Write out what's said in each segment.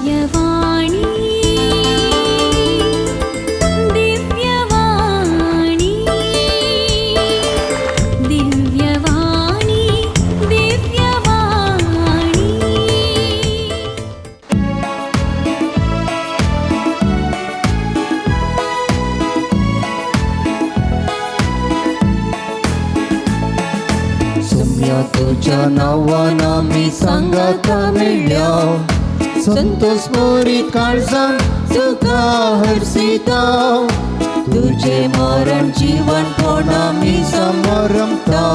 दिव्यवाणी दिव्यवाणी दिव्यवाणी दिव्यवाणी। सोम्या तुझ्या नांवान आमी सांगाता मेळ्ळ्या, संतोष मोरी काळजान तुका हरसिता। तुझे मरण जीवन कोण आमी समरमता,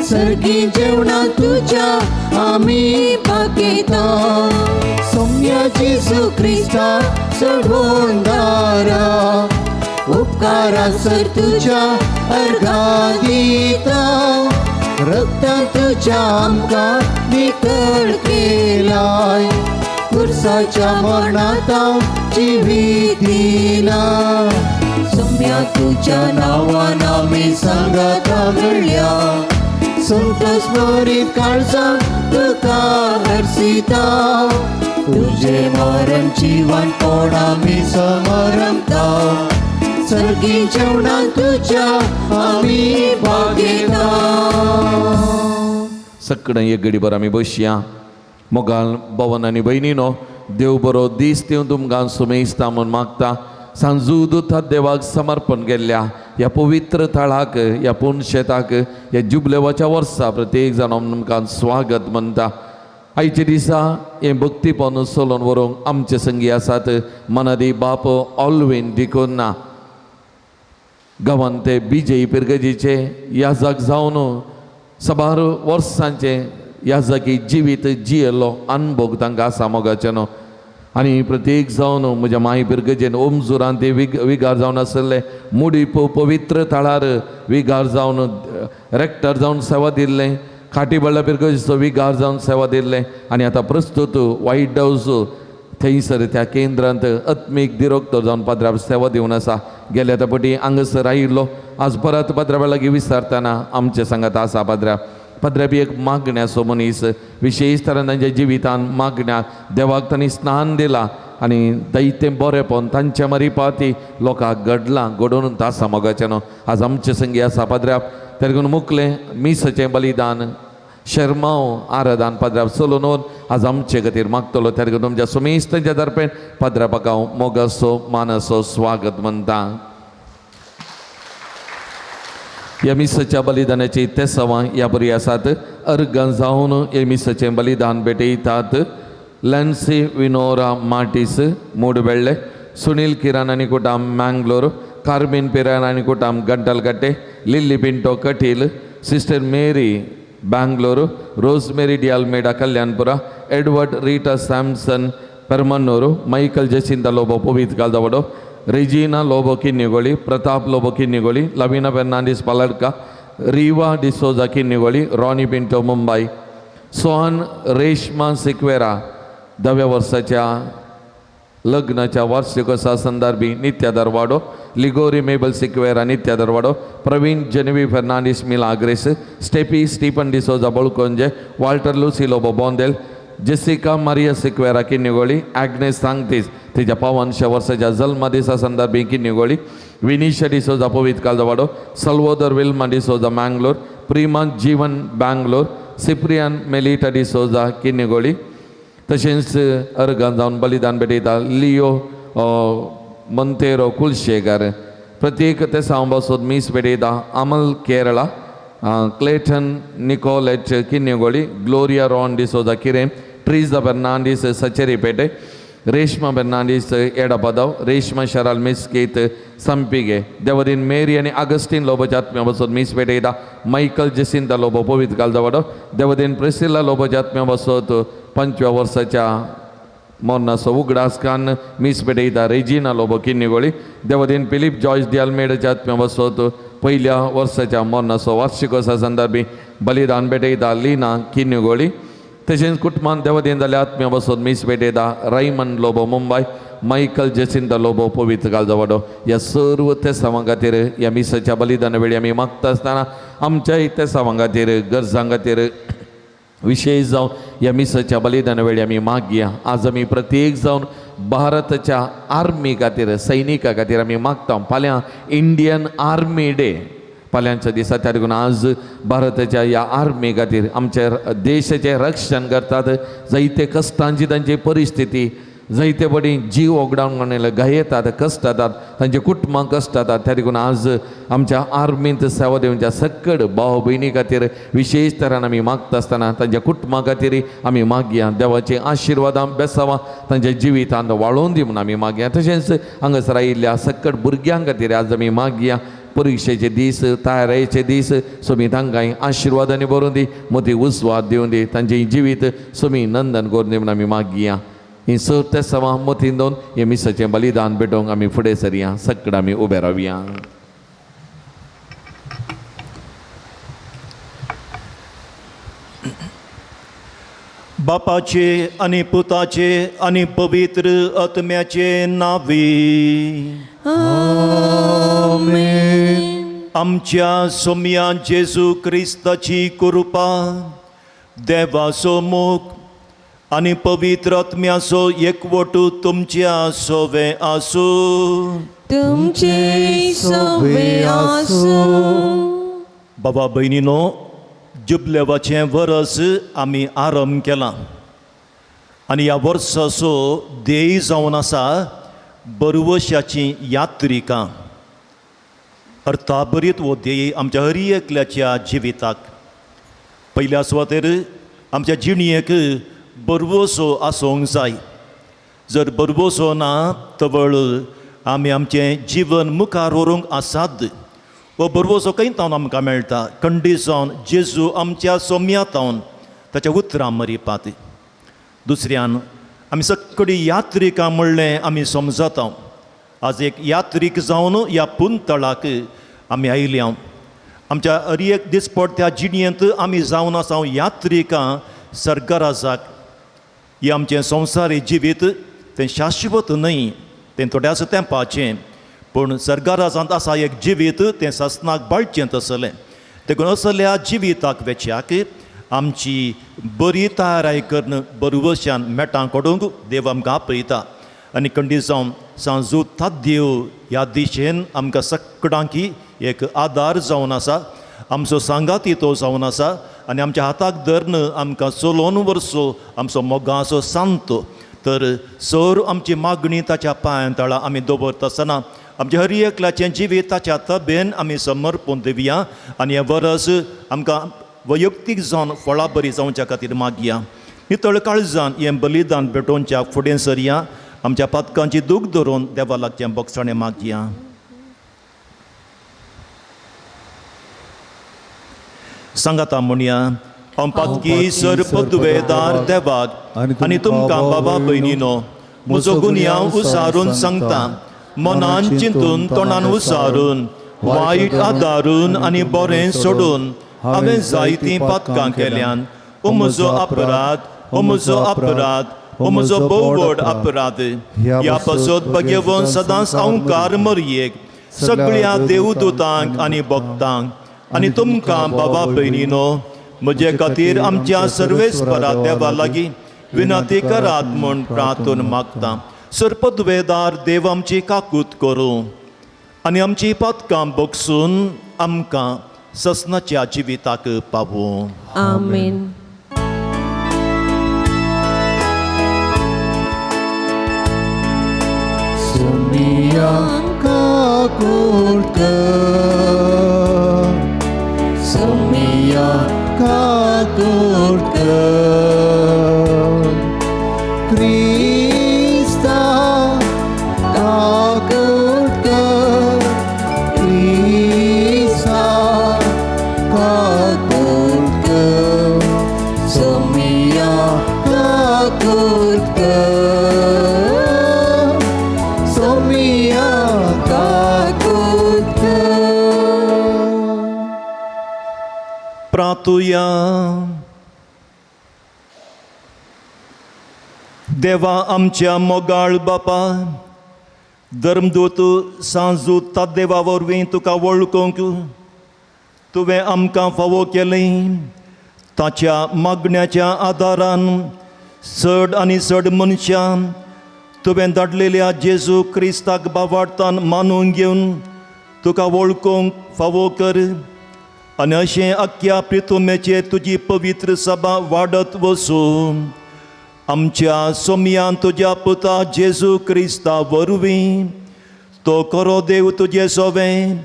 सर्गी जेवणा तुझ्या आमी भागयता। सोम्या जेजू क्रिस्ता चडवून दारा, उपकारा सर तुझ्या अर्घा दिता। रक्तान तुझ्या आमकां नितळ केलाय, पुरसाच्या मरणांत जिवीत दिला। सोम्या तुझ्या नांवान आमी सांगाता मेळ्ळ्या, संतोष मोरीत काळजान तुका हरसिता। तुझे मरण जीवन कोण आमी समरमता, सर्गी जेवणा तुझ्या आमी भागयता। सगळें एक घडीभर आमी बसया। मोगाल भवन आनी भयणीनो, देव बरो दीस दिवन तुमकां सुमेस्ता म्हूण मागता। सांजू दुथा देवाक समर्पण केल्ल्या ह्या पवित्र थळाक, ह्या पुनशेताक, ह्या जुबलेवाच्या वर्सा प्रत्येक जाण तुमकां स्वागत म्हणटा। आयच्या दिसा हें भक्तीपण चलोवन व्हरूंक आमचे संगी आसात मनादी बाप ऑलवीन डिकोन्ना, गांवांत ते बिजय पिरगजीचे याजक जावन साबार वर्सांचे याजकी जिवीत जियेल्लो अनभोग तांकां आसा मोगाचें न्हू। आनी प्रत्येक जावन म्हज्या माय पिरगजेन ओमजुरान ते विगार जावन आसले, मुडी पवित्र थळार विगार जावन रेक्टर जावन सेवा दिल्लें, खाटीबळ्ळा पिरगजेचो विगार जावन सेवा दिल्लें। आनी आतां प्रस्तुत वायट हावज थंयसर त्या केंद्रांत आत्मीक दिरोक्तर जावन पाद्राब सेवा दिवन आसा। गेल्या त्या पटी हांगासर आयिल्लो, आज परत पाद्राबा लागीं विचारतना आमचे सांगात आसा पाद्रा। पाद्राबी एक मागण्याचो मनीस, विशेश तरान तांच्या जिवितान मागण्या देवाक तांणी स्नान दिलां आनी दैतें बरेंपण तांच्या मरिपाती लोकांक घडलां घडोवन आसा मोगाचें न्हू। आज आमचे संगी आसा पाद्राब, तेका मुकलें मिसाचें बलिदान शर्माव आराधान पाद्राब चलोवन आज आमचे खातीर मागतलो। तेका तुमच्या सुमेस्तांच्या दर्पेन पाद्राबाक हांव मोगाचो मानाचो स्वागत म्हणटा। ह्या मिसाच्या बलिदानाची तेसावां ह्या बरी आसात। अर्गां जावन ह्या मिसाचें बलिदान भेटयतात लॅन्सी विनोरा मार्टीस मूडबेळ्ळे, सुनील किरान आनी कुटाम मँगलोर, कार्मीन पिरान आनी कुटाम Gantalkatte, Lily Pinto Kateel, sister Mary Bangalore, Rosemary D'Almeida Kalyanpura, Edward Rita Samson Permanur, Michael Jacinta Lobo Puvith Kaldavado, Regina Lobo Kinnigoli, Pratap Lobo Kinnigoli, Lavina Fernandes Paladka, Riva D'Souza Kinnigoli, Ronnie Pinto Mumbai, Sohan Reshma Sequeira धव्या वर्साच्या लग्नाच्या वार्षिकोत्सवा संदर्भी Nitya Darwado, Ligori Mabel Sequeira Nitya Darwado, Praveen Genevieve Fernandes Milagres, Steffi Stephen D'Souza Balkonje, Walter Lucy Lobo Bondel, Jessica Maria Sequeira Kinnigoli, Agnes Sanctis तिच्या पावनशा वर्साच्या जल्मदिसा संदर्भी किन्निगोळी, विनिशा डिसोजा पवित कालदवाडो, सल्वोदर विल्मा डिसोजा मँगलोर, प्रिमा जीवन Bangalore, सिप्रियान Melitta D'Souza Kinnigoli. तशेंच अर्गां जावन बलिदान भेटयता लियो मंतेरो कुलशेकार। प्रत्येक ते सांबासोद मीस भेटयता Amal Kerala, Clayton Nicolette Kinnigoli, Gloria Ron D'Souza Kirem, Treesa Fernandes Sacheripete, Reshma Fernandes Edapadav, Reshma Sharal Mesquite Sampige, Devadeen Mary आनी आगस्टीन लोबोच्या आत्म्या बसोत मीस भेटयता Michael Jacinta Lobo Pavit कालदवाडो, देवदीन Priscilla लोबोच्या आत्म्या बसोत पंचव्या वर्साच्या मरणाचो उगडास कान मीस भेटयता रेजिना लोबो किन्निगोळी, देवदीन फिलीप जॉयस डियालमेडाच्या आत्म्या बसोत पयल्या वर्साच्या मरणाचो वार्षिकोत्सवा संदर्भी बलिदान भेटयता लिना किन्निगोळी। तशेंच कुटुंबान देवदीन जाल्या आत्म्या बसोत मीस भेटयता रायमन लोबो मुंबय, मायकल जेसिंता लोबो पवित्र कालजवाडो। ह्या सर्व तेसावां खातीर ह्या मिसाच्या बलिदाना वेळी आमी मागता आसतना आमच्याय तेसावां खातीर, गरजां खातीर विशेश जावन ह्या मिसाच्या बलिदाना वेळी आमी मागया. आज आमी प्रत्येक जावन भारताच्या आर्मी खातीर, सैनिका खातीर आमी मागता. फाल्यां इंडियन आर्मी डे, फाल्यांच्या दिसा, त्या देखून आज भारताच्या ह्या आर्मी खातीर आमच्या देशाचें रक्षण करतात, जायते कश्टांची तांची परिस्थिती, जायते बडी जीव ओगडावन म्हणले गायतात, कश्ट जातात, तांचे कुटुंबां कश्ट जातात. त्या देखून आज आमच्या आर्मींत सेवा दिवच्या सकड भाव भयणी खातीर विशेश तरान आमी मागता आसतना तांच्या कुटुंबा खातीर आमी मागया. देवाचे आशिर्वादां बेसावां तांच्या जिवितांत वाळोवन दी म्हणून आमी मागया. तशेंच हांगासर आयिल्ल्या सकड भुरग्यां खातीर आज आमी मागया. परिक्षेचे दीस, तयारेचे दीस, सोमी तांकां आशिर्वादांनी भरून दी, मोती उस्वाद दिवन दी, तांचें जिवीत सोमी नंदन करून दी म्हणून आमी मागया. ही सर ते सवा मतीन दोन हे मिसाचें बलिदान भेटोवंक आमी फुडें सरया. सकड आमी उबे रावया. बापाचे आनी पुताचे आनी पवित्र आत्म्याचे नावी आमच्या सोम्या जेजू क्रिस्ताची कृपा, देवाचो मोग आनी पवित्र आत्म्याचो एकवटू तुमच्या सोवे आसूं. तुमचे सोवे आसूं. बाबा भयणीनो, जुबलेवाचें वरस आमी आरंभ केलां आनी ह्या वर्साचो ध्येय जावन आसा बरवशाची यात्रिकां. अर्थाभरीत हो ध्येय आमच्या हर एकल्याच्या जिविताक. पयल्या सुवातेर आमच्या जिणेक बरवसो आसूंक जाय. जर बरवसो ना तवळ आमी आमचें जिवन मुखार व्हरूंक आसात. हो बरवसो खंय तावन आमकां मेळटा? खंडीत जावन जेजू आमच्या सोम्या तावन ताच्या उतरां मरिपात. दुसऱ्यान आमी सगळीं यात्रिकां म्हणलें आमी समजता. आज एक यात्रीक जावन ह्या पुंतळाक आमी आयल्या. आमच्या हर एक दिसपडत्या जिणेंत आमी जावन आसा यात्रिकां सरकाराजाक. हें आमचें संवसारी जिवीत तें शाश्वत न्हय, तें थोड्याच तेंपाचें, पूण सरकाराजांत आसा एक जिवीत तें सासणाक बाळचें तसलें. देखून असल्या जिविताक वेच्याक आमची बरी तयाराय करून बरवशान मेटां कडूंक देव आमकां आपयता. आनी खंडीत जावन सांजू ताद्देव ह्या दिशेन आमकां सगळ्यांकी एक आदार जावन आसा, आमचो सांगाती तो जावन आसा आनी आमच्या हाताक धरून आमकां चलोवन व्हरचो आमचो मोगाचो सांत. तर सर आमची मागणी ताच्या पांयां तळा आमी दवरता आसतना आमच्या हर एकल्याचें जिवीत ताच्या तबेन आमी समर्पून दिवया आनी हें वरस आमकां वैयक्तीक जावन फळां बरी जावच्या खातीर मागया. नितळ काळजान हें बलिदान भेटोवच्या फुडें सरया. आमच्या पातकांची दूख धरून देवा लागचें बक्षाणें मागया. सांगाता म्हणया, हांव पातकी सर पदवेदार देवाक आनी तुमकां बाबा भयणीनो म्हजो गुन्यांव उसारून सांगता. मनान चिंतून तोंडान उसारून वायट आदारून आनी बरें सोडून हांवें जायतीं पातकां केल्यान. ओ म्हजो अपराध, ओ म्हजो अपराध, ओ म्हजो भोव व्हड अपराध. ह्या पासत भगेवन सदांच अंकार मरयेक सगळ्या देवदूतांक आनी भक्तांक आनी तुमकां बाबा भयणीनो म्हजे खातीर आमच्या सर्वेस्परा देवा लागीं विनंती करात म्हूण प्रार्थून मागता. सरपदवेदार देव आमची काकूत करूं आनी आमची पातकां बगसून आमकां ससनाच्या जिविताक पावूं. आमेन. सुमिया काकूट कर, सुमिया काकूट कर, क्रिस्ता काकूट कर, क्रिस्ता काकूट कर, सुमिया काकूट कर, सुमिया काकूट कर. प्रातुया. देवा आमच्या मोगाळ बापा, धर्मदूत सांजू देवा वरवीं तुका वळखूंक तुवें आमकां फावो केलें. ताच्या मागण्याच्या आदारान चड आनी चड मनशां तुवें धाडलेल्या जेजू क्रिस्ताक बावाडतान मानून घेवन तुका वळखूंक फावो कर आनी अशें आख्ख्या प्रितुमेचेर तुजी पवित्र सभा वाडत वसूं. आमच्या सोमयान तुज्या पुता जेजू क्रिस्ता वरवीं तो खरो देव तुजे सोवें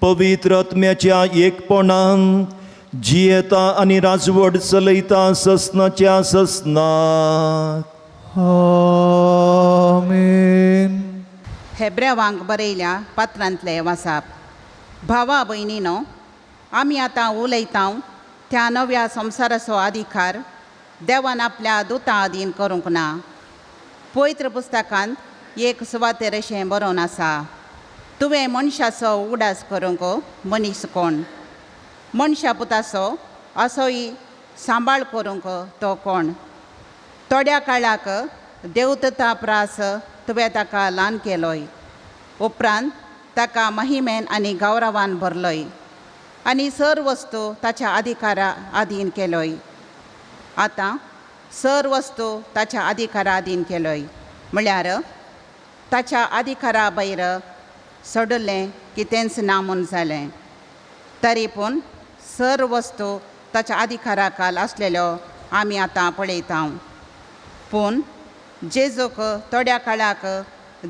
पवित्र आत्म्याच्या एकपणान जियेता आनी राजवट चलयता ससनाच्या ससनाक. आमेन. हेब्रेवांक बरयल्या पत्रांतले वासाप. भावा भयणीनो, आमी आतां उलयता त्या नव्या संवसाराचो अधिकार देवान आपल्या दुता आदीन करूंक ना. पवित्र पुस्तकांत एक सुवातेर अशें बरोवन आसा, तुवें मनशाचो उगडास करूंक मनीस कोण, मनशा पुताचो असोय सांबाळ करूंक तो कोण. थोड्या काळाक देवदता प्रास तुवें ताका ल्हान केलोय, उपरांत ताका महिमेन आनी गौरवान भरलोय आनी सर वस्तू ताच्या अधिकारा अधीन केलोय. आतां सर वस्तू ताच्या अधिकारा अधीन केलोय म्हळ्यार ताच्या अधिकारा भायर सोडलें कितेंच ना म्हूण जालें. तरी पूण सर वस्तू ताच्या अधिकारा खाल आसलेल्यो आमी आतां पळयता. पूण जेजूक थोड्या काळाक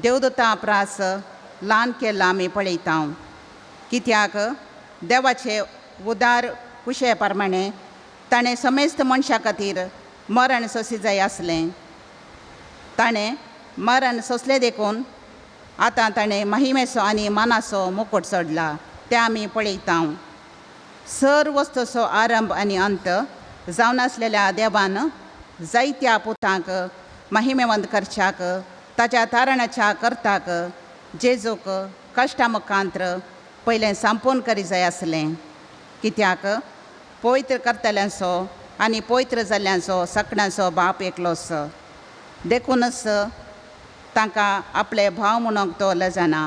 देवदूता प्रास ल्हान केल्लो आमी पळयता, कित्याक देवाचे उदार कुशे प्रमाणे ताणें समेस्त मनशा खातीर मरण सोंसी जाय आसलें. ताणें मरण सोंसलें देखून आतां ताणें महिमेचो आनी मानाचो मुकूट सोडला तें आमी पळयता. सर वस्तूचो आरंभ आनी अंत जावन आसलेल्या देवान जायत्या पुतांक महिमेवंत करच्याक ताच्या तारणाच्या करताक जेजूक कश्टा मुखांत्र पयलें संपूर्ण करी जाय आसलें, कित्याक पवित्र करतल्यांचो आनी पवित्र जाल्ल्यांचो सकणांचो बाप एकलोच. देखूनच तांकां आपले भाव म्हणूंक तो लजना.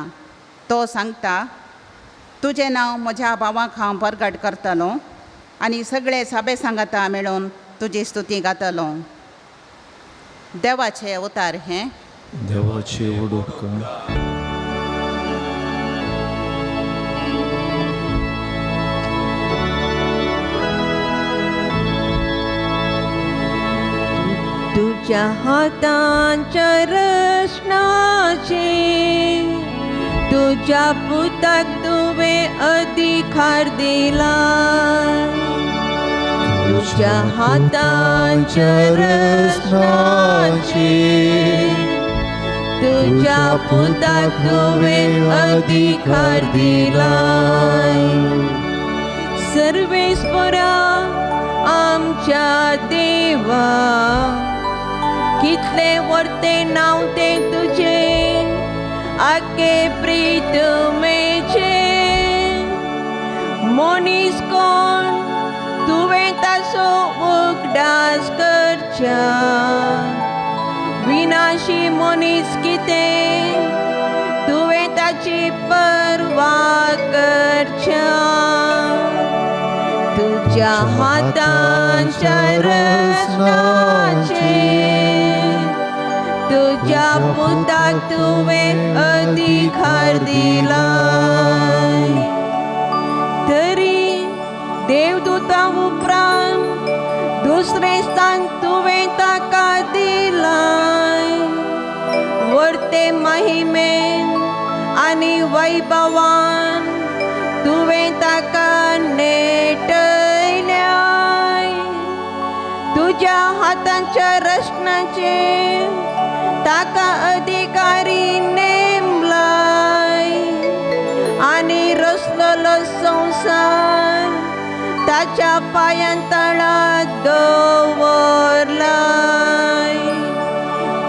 तो सांगता, तुजें नांव म्हज्या भावांक हांव परगट करतलो आनी सगळे साबे सांगाता मेळून तुजी स्तुती गातलो. देवाचे उतार हें. देवाचे उडोवक. तुझ्या हातांच्या रचनाचे तुझ्या पुताक तुवें अधिकार दिला. तुझ्या हातांच्या रचनाचे तुझ्या पुताक तुवें अधिकार दिला. सर्वेस्परा आमच्या देवा, कितले वर्ते नांव तें तुजें आखे प्रितमेचें. मनीस कोण तुवें ताचो उगडास करच्या, विनाशी मनीस कितें तुवें ताची पर्वा करच्या. तुझ्या हातांच्या रचनाचे तुझ्या पुताक तुवें अधिकार दिलाय. तरी देवदूता उपरांत दुसरें स्थान तुवें ताका दिलाय. वर्ते महिमेन आनी वैभवान तुवें ताका नेटयल्याय. तुज्या हातांच्या रचनाचे ताका अधिकारी नेमलाय आनी रचलेलो संवसार ताच्या पांयां तळा दवरलाय.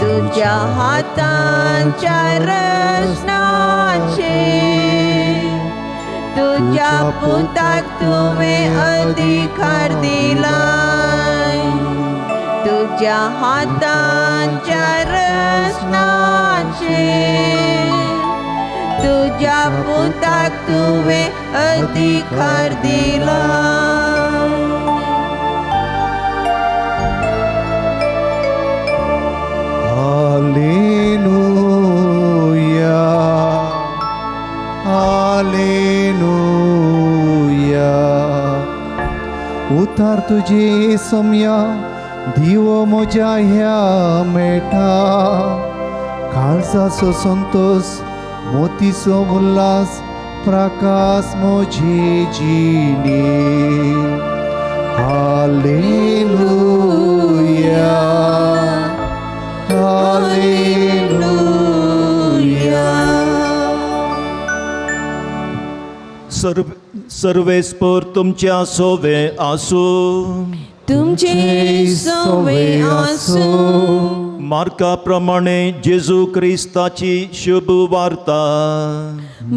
तुझ्या हातांच्या रचनाचे तुझ्या पुताक तुवें अधिकार दिलाय. तुझ्या हातांच्या रचनाचे तुझ्या पुताक तुवें अधिकार दिलाय. तुजे सोम्या दिवो म्हज्या ह्या मेळटा काळजाचो संतोष मोतीचो उल्हास प्रकाश म्हजी जिणे. Hallelujah hallelujah. सर्वेस्पर तुमच्या सोवे आसूं. तुमचे सोवे आसूं. मार्का प्रमाणे जेजू क्रिस्ताची शुभ वार्ता.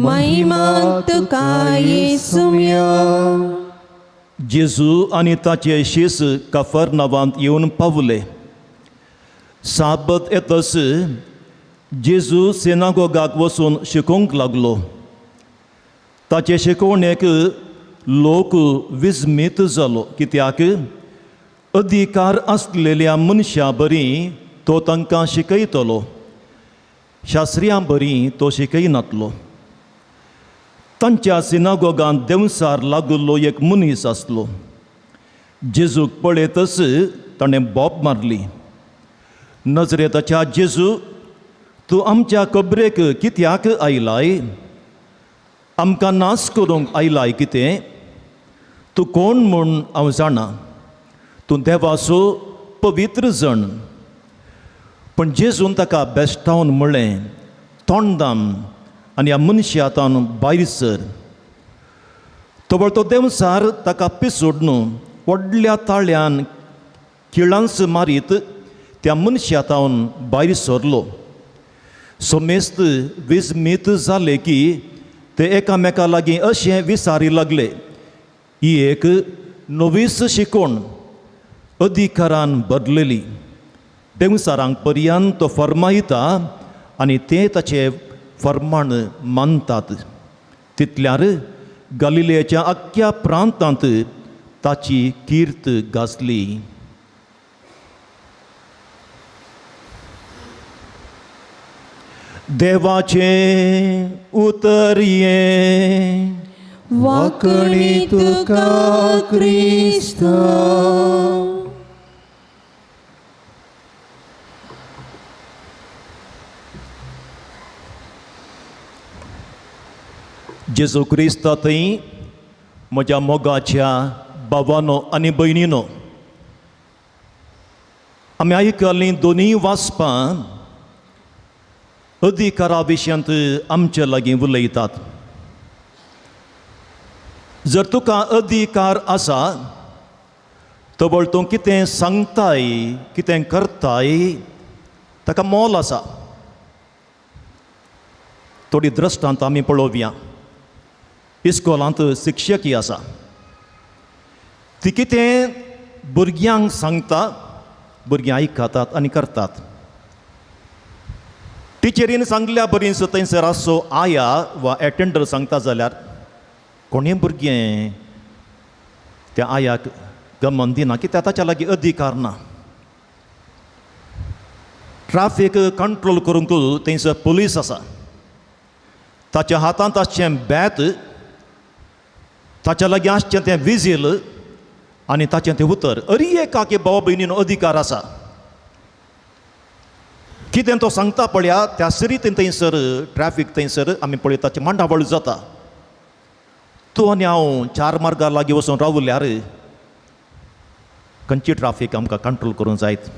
महिमा तुका येसुम्या. जेजू आनी ताचे शीस कफरनावांत येवन पावले. साबत येतस जेजू सिनागोगाक वचून शिकोवंक लागलो. ताचे शिकवणेक लोक विस्मीत जालो, कित्याक अधिकार आसलेल्या मनशां बरी तो तांकां शिकयतलो, शास्त्रियां बरी तो शिकयनातलो. तांच्या सिनागोगांत देंवसार लागुल्लो एक मनीस आसलो. जेजूक पळयतच ताणें बोब मारली, नजरेताच्या जेजू, तूं आमच्या कबरेक कित्याक आयलाय? आमकां नाश करूंक आयलाय कितें? तूं कोण म्हूण हांव जाणा, तूं देवाचो पवित्र जण. पूण जेजून ताका बेश्टावन म्हणलें, तोंडाम आनी ह्या मनशा आतां भायर सर. तवळ तो देंवसार ताका पिसोड न्हू व्हडल्या ताळ्यान किळांस मारीत त्या मनशा तावन भायर सरलो. समेस्त विस्मीत जाले की ते एकामेका लागीं अशें विचारी लागले, ही एक नवीच शिकवण अधिकारान बदलेली. देंवसारांक पर्यान तो फर्मायता आनी ते ताचे फर्माण मानतात. तितल्यार गालिलेच्या आख्ख्या प्रांतांत ताची कीर्त गाजली. देवाचें उतर हें. वाकणी तुका क्रिस्ता. जेजू क्रिस्ता थंय म्हज्या मोगाच्या भावानो आनी भयणीनो, आमी आयकलीं दोनूय वाचपां अधिकारा विशयांत आमचे लागीं उलयतात. जर तुका अधिकार आसा तवळ तूं कितें सांगताय, कितें करताय ताका मोल आसा. थोडी दृश्टांत आमी पळोवया. इस्कोलांत शिक्षकी आसा, ती कितें भुरग्यांक सांगता, भुरगीं आयकतात आनी करतात. टिचरीन सांगल्या बरीच थंयसर आसचो आया वा एटेंडर सांगता जाल्यार कोणूय भुरगें त्या आयाक गमन दिना, कित्याक ताच्या लागीं अधिकार ना. ट्राफीक कंट्रोल करूंक थंयसर पुलीस आसा, ताच्या हातांत आसचें बॅत, ताच्या लागीं आसचें तें विजील आनी ताचें तें उतर. अरी एकाकी भाव भयणीन अधिकार आसा, कितें तो सांगता पळया त्या सरीत थंयसर ट्रॅफीक थंयसर आमी पळयता मांडावळ जाता. तूं आनी हांव चार मार्गार लागीं वचून रावल्यार खंयची ट्राफीक आमकां कंट्रोल करूंक जायत?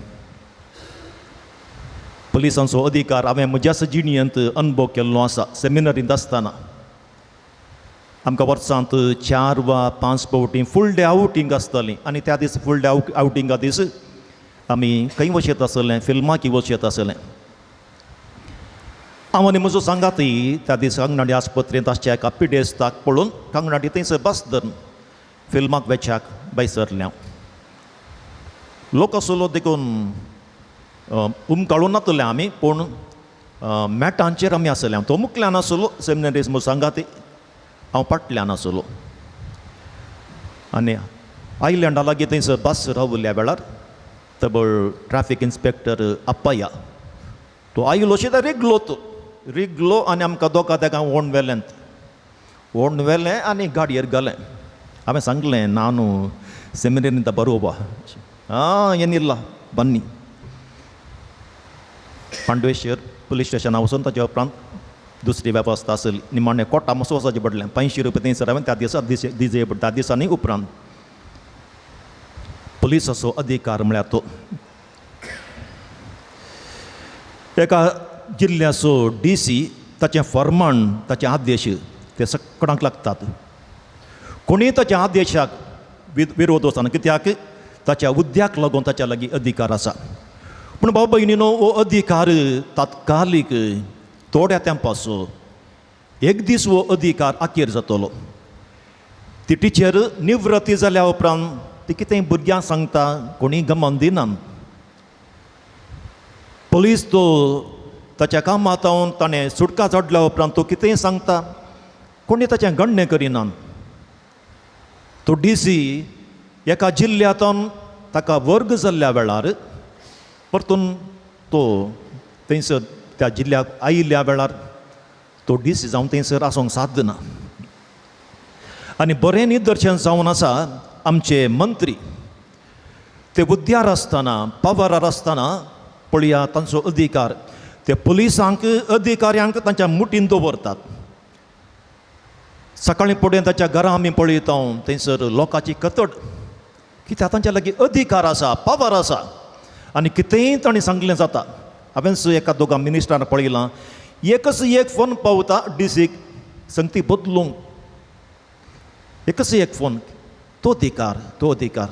पुलिसांचो अधिकार हांवें म्हज्याच जिणेंत अनुभव केल्लो आसा. सेमिनरींत आसतना आमकां वर्सांत 4 वा 5 फावटी फूल डे आवटींग आसतालीं आनी त्या दीस फूल डे आवटिंगा दीस आमी खंय वचयत आसलें, फिल्माक वचयत आसलें. हांव आनी म्हजो सांगाती त्या दीस कांगणाडी आस्पत्रेंत आसच्या एका पिडेस्ताक पळोवन कांगणाडी थंयसर बस धरून फिल्माक वेच्याक भायर सरलें. हांव लोक आसलो देखून उमकाळून नातलें आमी, पूण मॅटांचेर आमी आसले. तो मुखल्यान आसलो सेमिनरीज म्हजो सांगाती, हांव फाटल्यान आसलो. आनी आयलँडा लागीं थंयसर बस रावल्या वेळार तबळ ट्राफीक इन्स्पेक्टर अप्पया तो आयलो शिदा रिगलो, तो रिगलो आनी आमकां दोगा तेका ओण व्हेलें, ओण व्हेलें आनी गाडयेर घालें. हांवें सांगलें, ना न्हू ಸೆಮಿನರಿಯಿಂದ ಬರುವ ಹಾಂ ಏನಿಲ್ಲ ಬನ್ನಿ. पांडवेश्वर पुलीस स्टेशना वचून ताच्या उपरांत दुसरी वेवस्था आसली. निमाणें कोटा मातसो वचपाचें पडलें. 500 रुपया थंयसर हांवें त्या दिसा दिजे त्या दिसांनी उपरांत पुलिसाचो अधिकार म्हळ्यार तो एका जिल्ल्याचो डी सी ताचें फर्माण ताचे आदेश ते सगळ्यांक लागतात. कोणीय ताच्या आदेशाक विरोध वचना, कित्याक ताच्या उद्याक लागून ताच्या लागीं अधिकार आसा. पूण भाव भयणीनो, हो अधिकार तात्कालीक थोड्या तेंपाचो, एक दीस हो अधिकार आखेर जातलो. ती टिचर निवृत्ती जाल्या उपरांत ती कितें भुरग्यांक सांगता कोणी गमन दिना. पुलीस तो ताच्या कामांत ताणें सुटका जोडल्या उपरांत तो कितेंय सांगता, कोणी ताचें गण्य करिना. तो डी सी एका जिल्ल्यांतून ताका वर्ग जाल्ल्या वेळार परतून तो थंयसर त्या जिल्ल्याक आयिल्ल्या वेळार तो डी सी जावन थंयसर आसूंक साध्य ना. आनी बरें निदर्शन जावन आसा आमचे मंत्री ते बुद्ध्यार आसतना पावरार आसतना पळया तांचो अधिकार ते पुलिसांक अधिकाऱ्यांक तांच्या मुठीन दवरतात. सकाळीं फुडें ताच्या घरा आमी पळयता थंयसर लोकांची कतड, कित्याक तांच्या लागीं अधिकार आसा, पावर आसा आनी कितेंय तांणी सांगलें जाता. हांवें एका दोगां मिनिस्टरान पळयलां, एकच एक फोन पावता डीसीक संगती बदलूंक, एकच एक फोन, तो अधिकार, तो अधिकार.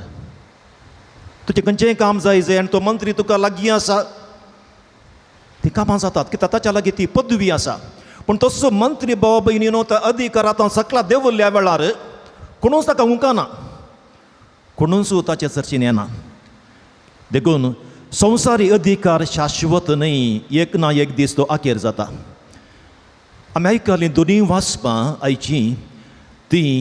तुजें खंयचेंय काम जाय जाय आनी तो मंत्री तुका लागीं आसा, ती कामां जातात कित्याक ताच्या लागीं ती पदवी आसा. पूण तसो मंत्री भाव भयणीनो त्या अधिकार आतां सकला देंवल्ल्या वेळार कोणूच ताका उंकाना, कोणूच ताचे चर्चेन येना. देखून संवसारी अधिकार शाश्वत न्हय, एक ना एक दीस तो आखेर जाता. आमी आयकलीं दोनूय वाचपां आयचीं तीं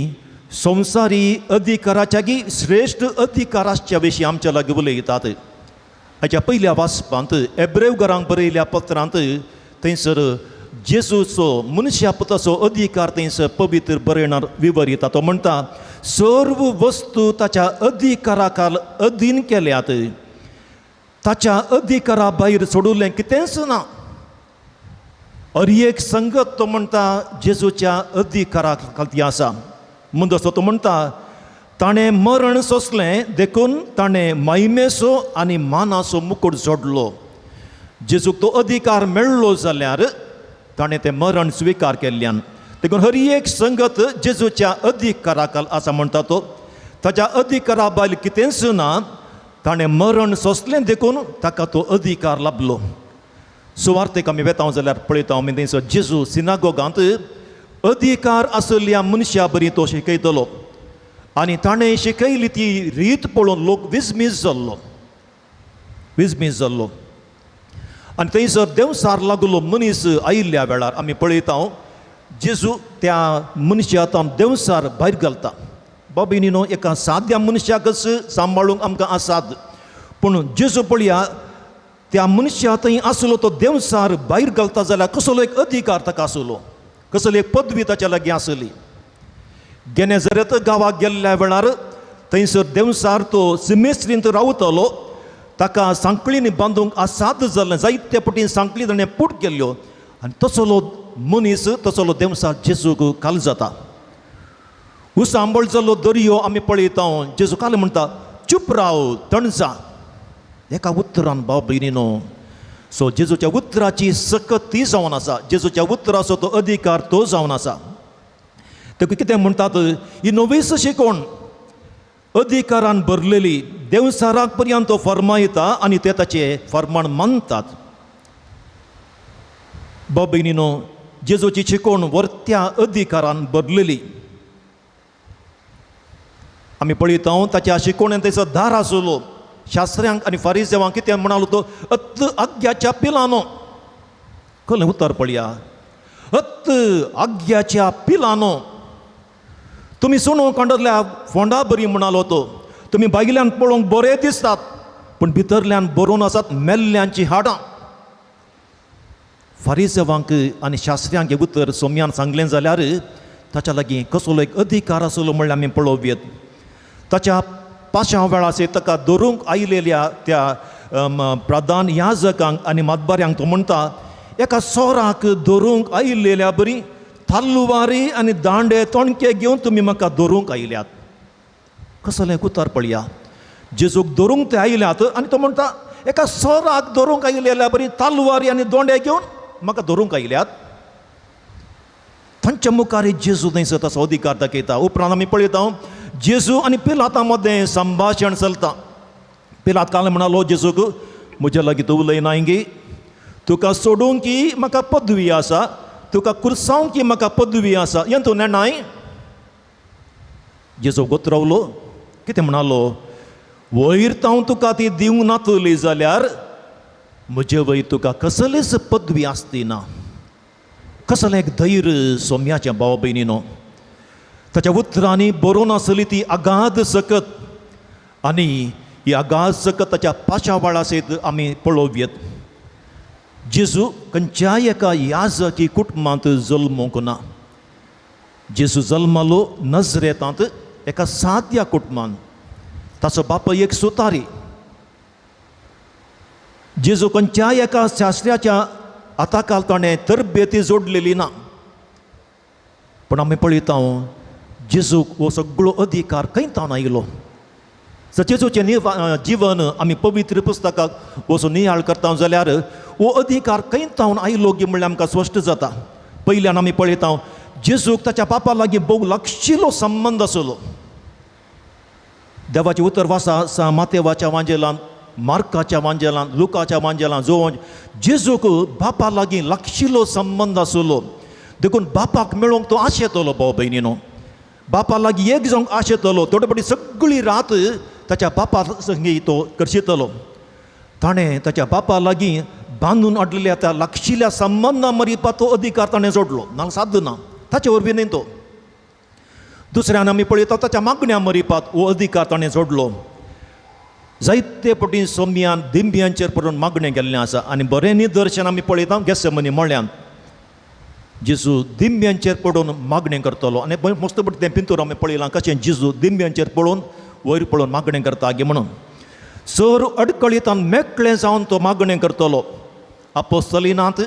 संवसारी अधिकाराच्यागी श्रेश्ठ अधिकार आसच्या विशीं आमच्या लागीं उलयतात. हाच्या पयल्या वाचपांत एब्रेव घरांक बरयल्या पत्रांत थंयसर जेजूचो मनशा पुताचो अधिकार थंयसर पवित्र बरयणार विवरिता. तो म्हणटा सर्व वस्तू ताच्या अधिकारा खाल अधीन केल्यात, ताच्या अधिकारा भायर सोडुल्लें कितेंच ना. हर एक संगत तो म्हणटा जेजूच्या अधिकारा खाल ती आसा. मुंदसो तो म्हणटा ताणें मरण सोंसलें देखून ताणें मायमेचो आनी मानाचो मुकूट जोडलो. जेजूक तो अधिकार मेळ्ळो जाल्यार ताणें तें मरण स्विकार केल्ल्यान, देखून हर एक संगत जेजूच्या अधिकारा खाल आसा म्हणटा तो. ताच्या अधिकारा भायर कितेंच ना, ताणें मरण सोंसलें देखून ताका तो अधिकार लाबलो. सुवार्तेक आमी वेता जाल्यार पळयता आमी थंयसर जेजू सिनागोगांत अधिकार आशिल्ल्या मनशा बरी तो शिकयतलो आनी ताणें शिकयली ती रीत पळोवन लोक विजमीज जाल्लो, विजमीज जाल्लो. आनी थंयसर देंवसार लागलो मनीस आयिल्ल्या वेळार आमी पळयता जेजू त्या मनशा आतां देंवसार भायर घालता. बाबीनीनो, एका साद्या मनशाकच सांबाळूंक आमकां आसात, पूण जेजू पळया त्या मनशा थंय आसलो तो देंवसार भायर घालता जाल्यार कसलो एक अधिकार ताका आसलो, कसली एक पदवी ताच्या लागीं आसली. गेनेझरेत गांवाक गेल्ल्या वेळार थंयसर देंवसार तो सिमेस्त्रींत रावतलो, ताका सांकळींनी बांदूंक आसात जालें, जायते पटी सांकळी ताणें पूट केल्ल्यो आनी तसलो मनीस तसलो देंवसार जेजूक काल जाता. उसांबळ जाल्लो दर्यो आमी पळयता, जेजू काल म्हणटा चूप राव तणजा, एका उतरान भाव भयणीनो. सो जेजूच्या उतराची सकत ती जावन आसा, जेजूच्या उतराचो तो अधिकार तो जावन आसा. ते कितें म्हणटात, ही नवीच शिकवण अधिकारान भरलेली देवसाराक पर्यंत तो फर्मायता आनी ते ताचे फर्माण मानतात. भाव भयणीनो, जेजूची शिकवण वर्त्या अधिकारान भरलेली आमी पळयता. ताच्या शिकवणेन ताचो दार आसलो. शास्त्र्यांक आनी फारिजेवांक कितें म्हणालो तो, अत्त आग्याच्या पिलानो. कसलें उतर पळया, अत्त आग्याच्या पिलानो, तुमी सुणो कांडल्या फोंडा बरी म्हणालो तो. तुमी भायल्यान पळोवंक बरे दिसतात पूण भितरल्यान बरोवन आसात मेल्ल्यांची हाडां. फारिजेवांक आनी शास्त्र्यांक हें उतर सोम्यान सांगलें जाल्यार ताच्या लागीं कसलो एक अधिकार आसलो म्हणल्यार आमी पळोवयेत. ताच्या पाशांव वेळाचेर ताका धरूंक आयलेल्या त्या प्रधान याजकांक आनी मातबाऱ्यांक तो म्हणटा, एका सोराक धरूंक आयिल्लेल्या बरी ताल्लुवारी आनी दांडे तोणके घेवन तुमी म्हाका धरूंक आयल्यात. कसलें उतर पळया, जेजूक धरूंक ते आयल्यात आनी तो म्हणटा एका सोराक धरूंक आयिल्ल्या बरी तालवारी आनी दोंडे घेवन म्हाका धरूंक आयल्यात. तांच्या मुखार जेजू थंयसर ताचो अधिकार दाखयता. उपरांत आमी पळयता जेजू आनी पिलाता मदें संभाशण चलता. पिलात काल म्हणालो जेजूक, म्हज्या लागीं तूं उलयनाय गी, तुका सोडूंक की म्हाका पदवी आसा, तुका कुर्सावंक की म्हाका पदवी आसा, हें तूं नेणाय. जेजू गोत्रावलो, कितें म्हणालो, वयर हांव तुका ती दिवंक नातली जाल्यार म्हजे वयर तुका कसलीच पदवी आसती ना. कसलें एक धैर्य सोम्याच्या भाव भयणीनो, ताच्या उतरांनी बरोवन आसली ती आगाद सकत, आनी ही आगाद सकत ताच्या पाशां वाळा सयत आमी पळोवयेत. जेजू खंयच्याय एका याजकी कुटुंबांत जल्मूंक ना. जेजू जल्मालो नजरेतांत एका साद्या कुटुंबान. ताचो बापूय एक सुतारी. जेजू खंयच्याय एका शास्त्र्याच्या आताकाल ताणें तरबेती जोडलेली ना. पूण आमी पळयता जेजूक हो सगळो अधिकार खंय तावन आयलो. जर जेजूचें जिवन आमी पवित्र पुस्तकाक वचून नियाळ करता जाल्यार हो अधिकार खंय तावन आयलो गी म्हणल्यार आमकां स्पश्ट जाता. पयल्यान आमी पळयता जेजूक ताच्या बापा लागीं भोव लागशिल्लो संबंद आसलो. देवाचें उतर वाचा सा मातेवाच्या वांजेलान, मार्काच्या वांजेलान, लुकाच्या वांजेलान, जो जेजूक बापा लागीं लागशिल्लो संबंद आसलो. देखून बापाक मेळोवंक तो आशेतलो भाव भयणीनो, बापा लागीं एक जावंक आशेतलो. थोडे फावटी सगळी रात ताच्या बापा संगी तो करशितलो. ताणें ताच्या बापा लागीं बांदून हाडलेल्या त्या लागशिल्ल्या संबंदा मरिपा तो अधिकार ताणें जोडलो ना, साध्य ना, ताचे वरवीं न्हय तो. दुसऱ्यान आमी पळयता ताच्या मागण्या मरिपात हो अधिकार ताणें जोडलो. जायते पटी सोम्यान दिंब्यांचेर पडून मागणें केल्लें आसा आनी बरें निदर्शन आमी पळयता गेसमनी मळ्यान जेजू दिंब्यांचेर पडून मागणें करतलो. आनी मस्त पटी तें पिंतूर आमी पळयलां कशें जेजू दिंब्यांचेर पळोवन वयर पळोवन मागणें करता गे म्हणून. सर अडकळीतान मेकळें जावन तो मागणें करतलो. आपोस्तली नात,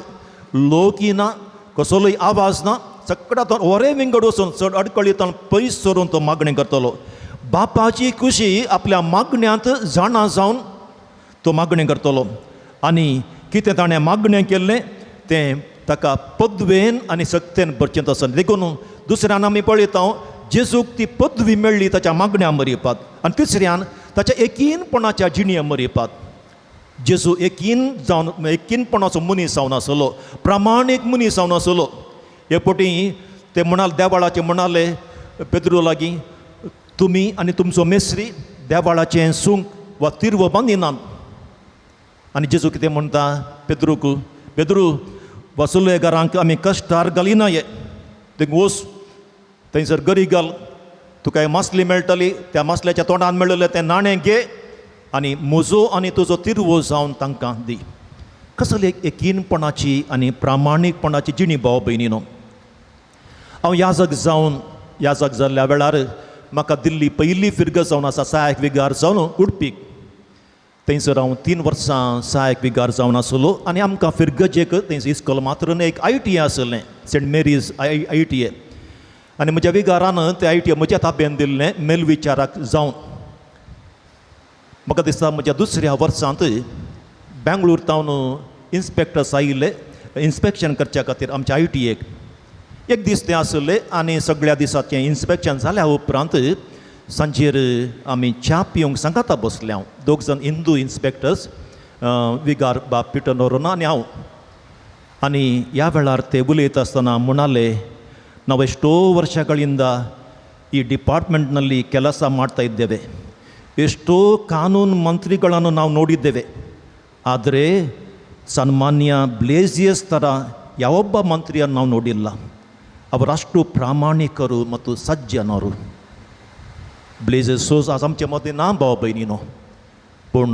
लोकी ना, कसलोय आवाज ना, सगळ्या तो वरें विंगड वचून चड अडकळीतान पयस सरून तो मागणें करतलो. बापाची खुशी आपल्या मागण्यांत जाणा जावन तो मागणें करतलो. आनी कितें ताणें मागणें केल्लें तें ताका पदवेन आनी सक्तेन भरचें आसा. देखून दुसऱ्यान आमी पळयता जेजूक ती पदवी मेळ्ळी ताच्या मागण्या मरिपात, आनी तिसऱ्यान ताच्या एकीनपणाच्या जिणये मरिपात. जेजू एकीन जावन एकीनपणाचो मनीस जावन आसलो, प्रामाणीक मनीस जावन आसलो. हे पटी ते म्हणाल देवाळाचे म्हणाले पेद्रू लागीं, तुमी आनी तुमचो मेस्त्री देवाळाचें सूंक वा तिरवो बांदिनात. आनी जेजू कितें म्हणटा पेद्रूक, पेद्रू वसुलेगारांक आमी कश्टार घालिना, ये थंय वच, थंयसर गरी घाल, तुका मासली मेळटली, त्या मासल्याच्या तोंडान मेळिल्लें तें नाणें घे आनी म्हजो आनी तुजो तिरवो जावन तांकां दी. कसली एकीनपणाची आनी प्रामाणीकपणाची जिणी भाव भयणीनो. हांव याजक जावन याजक जाल्ल्या वेळार म्हाका दिल्ली पयली फिरगज जावन आसा सहायक विगार जावन उडपीक. थंयसर हांव 3 वर्सां सहायक विगार जावन आसलो आनी आमकां फिरगजेक थंयसर इस्कोल मात्र एक I T A आसलें, Saint Mary's I T A. आनी म्हज्या विगारान तें I T A म्हज्या ताब्यान दिल्लें मेलविचाराक जावन. म्हाका दिसता म्हज्या दुसऱ्या वर्सांत बेंगळूर तावन इन्स्पेक्टर्स आयिल्ले इन्स्पेक्शन करच्या खातीर आमच्या I T एक. एक दीस ते आसले आनी सगळ्या दिसाचें इन्स्पेक्शन जाल्या उपरांत सांजेर आमी च्या पिवंक सांगाता बसले. हांव दोग जाण हिंदू इन्स्पेक्टर्स, विगार बाब पिटर नोरोना आनी हांव. आनी ह्या वेळार ते उलयता आसतना म्हणाले, ನಾವು ಎಷ್ಟೋ ವರ್ಷಗಳಿಂದ ಈ ಡಿಪಾರ್ಟ್ಮೆಂಟ್ನಲ್ಲಿ ಕೆಲಸ ಮಾಡ್ತಾ ಇದ್ದೇವೆ, ಎಷ್ಟೋ ಕಾನೂನು ಮಂತ್ರಿಗಳನ್ನು ನಾವು ನೋಡಿದ್ದೇವೆ, ಆದರೆ ಸನ್ಮಾನ್ಯ ಬ್ಲೇಸಿಯಸ್ ಥರ ಯಾವೊಬ್ಬ ಮಂತ್ರಿಯನ್ನು ನಾವು ನೋಡಿಲ್ಲ. ಅವರಷ್ಟು ಪ್ರಾಮಾಣಿಕರು ಮತ್ತು ಸಜ್ಜನರು. ब्लेझीस सोज आज आमचे मदें ना भाव भयणीनो, पूण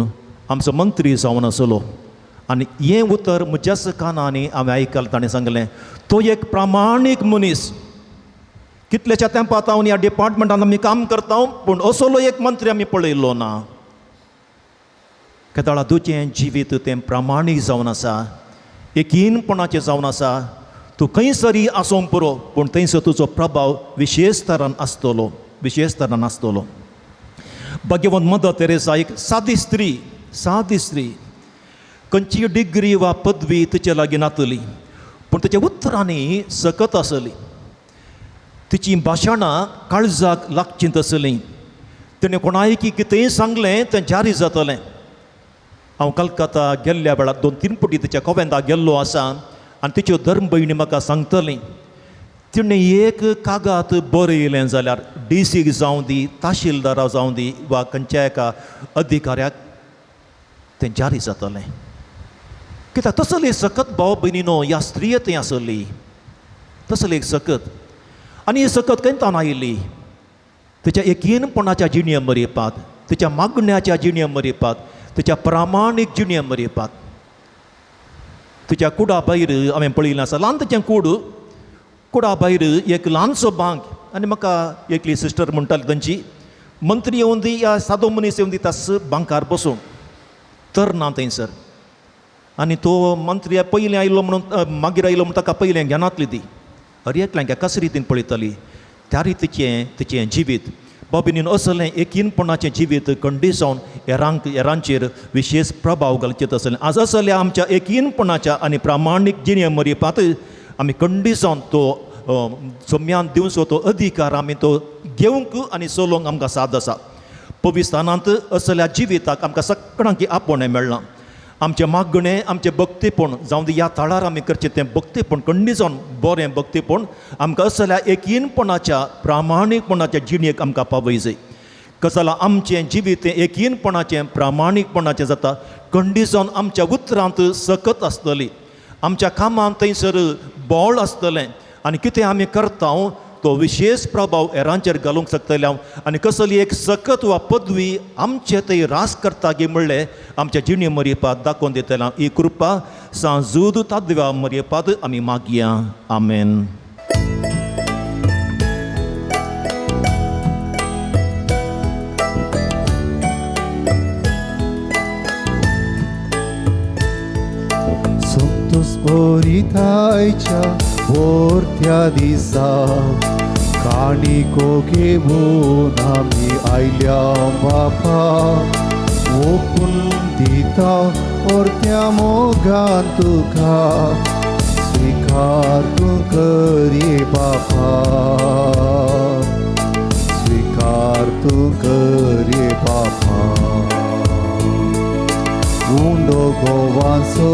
आमचो मंत्री जावन आसलो. आनी हें उतर म्हज्याच कानांनी हांवें आयकलें. ताणें सांगलें, तो एक प्रामाणीक मनीस, कितल्याच्या तेंपात हांव ह्या डिपार्टमेंटान आमी काम करता, पूण असलो एक मंत्री आमी पळयल्लो ना. केदाळा तुजें जिवीत तें प्रामाणीक जावन आसा, यकीनपणाचें जावन आसा. तूं खंयसरी आसूंक पुरो, पूण थंयसर तुजो प्रभाव विशेश तरान आसतलो, विशेश तरान आसतलो. भाग्यवंत मदर तेरेसा एक सादी स्त्री, सादी स्त्री, खंयची डिग्री वा पदवी तिचे लागीं नातली, पूण तिच्या उतरांनी सकत आसली. तिचीं भाशणां काळजाक लागचीं तसलीं. तिणें कोणायकी कितेंय सांगलें तें जारी जातलें. हांव कलकत्ता गेल्ल्या वेळार 2-3 फावटी तिच्या कोवेंताक गेल्लो आसा आनी तिच्यो धर्म भयणी म्हाका सांगतलीं, तिणें एक कागाद बरयलें जाल्यार डी सीक जावं दी, तहसिलदारा जावं दी वा खंयच्या एका अधिकाऱ्याक, तें जारी जातलें. कित्याक तसली सकत भाव भयणीनो ह्या स्त्रीय थंय आसली, तसली एक सकत. आनी ही सकत खंय तावन आयिल्ली? तिच्या यकीनपणाच्या जिणये मरेपात, तिच्या मागण्याच्या जिणये मरेपात, तिच्या प्रामाणीक जिणये मरेपात. तिच्या कुडा भायर हांवें पळयलें आसा, ल्हान तिचें कूड, कुडा भायर एक ल्हानसो बांक. आनी म्हाका एकली सिस्टर म्हणटाली, तांची मंत्री येवन दी या सादो मनीस येवन दी, तास बांकार बसून तर ना थंयसर. आनी तो मंत्री पयलीं आयलो म्हणून, मागीर आयलो म्हणून ताका पयलें घेनातली ती. हर एकल्यांक एकाच रितीन पळयताली. त्या रितीचें तिचें जिवीत बाबीनीन असलें यकीनपणाचें जिवीत खंडीत जावन हेरांचेर विशेश प्रभाव घालचें तसलें. आज असल्या आमच्या यकीनपणाच्या आनी प्रामाणीक जिणे मरेपात आमी खंडीत जावन तो सोम्यान दिवचो तो अधिकार आमी तो घेवंक आनी चलोवंक आमकां साद आसा. पविस्थानांत असल्या जिविताक आमकां सगळ्यांक आपोवणें मेळ्ळां. आमचें मागणें, आमचें भक्तीपण जावं दी ह्या थळार आमी करचें तें भक्तीपण खंडीत जावन बरें भक्तीपण आमकां असल्या यकीनपणाच्या प्रामाणीकपणाच्या जिणेक आमकां पावय जाय. कसाला आमचें जिवीत तें यकीनपणाचें प्रामाणीकपणाचें जाता, खंडीत जावन आमच्या उतरांत सकत आसतली, आमच्या कामांत थंयसर बळ आसतलें आनी कितें आमी करता तो विशेश प्रभाव हेरांचेर घालूंक शकतले हांव. आनी कसली एक सकत वा पदवी आमचे थंय रास करता गी म्हणलें आमच्या जिणे मरेपात दाखोवन दितले हांव. ही कृपा सांजूद तादव्या मरेपात आमी मागया. आमेन. संतोष बरितायच्या वर्त्या दिसा काणिको घेवन आमी आयल्या बापा, ओपून दिता वर्त्या मोगान तुका, स्विकार तूं करी बापा, स्विकार तूं करी बापा. उंडो गोवांचो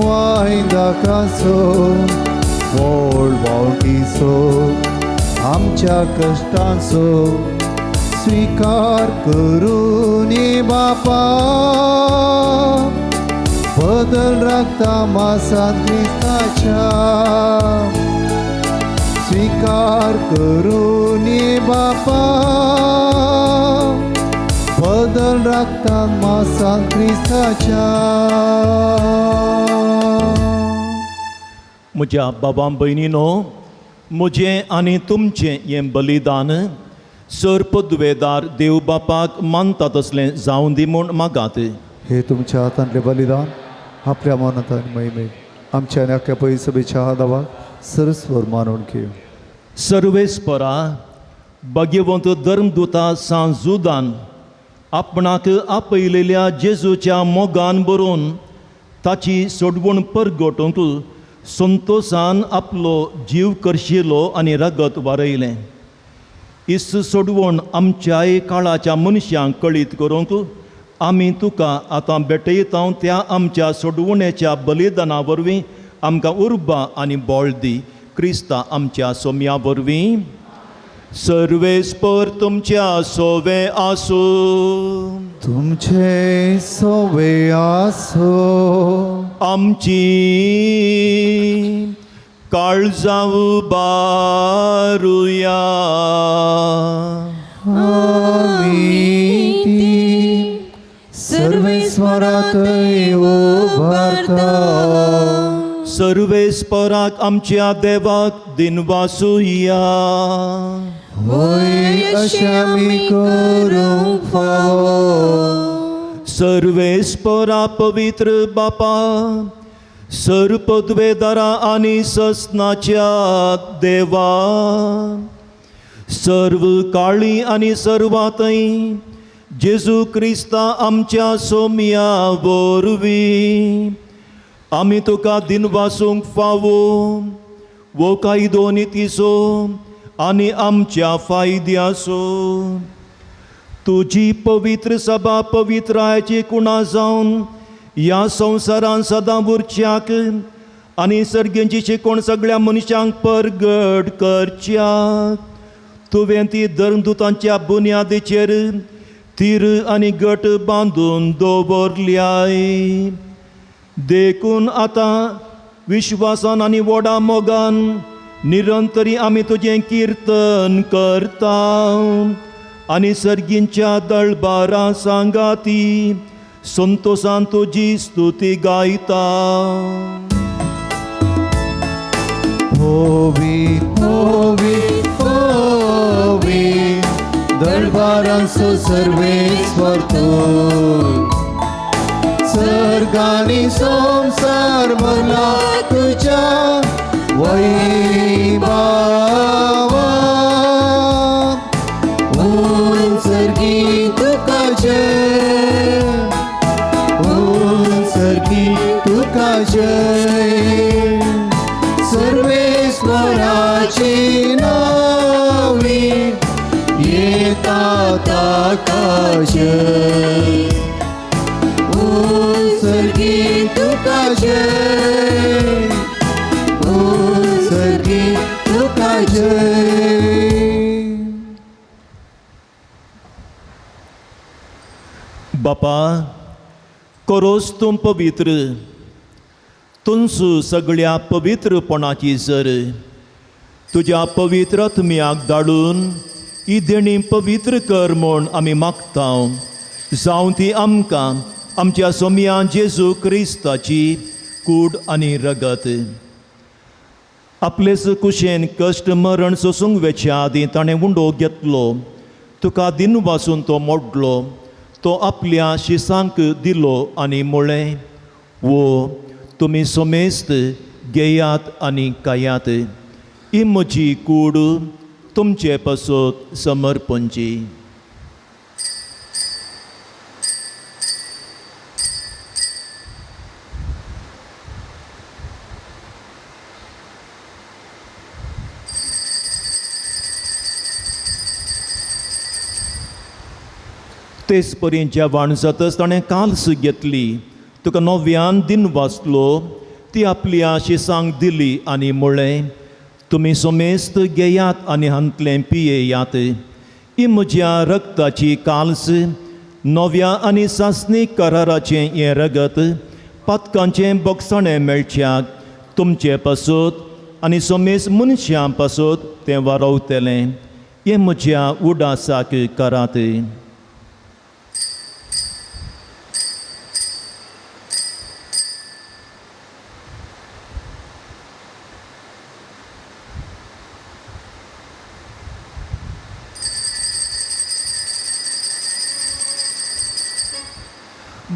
वायदाकाचो व्हड बावटीचो आमच्या कश्टांचो स्विकार करून बापा, बदल राखता मासांत क्रिस्ताच्या, स्विकार करून बापा, बदल राखता मासांत क्रिस्ताच्या. म्हज्या बाबा भयणीनो, म्हजें आनी तुमचें हें बलिदान सर पदवेदार देव बापाक मानता तसलें जावं दी म्हूण मागात. हे तुमच्या हातांतलें बलिदान आपल्या मनांत आनी महिमेक आमच्या आनी अख्ख्या पयसभेच्या हातावाक सरस्वर मानून घेव. सर्वेस्परा भाग्यवंत धर्मदुता सांजुदान आपणाक आपयलेल्या जेजूच्या मोगान बरोवन ताची सोडवण परगटूंक संतोसान आपलो जीव करशिलो आनी रगत वारयलें. इस सोडवण आमच्याय काळाच्या मनशांक कळीत करूंक आमी तुका आतां भेटयता त्या आमच्या सोडवणेच्या बलिदाना वरवीं आमकां उर्बा आनी बळ दी. क्रिस्ता आमच्या सोम्या वरवीं. सर्वेस्पर तुमच्या सोवे आसूं. तुमचे सोवे आसूं. आमची काळजां उबारुया. आमी ती सर्वेस्वरातय उबारता. सर्वेस्पराक आमच्या देवाक दिनवासुया. होय अशें आमी करूंक फावो. सर्वेस्परा पवित्र बापा, सर पदवेदारा आनी ससनाच्या देवा, सर्व काळी आनी सर्वांतय जेजू क्रिस्ता आमच्या सोम्या वरवीं आमी तुका दिनवासूंक फावो वो कायदो नितीचो आनी आमच्या फायद्याचो. तुजी पवित्र सभा पवित्रायची कुणा जावन ह्या संवसारान सदां उरच्याक आनी सर्गेंची शिकवण सगळ्या मनशांक परगट करच्याक तुवें ती धर्मदुतांच्या बुन्यादीचेर तीर आनी गट बांदून दवरल्याय. देखून आतां विश्वासान आनी व्हडा मोगान निरंतरी आमी तुजें किर्तन करता आनी सर्गींच्या दळबारां सांगाती संतोसान तुजी स्तुती गायता. होवी होवी होवी दरबारांचो सर्वेस्वर तूं, सर्गानी संवसार भरला तुज्या वैभावान. उंच सर्गी तुका जय, उंच सर्गी तुका जय, सर्वेस्वराची नावी येता ताका जय. उंच सर्गी तुका जय, उंच सर्गी तुका जय. बापा कोरोस तूं पवित्र, तुंसू सगळ्या पवित्रपणाची जर तुज्या पवित्र आत्म्याक धाडून ही देणी पवित्र कर म्हूण आमी मागता. जावं ती आमकां आमच्या सोम्या जेजू क्रिस्ताची कूड आनी रगत. आपलेच कुशेन कश्ट मरण सोसूंक वेच्या आदीं ताणें उंडो घेतलो, तुका दिनवासून तो मोडलो, तो आपल्या शिसांक दिलो आनी म्हळें, वो तुमी सोमेस्त घेयात आनी खायात, ही म्हजी कूड तुमचे पासत समर्पणची. तेच परी जेवण जातच ताणें काल्स घेतली, तुका नव्यान दिन वाचलो, ती आपल्या शिसांक दिली आनी म्हळें, तुमी सोमेस्त घेयात आनी हांतलें पियेयात, ही म्हज्या रगताची काल्स, नव्या आनी सासणी कराराचें हें रगत पातकांचें बोगसाणें मेळच्याक तुमचे पासत आनी सोमेस्त मनशां पासत तें वारवतलें. हें म्हज्या उडासाक करात.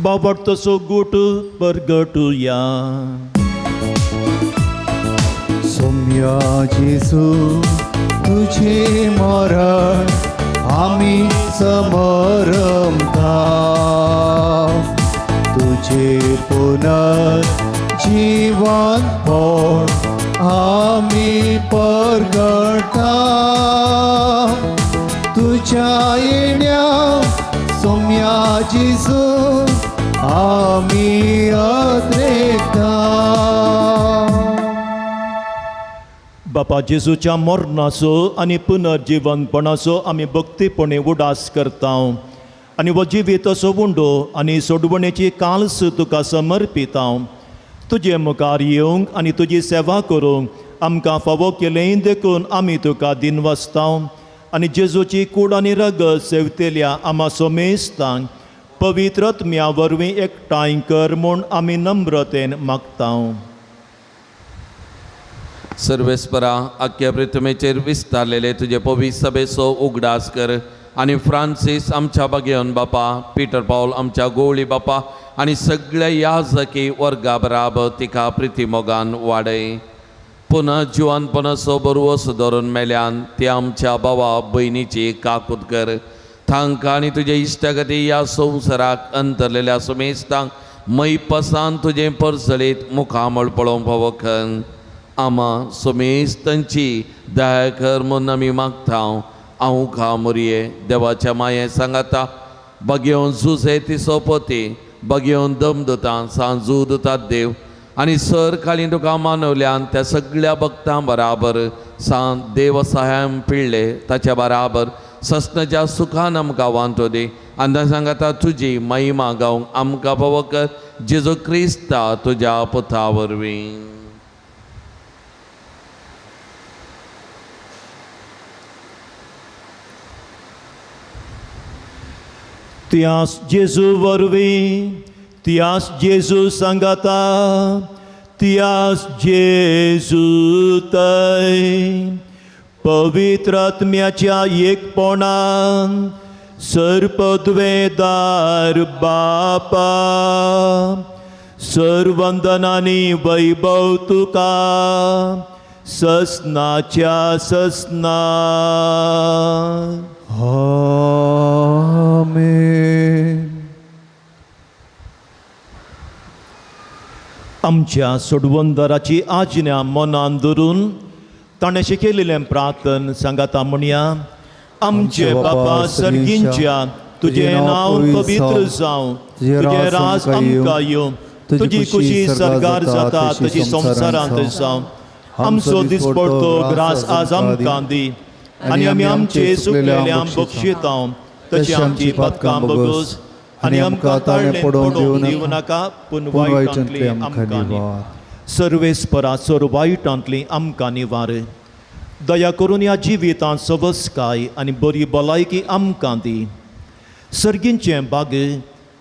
बाबट तसो गुट परगटुया. सोम्या जेजू तुझे मरण आमी समरमता, तुझे पुनर्जीवन पण आमी परगटा. तुझ्या येण्या सोम्या जेजू आमी अद्रेकता. बापा जेजूच्या मरणाचो आनी पुनर्जीवनपणाचो आमी भक्तीपणे उडास करता आनी हो जिवीत असो उंडो आनी सोडवणेची काल्स तुका समर्पिता. तुजे मुखार येवंक आनी तुजी सेवा करूंक आमकां फावो केलें देखून आमी तुका दिनवासता आनी जेजूची कूड आनी रगत सेवतेल्या आमा सोमेस्तांक पवित्र आत्म्या वरवीं एकठांय कर म्हूण आमी नम्रतेन मागता. सर्वेस्परा आख्या पृथ्वीचेर विस्तारलेले तुजे पवित्र सभेचो उगडास कर आनी फ्रांसीस आमच्या बागेवन बापा, पीटर पावल आमच्या गोवळी बापा आनी सगळ्या याजकी वर्गा बराबर तिका प्रिती मोगान वाडय. पुनः जिवानपणाचो बरवस धरून मेल्यान ती आमच्या भावा भयणीची काकूत कर. तांकां आनी तुजे इश्टागती ह्या संवसाराक अंतरलेल्या सुमेस्तांक मैपसान तुजें परजळीत मुखामळ पळोवंक फावो कर. आमा सुमेस्तांची दया कर म्हूण आमी मागता. हांव खा मुरये देवाच्या माये सांगाता बगेवन जुजे ती सोपती बगेवन दम दिता सांजू दितात देव आनी सर काळी तुका मानवल्यान त्या सगळ्या भक्तां बराबर सांग देव सहायम पिळ्ळे ताच्या बराबर ससनाच्या सुखान आमकां वांटो दी आनी सांगाता तुजी महिमा गावंक आमकां फावो कर जेजू क्रिस्ता तुज्या पुता वरवीं. त्यास जेजू वरवीं, त्यास जेजू सांगाता, त्यास जेजू तय पवित्र आत्म्याच्या एकपणान सर्पद्वेदार बापा सर्वंदनानी वैभव तुका ससनाच्या ससना. आमेन. आमच्या सोडवंदराची आज्ञा मनान धरून ताणें शिकयलेलें प्रार्थन सांगाता म्हणया. आमचे बापा सर्गींच्या, तुजें नांव पवित्र जावं, तुजें राज आमकां येवं, तुजी खुशी सर्गार जाता तशी संवसारांत जावं. आमचो दिसपडतो ग्रास आज आमकां दी आनी आमी आमचे सुकलेल्या बक्षितां तशी आमची पदकां बगोस आनी आमकां ताळें पडोवंक दिवं नाका पूण वायटांतली आमकां निवार. सर्वेस्परा सर वायटांतली आमकां निवार. दया करून ह्या जिवितांत सवसकाय आनी बरी भलायकी आमकां दी. सर्गींचें बाग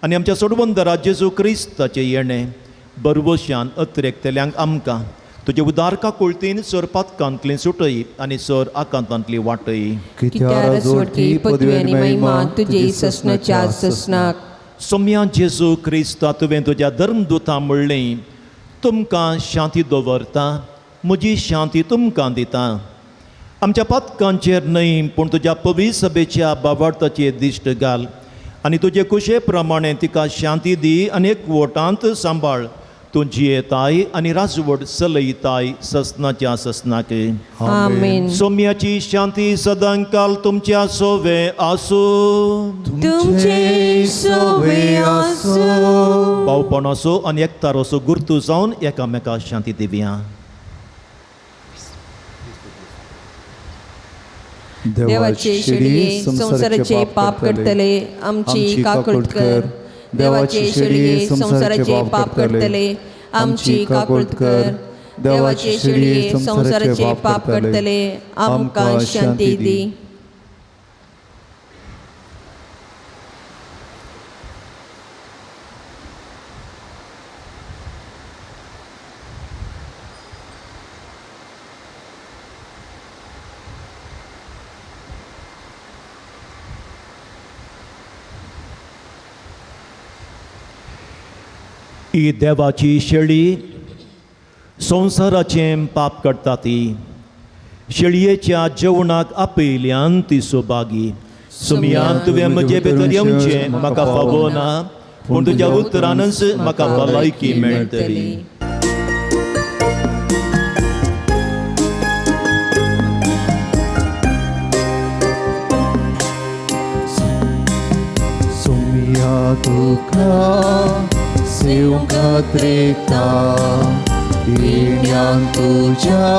आनी आमच्या सोडवंदरा जेजू क्रिस्ताचें येणें बरवश्यान अत्रेकतल्यांक आमकां तुजे उदार काकुळतीन सर पातकांतली सुटय आनी सर आकांतांतली वाटय. कित्यार जोडटी पदवी आनी महिमा तुजी ससनाच्या ससनाक. सोम्या जेजू क्रिस्ता, तुवें तुज्या धर्मदुतां म्हणलें, तुमकां शांती दवरता, म्हजी शांती तुमकां दिता. आमच्या पातकांचेर न्हय पूण तुज्या पवित्र सभेच्या बाबार्थाचेर दिश्ट घाल आनी तुजे कुशे प्रमाणे तिका शांती दी आनी एकवटांत सांबाळ. तूं जियेताय आनी राजवट चलयताय ससनाच्या ससनाक. आमेन. सोम्याची शांती सदांकाल तुमच्या सोवे आसूं. तुमचे सोवे आसूं. भावपणाचो आनी एकताराचो गुर्तू जावन एकामेका शांती दिवया. देवाचे शेळये संवसाराचे पाप करतले आमची काकूट कर. देवाचे शेळये संवसाराचे पाप करतले आमची काकूट कर. देवाचे शेळये संवसाराचे पाप करतले आमकां शांती दी. ही देवाची शेळी संवसाराचें पाप करता ती शेळयेच्या जेवणाक आपयल्यान ती सोबागी. सुमयान तुवें म्हजे भितर येवचें म्हाका फावो ना पूण तुज्या उतरानच म्हाका भलायकी मेळटली. सोम्या तुका सेवंक त्रेता येण्यान तुज्या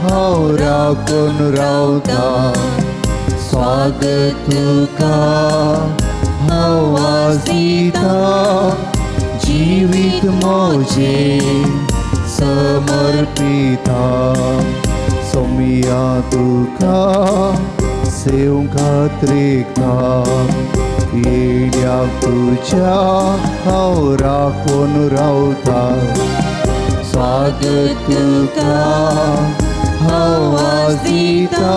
हांव राखून रावता. स्वागत तुका हांव दिता जिवीत म्हजें समर्पिता. सोम्या तुका सेवंक त्रेता येण्याक तुज्या हांव राखून रावता. स्वागत तुका आवाज दिता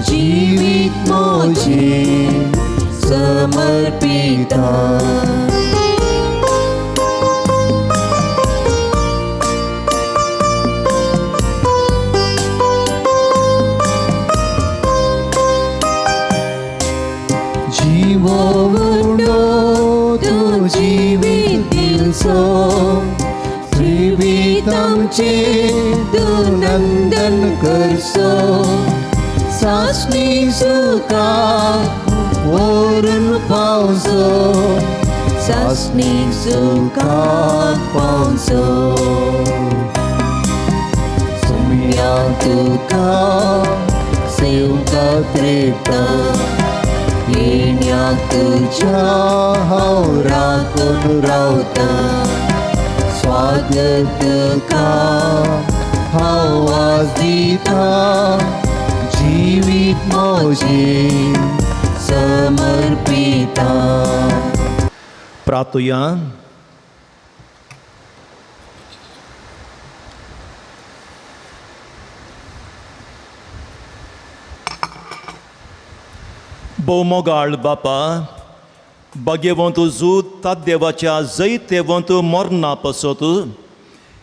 जिवीत मोजे समर्पिता. जीवो उंडो तूं जिवीत दिवचो, जिवीत आमचें तूं नंदन करचो, सासणी सुखाक व्हरून पावचो, सासणी सुखाक पावचो. सुम्या तुका सेवकाक रेटा, येण्याक तुज्या हांव राखून रावता, स्वागत तुका आवाज दिता जिवीत मोजे समर्पिता. प्रार्थुया. भोवमोगाळ बापा, भाग्यवंत जूत तादेवाच्या जैतेवंत मरणा पासत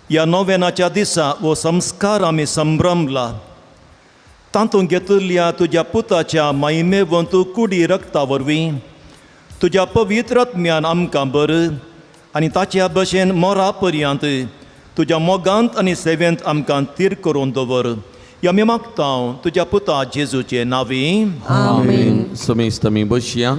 ह्या नोवेनाच्या दिसा हो संस्कार आमी संभ्रमला. तातूंत घेतिल्ल्या तुज्या पुताच्या महिमेवंत कुडी रक्ता वरवीं तुज्या पवित्र आत्म्यान आमकां बर आनी ताच्या भशेन मोरा पर्यंत तुज्या मोगांत आनी सेवेंत आमकां थीर करून दवर. ह्या आमी मागता तुज्या पुता जेजूचे नांवी. आमेन. समेस्त आमी बसया.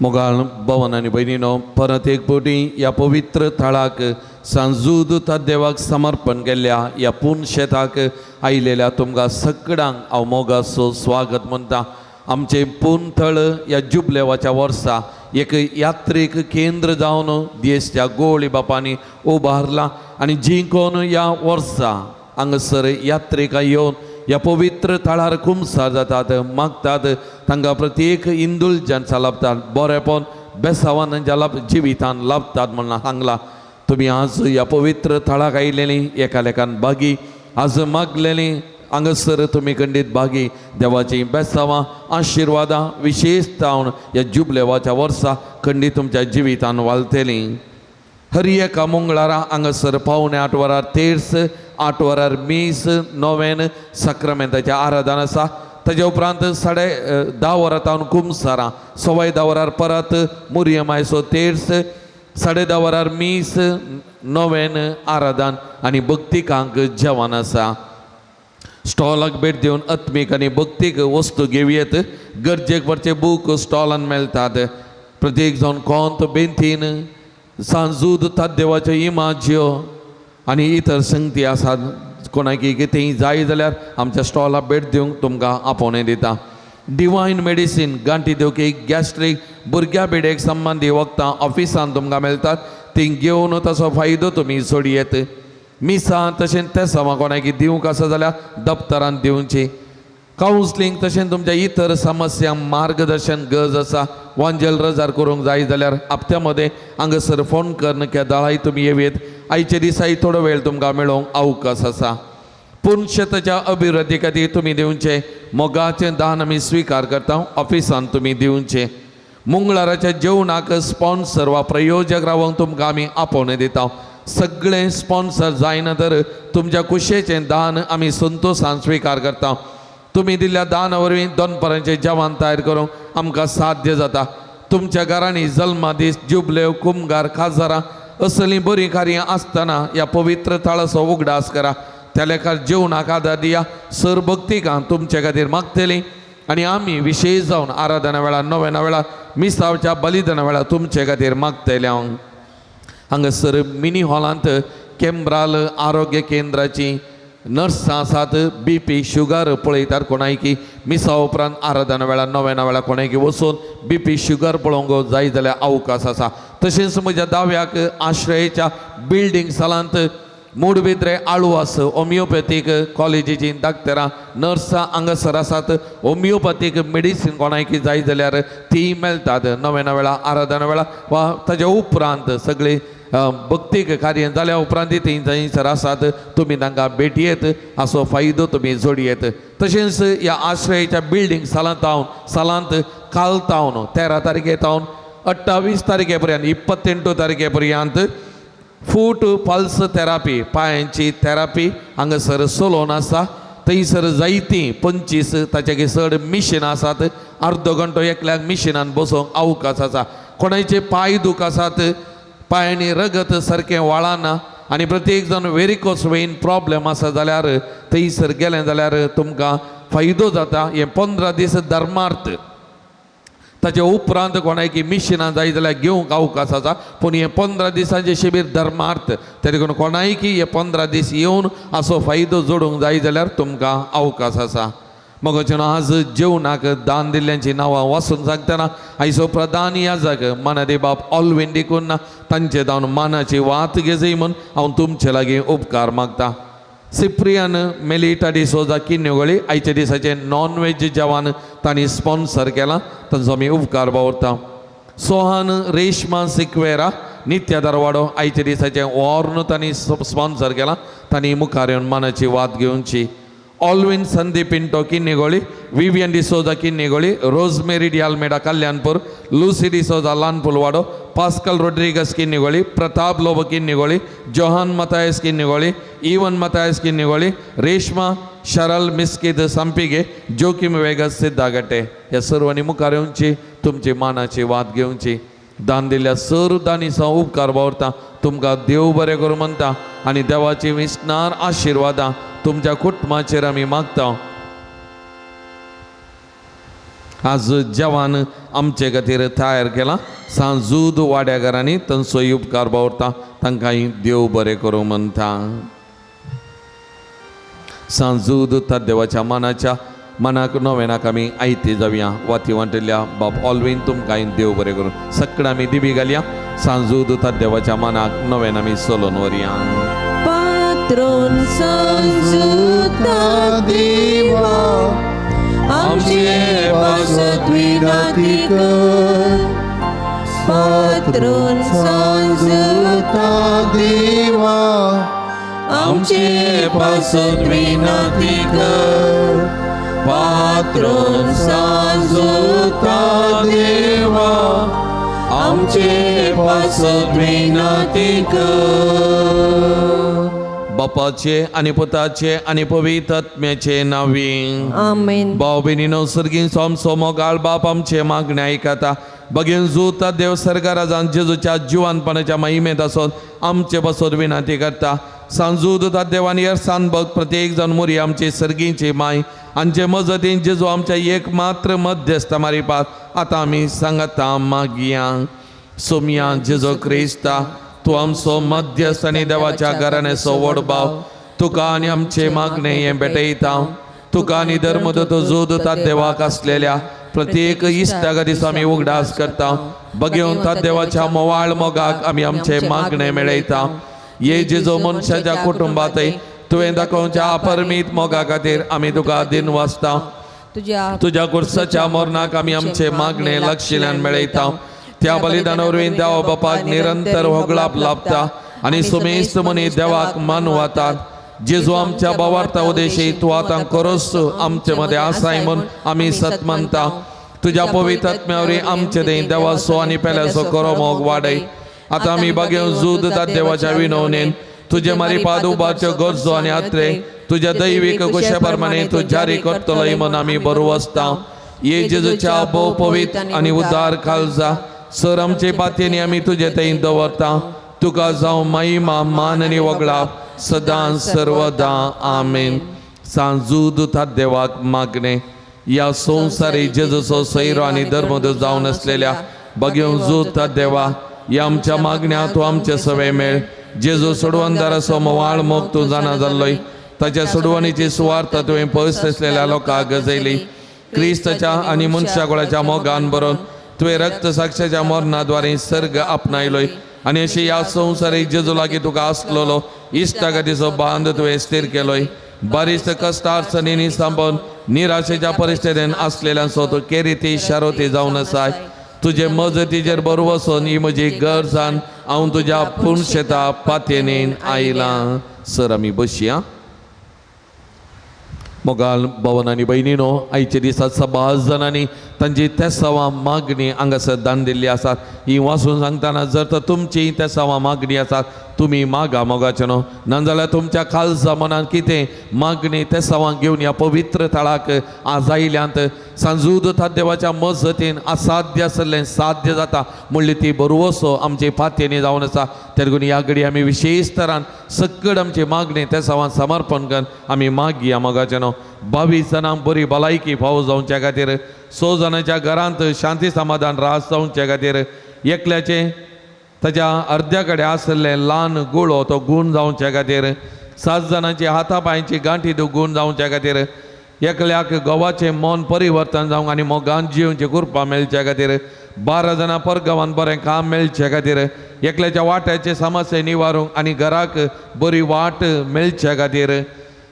मोगाळ भवन आनी भयणीनो, परत एक फावटी ह्या पवित्र थळाक सांजूद देवाक समर्पण केल्ल्या ह्या पूर्ण शेताक आयिल्ल्या तुमकां सगळ्यांक हांव मोगाचो स्वागत म्हणटा. आमचें पूर्ण थळ ह्या जुबलेवाच्या वर्सा एक यात्रीक केंद्र जावन देशच्या गोळी बापांनी उबारलां आनी जिंकोन ह्या वर्सा हांगासर यात्रिकां येवन ह्या पवित्र थळार कुमसार जातात, मागतात. तांकां प्रत्येक इंदुलजन्सा लाभतात, बरेपण बेसावान लाभ जिवितान लाभतात म्हणून सांगलां. तुमी आज ह्या पवित्र थळाक आयिल्लीं एकालेकान बागी आज मागलेलीं हांगासर तुमी खंडीत बागी देवाचीं बेसावां आशिर्वादां विशेश जावन ह्या जुबलेवाच्या वर्सा खंडीत तुमच्या जिवितान वालतलीं. हर एका मंगळारा हांगासर 7:45 वरार तेर्स, 8 वरार मीस, नोवेन साक्रामेंताचें आराधन आसा. ताजे उपरांत 10:30 वरां तावन कुमसारां, 10:15 वरार परत मुरयमायचो तेर्स, 10:30 वरार मीस, नोवेन आराधन आनी भक्तिकांक जेवण आसा. स्टॉलाक भेट दिवन आत्मीक आनी भक्तीक वस्तू घेवयेत. गरजेक पडचे बूक स्टॉलान मेळटात. प्रत्येक जावन कोंत बेंतीन सांजूद तादेवाच्यो इमाज्यो आनी इतर संगती आसात. कोणाक कितेंय जाय जाल्यार आमच्या स्टॉलाक भेट दिवंक तुमकां आपोवणें दिता. डिवायन मेडिसीन गांठी दुखी, गॅस्ट्रीक, भुरग्या बेडेक संबंदी वखदां ऑफिसान तुमकां मेळटात. ती घेवन ताचो फायदो तुमी सोडयेत. मिसां तशेंच तेसांवां कोणाक दिवंक आसा जाल्यार दप्तरान दिवची. कावन्सलींग तशेंच तुमच्या इतर समस्यांक मार्गदर्शन गरज आसा. वांजेल रजार करूंक जाय जाल्यार हप्त्या मदें हांगासर फोन करून केदाळाय तुमी येवयेत. आयचे दिसाय थोडो वेळ तुमकां मेळोवंक अवकाश आसा. पूण शेताच्या अभिवृद्धी खातीर तुमी दिवचें मोगाचें दान आमी स्विकार करता. ऑफिसान तुमी दिवचें. मंगळाराच्या जेवणाक स्पॉन्सर वा प्रयोजक रावंक तुमकां आमी आपोवणें दिता. सगळें स्पॉन्सर जायना तर तुमच्या कुशेचें दान आमी संतोशान स्विकार करता. तुमी दिल्ल्या दाना वरवीं दनपरांचें जेवण तयार करूंक आमकां साध्य जाता. तुमच्या घरांनी जल्मा दीस, जुबलेव, कुमगार, काजारां असलीं बरीं कार्यां आसतना ह्या पवित्र थळाचो उगडास करा. त्या लेखार जेवणाक आदार दिया. सर भक्तिकां तुमचे खातीर मागतलीं आनी आमी विशेश जावन आराधना वेळार, नोवेना वेळार, मिसावच्या बलिदाना वेळार तुमचे खातीर मागतले. हांव हांगासर मिनी हॉलांत केंब्राल आरोग्य केंद्राची नर्सां आसात. बी पी शुगर पळयतात कोणायकी. मिसा उपरांत आराधना वेळार, नोवेना वेळार कोणायकी वचून बी पी शुगर पळोवंक जाय जाल्यार अवकाश आसा. तशेंच म्हज्या दाव्याक आश्रयेच्या बिल्डींग सालांत मूडबिद्रे आळवास होमियोपॅथीक कॉलेजीची डाक्टरां नर्सां हांगासर आसात. होमियोपॅथीक मेडिसीन कोणायकी जाय जाल्यार ती मेळटात. नोवेना वेळार, आराधना वेळार वा ताच्या उपरांत सगळी भक्तीक कार्य जाल्या उपरांत ती थंयसर आसात, तुमी तांकां भेटयेत, हाचो फायदो तुमी जोडयेत. तशेंच ह्या आश्रयाच्या बिल्डींग सालांत हांव सालांत काल तावन 13 तारखे तावन 28 तारखे पर्यंत 28 तारखे पर्यंत फूट पल्स थेरापी पांयांची थेरापी हांगासर सलोन आसा. थंयसर जायतीं 25 ताच्या चड मिशिनां आसात. अर्दो घंटो एकल्याक मिशिनान बसोवंक अवकाश आसा. कोणाचे पांय दूख आसात, पांयांनी रगत सारकें वळना आनी प्रत्येक जाण वेरिकोस वेन प्रॉब्लेम आसा जाल्यार थंयसर गेलें जाल्यार तुमकां फायदो जाता. हें 15 दीस धर्मार्थ. ताचे उपरांत कोणायकी मिशिनां जाय जाल्यार घेवंक अवकाश आसा, पूण हें 15 दिसांचें शिबीर धर्मार्थ. ते देखून कोणायकी हे 15 दीस येवन हाचो फायदो जोडूंक जाय जाल्यार तुमकां अवकाश आसा. मगोचें आज जेवणाक दान दिल्ल्यांची नांवां वाचून सांगतना आयचो प्रधान याजक मानादी बाप ऑलवीन डिकून तांचे जावन मानाची वात घेजय म्हूण हांव तुमचे लागीं उपकार मागता. सिप्रियान मेलिटा डिसोजा किन्नेगोळी आयच्या दिसाचें नॉन वेज जेवण तांणी स्पॉन्सर केलां, तांचो आमी उपकार बावरता. सोहान रेशमा सिक्वेरा नित्या दरवाडो आयच्या दिसाचें वॉर्न तांणी स्पॉन्सर केलां, तांणी मुखार येवन मानाची वात घेवची. Alvin Sandeep Pinto Kinnigoli, Vivian D'Souza Kinnigoli, Rosemary D'Almeida Kalyanpur, Lucy D'Souza Lanpulwado, Pascal Rodrigues Kinnigoli, Pratap Lobo Kinnigoli, Johan Mathias Kinnigoli, Evan Mathias Kinnigoli, Reshma Sharal Miskith Sampige, Joachim Vegas Siddhagatte. ह्या सर्वांनी मुखार येवची, तुमची मानाची वात घेवची. दान दिल्ल्या सर दानीचो उपकार बावरता. तुमकां देव बरें करूं म्हणटा आनी देवाची विसनार आशिर्वादां तुमच्या कुटुंबाचेर आमी मागता. आज जेवण आमचे खातीर तयार केलां सांजूद वाड्या घरांनी, तांचोय उपकार बावरता. तांकांय देव बरें करूं म्हणटा. सांजूद देवाच्या मानाच्या मनाक नवेनाक आमी आयते जावया. वाती वांटिल्ल्या बाप ऑलवीन तुमकांय देव बरें करूं. सगळें आमी दिबी घालया. सांजूद देवाच्या मनाक नवेन आमी चलोवन व्हरया. पात्रोन सांजुता देवा आमचे पासत विनंती कर. पात्रोन सांजुता देवा आमचे पासत विनंती कर. पात्रोन सांजुता देवा आमचे पासत विनंती कर. बापाचे आनी पुताचे आनी पवित्र आत्म्याचे नांवी आमेन. भाव भयणीनो, सर्गीन सोमसो मोगाळ बाप आमचे मागणे आयकता. बगेन जुता देव सर्गाराजान जेजूच्या जिवानपणाच्या महिमेंत आसोन आमचे पासत विनंती करता. सांजू दुता देवान येरसान बग प्रत्येक जाण मोरी आमची सर्गींची माय आमचे मजतीन जेजू आमच्या एक मात्र मध्यस्थ मारिपात आतां आमी सांगता मागया. सोमया जेजू क्रिस्ता, तूं आमचो मध्यस्थ आनी देवाच्या घराण्याचो व्हड भाव, तुका आनी आमचे मागणे हें भेटयता. तुका आनी धर्मदत्त जोद देवाक आसलेल्या प्रत्येक इश्टागतीचो आमी उगडास करता. बगेवन देवाच्या मोवाळ मोगाक आमी आमचे मागणे मेळयता. ये जेजो मनशाच्या कुटुंबातय तुवें दाखोवच्या अपरमीत मोगा खातीर आमी तुका दिन वाचता. तुज्या कुर्साच्या मरणाक आमी आमचे मागणे लक्षिल्यान मेळयता. त्या बलिदाना वरवीं देवा बापाक निरंतर होगळाप लाभता आनी सुमेस्त मनी देवाक मानवातात. जेजू आमच्या बावार्ता उदेशी तूं आतां करोस आमचे मदें आसाय म्हूण आमी सत मानता. तुज्या पवित्र आत्म्या वरवीं आमचे थंय देवाचो आनी पेल्याचो करो मोग वाडय. आतां आमी बागेवन जूद देवाच्या विनवणेन तुजे मारी उबारच्यो गरजो आनी आत्रे तुज्या दैवीक कुशे प्रमाणे तूं जारी करतलोय म्हूण आमी बरो वसता. ये जेजूच्या भोव पवित्र आनी उदार काळजा सर आमचे पातयेनी आमी तुजे थंय दवरता. तुका जावं महिमा मान आनी वगळाप सदां सर्वदां. आमेन. सांजूद देवाक मागणे ह्या संवसारी जेजूचो सैरो आनी धर्मदूत जावन आसलेल्या बगेवन जूत देवा ह्या आमच्या मागण्या तूं आमचे सवे मेळ. जेजू सोडवणदाराचो मोवाळ मोग तूं जाणा जाल्लोय. ताच्या सोडवणीची सुवार्थ तुवें पयस आसलेल्या लोकांक गजयली. क्रिस्ताच्या आनी मनशाकुळाच्या मोगान बरोवन तुवें रक्त साक्षाच्या मरणाद्वारे सर्ग आपणायलोय आनी अशी ह्या संवसारीक जेजू लागीं तुका आसलेलो इश्टागतीचो बांद तुवें स्थीर केलोय. बारीस कश्ट अडचणींनी सांबोवन निराशेच्या परिस्थितीन आसलेल्यांचो तूं केरिती शारोती जावन आसाय. तुजे मजतीचेर बरवसून ही म्हजी गरजान हांव तुज्या पुणशेता पातयेन आयलां. सर आमी बसया. मोगाल भवन आनी भयणीनो, आयच्या दिसा सबाज जाणांनी तांची तेसावां मागणी हांगासर दान दिल्ली आसात. ही वाचून सांगतना जर तर तुमची तेसावां मागणी आसात तुमी मागा मोगाचे न्हू, नाजाल्यार तुमच्या खालसा मनान कितें मागणी तेसावां घेवन ह्या पवित्र थळाक आज आयल्यांत. सांजूद देवाच्या मजतीन असाध्य आसलें साध्य जाता म्हणली ती बरवसो आमची फातयेनी जावन आसा. तेरगून ह्या घडी आमी विशेश तरान सकड आमची मागणी तेसावां समर्पण करून आमी मागया मोगाचे न्हू. 22 जाणांक बरी भलायकी फावो जावच्या खातीर, 6 जाणांच्या घरांत शांती समाधान रास जावच्या खातीर, एकल्याचें ताच्या अर्द्या कडेन आशिल्लें ल्हान गुळो तो गूण जावच्या खातीर, 7 जाणांची हाता पांयची गांठी तो गूण जावच्या खातीर, एकल्याक गोवाचें मन परिवर्तन जावंक आनी मोगान जिवचे कृपा मेळच्या खातीर, 12 जाणां परगांवान बरें काम मेळचे खातीर, एकल्याच्या वाट्याचे समस्या निवारूंक आनी घराक बरी वाट मेळच्या खातीर,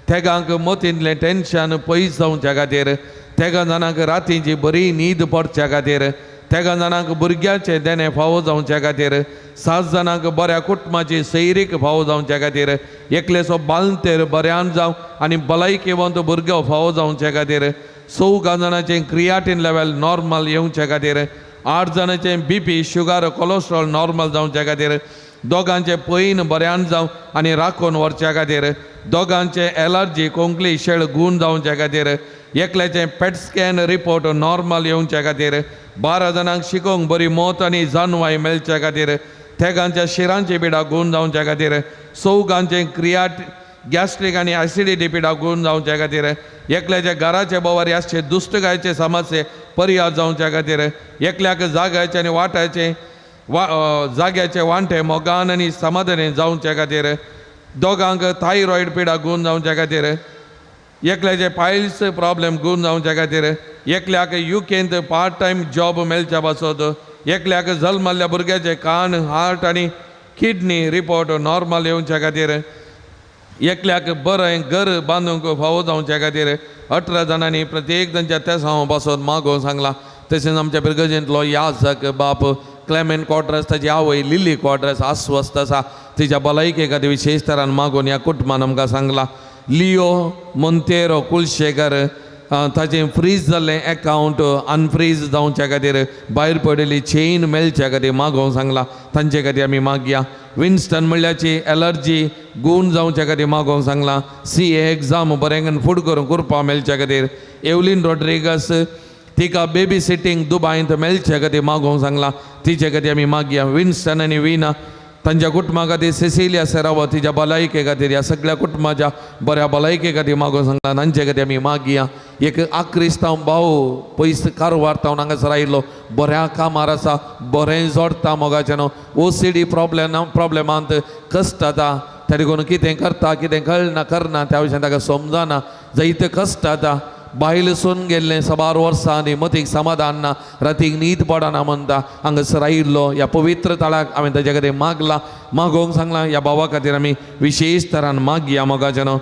तेगांक मतींतलें टेन्शन पयस जावच्या खातीर, तेगां जाणांक रातींची बरी न्हीद पडच्या खातीर, तेगां जाणांक भुरग्याचें देणें फावो जावच्या खातीर, 7 जाणांक बऱ्या कुटुंबाची सैरीक फावो जावच्या खातीर, एकलेचो बालतेर बऱ्यान जावं आनी भलायकेवंत भुरगो फावो जावच्या खातीर, 4 जाणांचें क्रियाटीन लेवल नॉर्मल येवच्या खातीर, 8 जाणांचें बीपी शुगर कोलेस्ट्रॉल नॉर्मल जावच्या खातीर, दोगांचें पैन बऱ्यान जावं आनी राखून व्हरच्या खातीर, दोगांचें एलर्जी कोंकली शेळ गूण जावच्या खातीर, एकल्याचें पेट स्कॅन रिपोर्ट नॉर्मल येवच्या खातीर, 12 जाणांक शिकोवंक बरी मत आनी जानवाय मेळच्या खातीर, तेगांच्या शिरांची पिडा गूण जावच्या खातीर, 4गांचें क्रियाट गॅस्ट्रीक आनी एसिडिटी पिडा गूण जावच्या खातीर, एकल्याच्या घराचे बोवारी आसचे दुश्टकायचे समस्ये परिहार जावच्या खातीर, एकल्याक जाग्याचे आनी वाट्याचे वा जाग्याचे वांटे मोगान आनी समाधानी जावच्या खातीर, दोगांक थायरॉयड पिडा गूण जावच्या खातीर, एकल्याचे पायल्स प्रॉब्लेम गूण जावच्या खातीर, एकल्याक युकेंत पार्ट टायम जॉब मेळच्या पासत, एकल्याक जल्मल्ल्या भुरग्याचे कान हार्ट आनी किडनी रिपोर्ट नॉर्मल येवच्या खातीर, एकल्याक बरें घर बांदूंक फावो जावच्या खातीर 18 जाणांनी प्रत्येक तांच्या तेसांव पासत मागोवंक सांगलां. तशेंच आमच्या पिरगजेंतलो याजक बाप क्लेमेंट क्वाड्रस, ताची आवय लिली क्वाड्रस अस्वस्थ आसा, तिच्या भलायके खातीर विशेश तरान मागून ह्या कुटुंबान आमकां सांगलां. लियो मोंतेरो कुलशेखर ताचें फ्रीज जाल्लें एकावंट अनफ्रीज जावच्या खातीर, भायर पडिल्ली चेन मेळच्या खातीर मागोवंक सांगलां, तांचे खातीर आमी मागया. विन्स्टन म्हणल्याची एलर्जी गूण जावच्या खातीर मागोवंक सांगलां. सी ए एग्जाम बरें फूड करूंक कृपा मेळच्या खातीर. एवलीन रॉड्रिगस तिका बेबी सिटींग दुबायंत मेळचे खातीर मागोवंक सांगलां, तिचे खातीर आमी मागया. विन्स्टन आनी विना तांच्या कुटुंबा खातीर, सिसिलिया सेरावो तिच्या भलायके खातीर, ह्या सगळ्या कुटुंबाच्या बऱ्या भलायके खातीर मागोवंक सांगलां, तांचे खातीर आमी मागया. एक आक्रिस्तांव भाव पयस कारवार तावन हांगासर आयिल्लो, बऱ्या कामार आसा, बरें जोडटा मोगाचें न्हू, ओसीडी प्रॉब्लेमांत कश्ट जाता, तेणे करून कितें करता कितें कळना करना त्या विशयान ताका समजना, जायते कश्ट जाता. बायल सोन गेल्लें साबार वर्सां आनी मतीक समाधान ना, रातीक न्हीद पडना म्हणटा, हांगासर आयिल्लो ह्या पवित्र थळाक हांवें ताच्या खातीर मागलां, मागोवंक सांगलां. ह्या भावा खातीर आमी विशेश तरान मागया मोगाचें न्हू.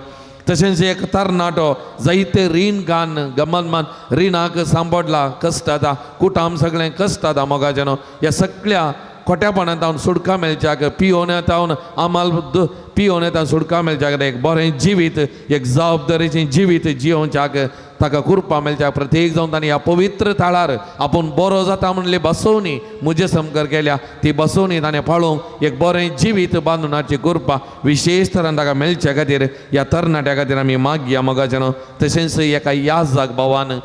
तशेंच एक तरणाटो जायते रीण घान गमनमान रिणाक सांपडला, कश्ट जाता, कुटाम सगळें कश्ट जाता मोगाचें न्हू. ह्या सगळ्या खोट्यापणांत तावन सुटका मेळच्याक, पियोन तावन आमाल पियोन तावन सुटका मेळच्याक, एक बरें जिवीत, एक जबाबदारीचें जिवीत जियोवच्याक ताका कृपा मेळच्या. प्रत्येक जावन ताणें ह्या पवित्र थळार आपूण बरो जाता म्हणली बसोवणी म्हजे समकर केल्या, ती बसोवणी ताणें पाळोवंक एक बरें जिवीत बांदून हाडची कृपा विशेश तरान ताका मेळच्या खातीर ह्या तरणाट्या खातीर आमी मागया मोगाचें न्हू. तशेंच एका याजाक भावान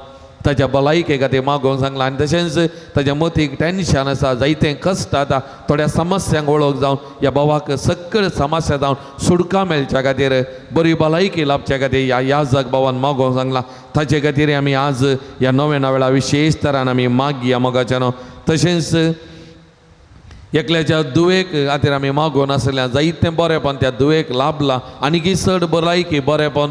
ताच्या भलायके खातीर मागोवंक सांगलां आनी तशेंच ताच्या मतीक टेन्शन आसा, जायतें कश्ट जाता, थोड्या समस्यांक वळख जावन ह्या भावाक सगळे समस्या जावन सुटका मेळच्या खातीर, बरी भलायकी लाभच्या खातीर ह्या याजक भावान मागोवंक सांगलां, ताचे खातीर आमी आज ह्या नव्या वेळा विशेश तरान आमी मागया मोगाचें न्हू. तशेंच एकल्याच्या दुवेक खातीर आमी मागोवन आसल्या, जायतें बरेंपण त्या दुवेक लाभलां आनीकी चड भलायकी बरेंपण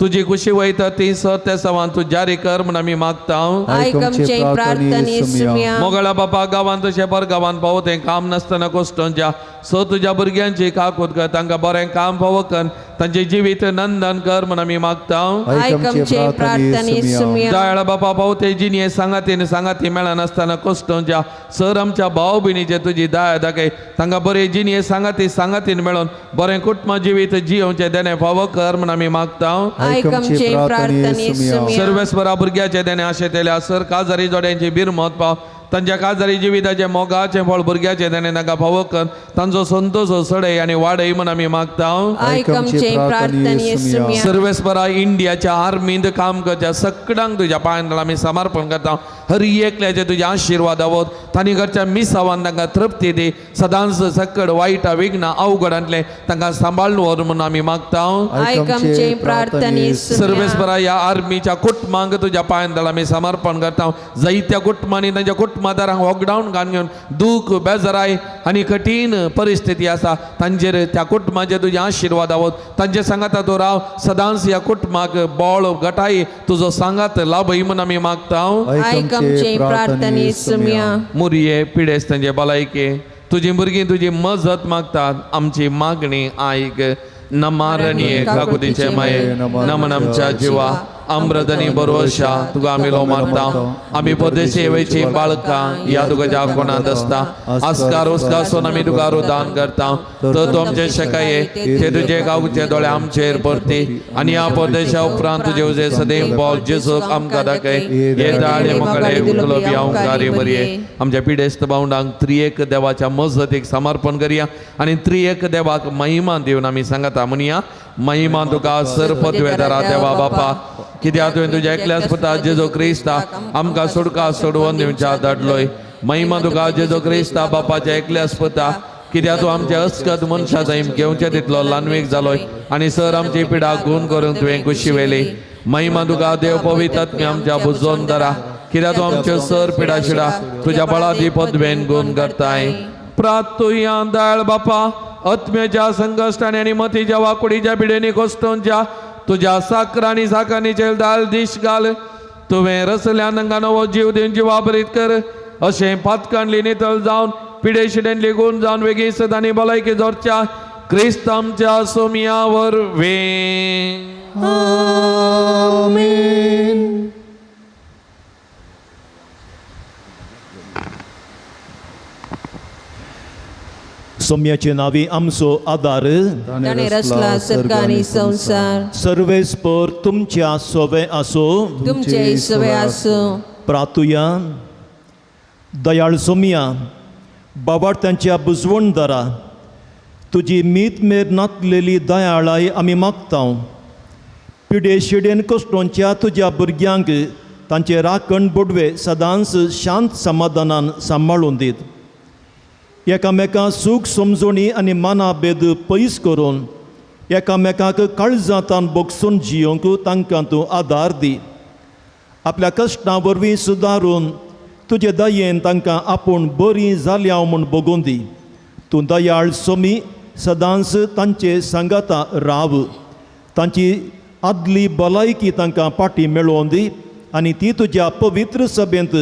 तुजी खुशी वयता ती सर त्या सवान तूं जारी कर म्हूण आमी मागता. आयक आमचे प्रार्थने सुमया. मोगळा बापा गांवांत तशें पर गांवांत पावो तें काम नासतना कोश्टोंच्या सो तुज्या भुरग्यांची काकूत कर, तांकां बरें काम फावो कर, तांचें जिवीत नंदन कर म्हूण आमी मागता. आयक आमचे प्रार्थने सुमया. दयाळा बापा पावो ते जिणये सांगातीन सांगाती मेळनासतना कोश्टोंच्या सर आमच्या भाव भयणीचे तुजी दया दाखय, तांकां बरें जिणये सांगाती सांगातीन मेळोन बरें कुटुंब जिवीत जियोवचें देणें फावो कर म्हूण आमी मागता. आयक आमचे प्रार्थने सुमया. सर्वेस्परा भुरग्याचे देणे आशेतल्या सर काजारी जोड्यांची बिरमत पाव, तांच्या काजारी जिविताचें मोगाचें फळ भुरग्याचें देणें तांकां फावो कर, तांचो संतोश सडय आनी वाडय म्हूण आमी मागता. आयक आमचे प्रार्थने सुमया. सर्वेस्परा इंडियाच्या आर्मींत काम करच्या सगळ्यांक तुज्या पांयांत आमी समर्पण करता. हर एकल्याचे तुजे आशिर्वाद आवत, तांणी घरच्या मिसावान तांकां तृप्ती दी, सदांच सकड वायटा विघ्नां अवघडांतलें तांकां सांबाळून व्हर म्हूण आमी मागता. आयक आमचे प्रार्थने सुमया. सर्वेस्परा ह्या आर्मीच्या कुटुंबांक तुज्या पांयांत आमी समर्पण करता. जायत्या कुटुंबांनी तांच्या कुटुंबादारांक लॉकडावन घालून घेवन दूख बेजाराय आनी कठीण परिस्थिती आसा, तांचेर त्या कुटुंबाचेर तुजे आशिर्वाद आवत, तांचे सांगाता तूं राव, सदांच ह्या कुटुंबाक बळ गटाय तुजो सांगात लाभय म्हूण आमी मागता. आयक आमचे प्रार्थने सुमया. मुरये पिडेस्त तांचे भलायके तुजी भुरगीं तुजी मजत मागतात, आमची मागणी आयक. नमारणीये काकुतीचे माये, नमन आमच्या जिवा अमृतनी बरोशा तुका आमी लो मारता. आमी परदेशी वयची बाळकां ह्या तुका कोणांत आसता आस्कार उस्कासून आमी तुका रुदान करता. तर तूं आमचे शकाये ते तुजे गांवचे दोळे आमचेर परती आनी ह्या परदेशा उपरांत तुजे उजे सदैव बोल जेजूक आमकां दाखय. हे दाळे मोकळे उकलो बियांवकारी बरये. आमच्या पिडेस्त भावंडांक त्रिएक देवाच्या मजतीक समर्पण करया आनी त्रिएक देवाक महिमा दिवन आमी सांगता म्हणया, महिमा तुका सर पदवेदारा देवा बापा, कित्याक तुवें तुज्या एकल्याच पुता जेजू क्रिस्ता आमकां सुटका सोडवून दिवच्या धाडलोय. महिमा तुका जेजू क्रिस्ता बापाच्या एकल्याच पुता, कित्याक तूं आमच्या अस्कत मनशा जाय घेवचे तितलो ल्हानवीक जालोय आनी सर आमची पिडा गुण करून तुवें कुशी व्हेली. महिमा तुका देव पवित्र आमच्या बुजोन दरा, कित्याक तूं आमच्यो सर पिडा शिडा तुज्या बळादी पदवेन गुण करताय. प्रातुया दयाळ बापा, आत्म्याच्या संकश्टाने आनी मतीच्या वाकुडीच्या पिडेनी कोश्टोंच्या तुज्या साकरांनी साकरांनी दाल दीश घाल. तुवें रसल्या तांकां नवो जीव दिवन जिवाबरीत कर, अशें पातकांडली नितळ जावन पिडे शिडेन लिगून जावन वेगीं सदांनी भलायकी जोडच्या क्रिस्त आमच्या सोमया वरवीं. आमेन. सोम्याचे नावी आमचो आदार. ताणें रचला सर्ग आनी संवसार. सर्वेस्पर तुमच्या सोवे आसो. तुमचे सवे आसूं. प्रातुया दयाळ सोमया, बाबार्त्यांच्या बुजवणदारा, तुजी मीत मेर नातलेली दयाळाय आमी मागता. पिडे शिडेन कश्टोंच्या तुज्या भुरग्यांक तांचे राखण बोडवे सदांच शांत समाधानान सांबाळून दीत, एकामेकां सूख समजणी आनी मानाभेद पयस करून एकामेकाक काळजांतान बोगसून जियोंक तांकां तूं आदार दी. आपल्या कश्टां वरवीं सुदारून तुजे दयेन तांकां आपूण बरीं जाल्या म्हूण बगोवन दी. तूं दयाळ सोमी सदांच तांचे सांगाता राव, तांची आदली भलायकी तांकां फाटीं मेळोवन दी आनी ती तुज्या पवित्र सभेंत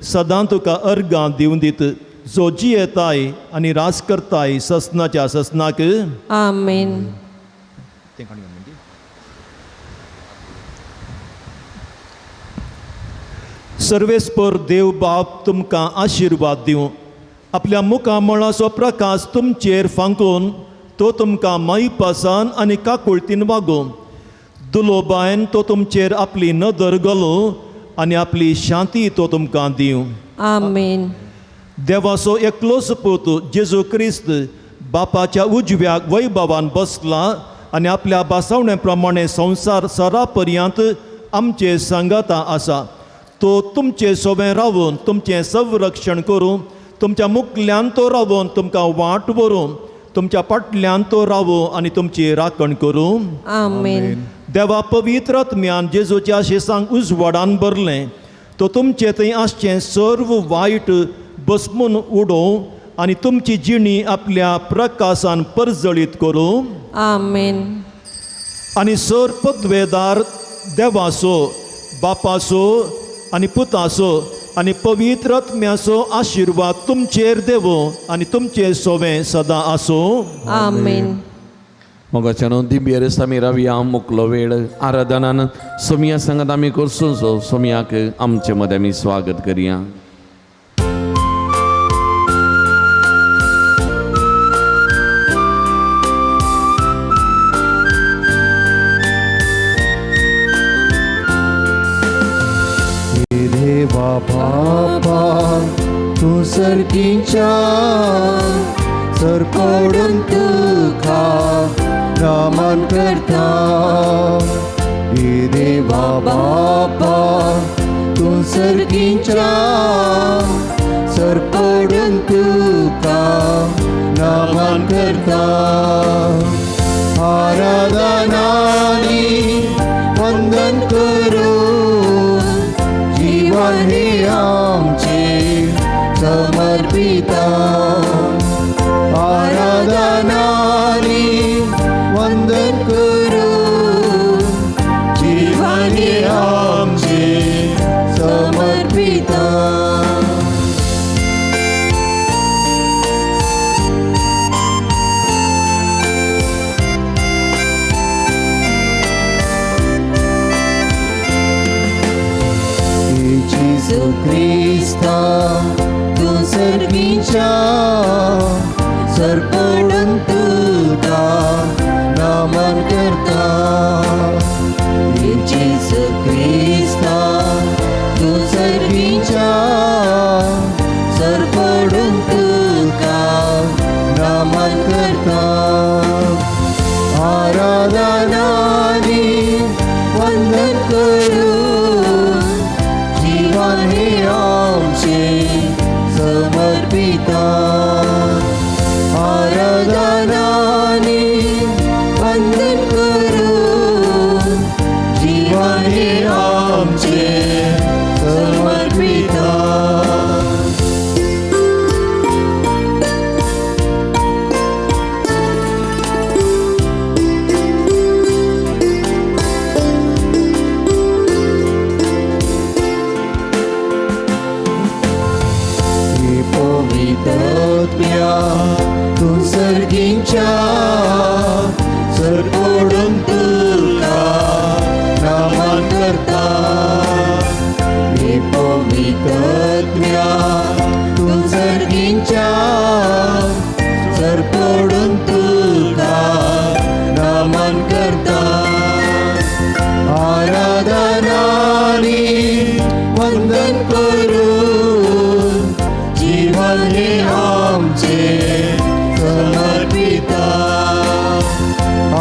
सदां तुका अर्गां दिवन दीत, जो जियेताय आनी रास करताय ससनाच्या ससनाक. आमेन. सर्वेस्पर देव बाप तुमकां आशिर्वाद दिवं, आपल्या मुखामळाचो प्रकाश तुमचेर फांकून तो तुमकां मायपासान आनी काकुळतीन वागोवं. दुलोबायन तो तुमचेर आपली नदर घालूं आनी आपली शांती तो तुमकां दिवं. आमेन. देवाचो एकलोच पूत जेजू क्रिस्त बापाच्या उजव्याक वैभवान बसला आनी आपल्या बासावणे प्रमाणे संवसार सरा पर्यंत आमचे सांगाता आसा. तो तुमचे सोबें रावून तुमचें संरक्षण करूं, तुमच्या मुखल्यान तो रावून तुमकां वाट व्हरूं, तुमच्या फाटल्यान तो रावूं आनी तुमची राखण करूं. आमेन. देवा पवित्र आत्म्यान जेजूच्या शिसांक उजवाडान भरलें, तो तुमचे थंय आसचें सर्व वायट बसमून उडोवं आनी तुमची जिणी आपल्या प्रकाशान परजळीत करूं. आमेन. आनी सर पदवेदार देवाचो बापाचो आनी पुताचो आनी पवित्र आत्म्याचो आशिर्वाद तुमचेर देवो आनी तुमचे सोवें सदां आसूं. आमेन. मोगाच्यानो दिंबेर आमी रावया. मुकलो वेळ आराधनान सोमया सांगात आमी करसूं. सोमयाक आमचे मदें आमी स्वागत करया. हे देवा बापा तूं सर्गीच्या सरपडून तुका नमन करता. हे देवा बापा तूं सर्गीच्या सरपडून तुका नमन करता. आराधनानी वंदन करू जीवन हे आमचे समर्पिता. आराधनानी वंदन करू जीवन हे आमचे समर्पिता. जेजू क्रिस्ता तूं सर्गीच्या सरपडून तुका नमन करता. जेजू क्रिस्ता तूं सर्गीच्या सरपडून तुका नमन करता. आराधनानी वंदन करू जीवन हे आमचे समर्पिता. आराधनानी वंदन करू जीवन हे आमचे समर्पिता. हे पवित्रत्म्या तूं सर्गीच्या सरपडून तुका नमन करता. हे पवित्रत्म्या तूं सर्गीच्या सरपडून तुका नमन करता. आराधनानी वंदन करू जीवन हे आमचे समर्पिता.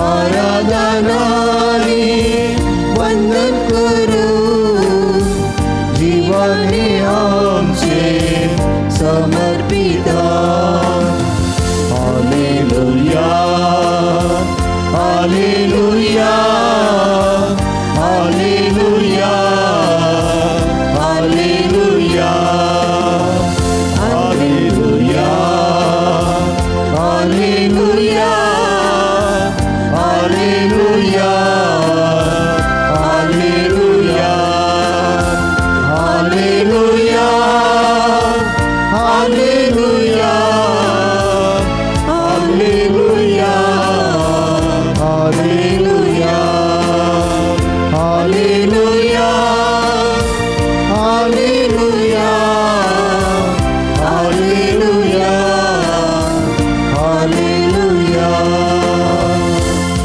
आराधनानी वंदन करू जीवन हे आमचे समर्पिता. Hallelujah, hallelujah, hallelujah, hallelujah, hallelujah, hallelujah, hallelujah, hallelujah, hallelujah, hallelujah, hallelujah, hallelujah, hallelujah, hallelujah, hallelujah, hallelujah. Hallelujah,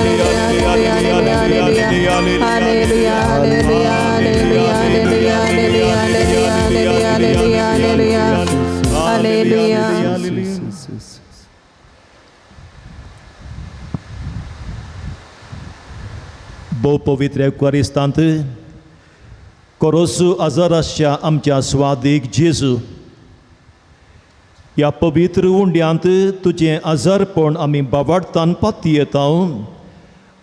hallelujah, hallelujah, hallelujah, hallelujah, hallelujah, hallelujah, hallelujah, hallelujah, hallelujah, hallelujah. भोव पवित्र एवकारिस्तांत कोरोसू आजाराच्या आमच्या स्वादीक जेजू, ह्या पवित्र उंड्यांत तुजें आजारपण आमी बाबाडतान पातयेता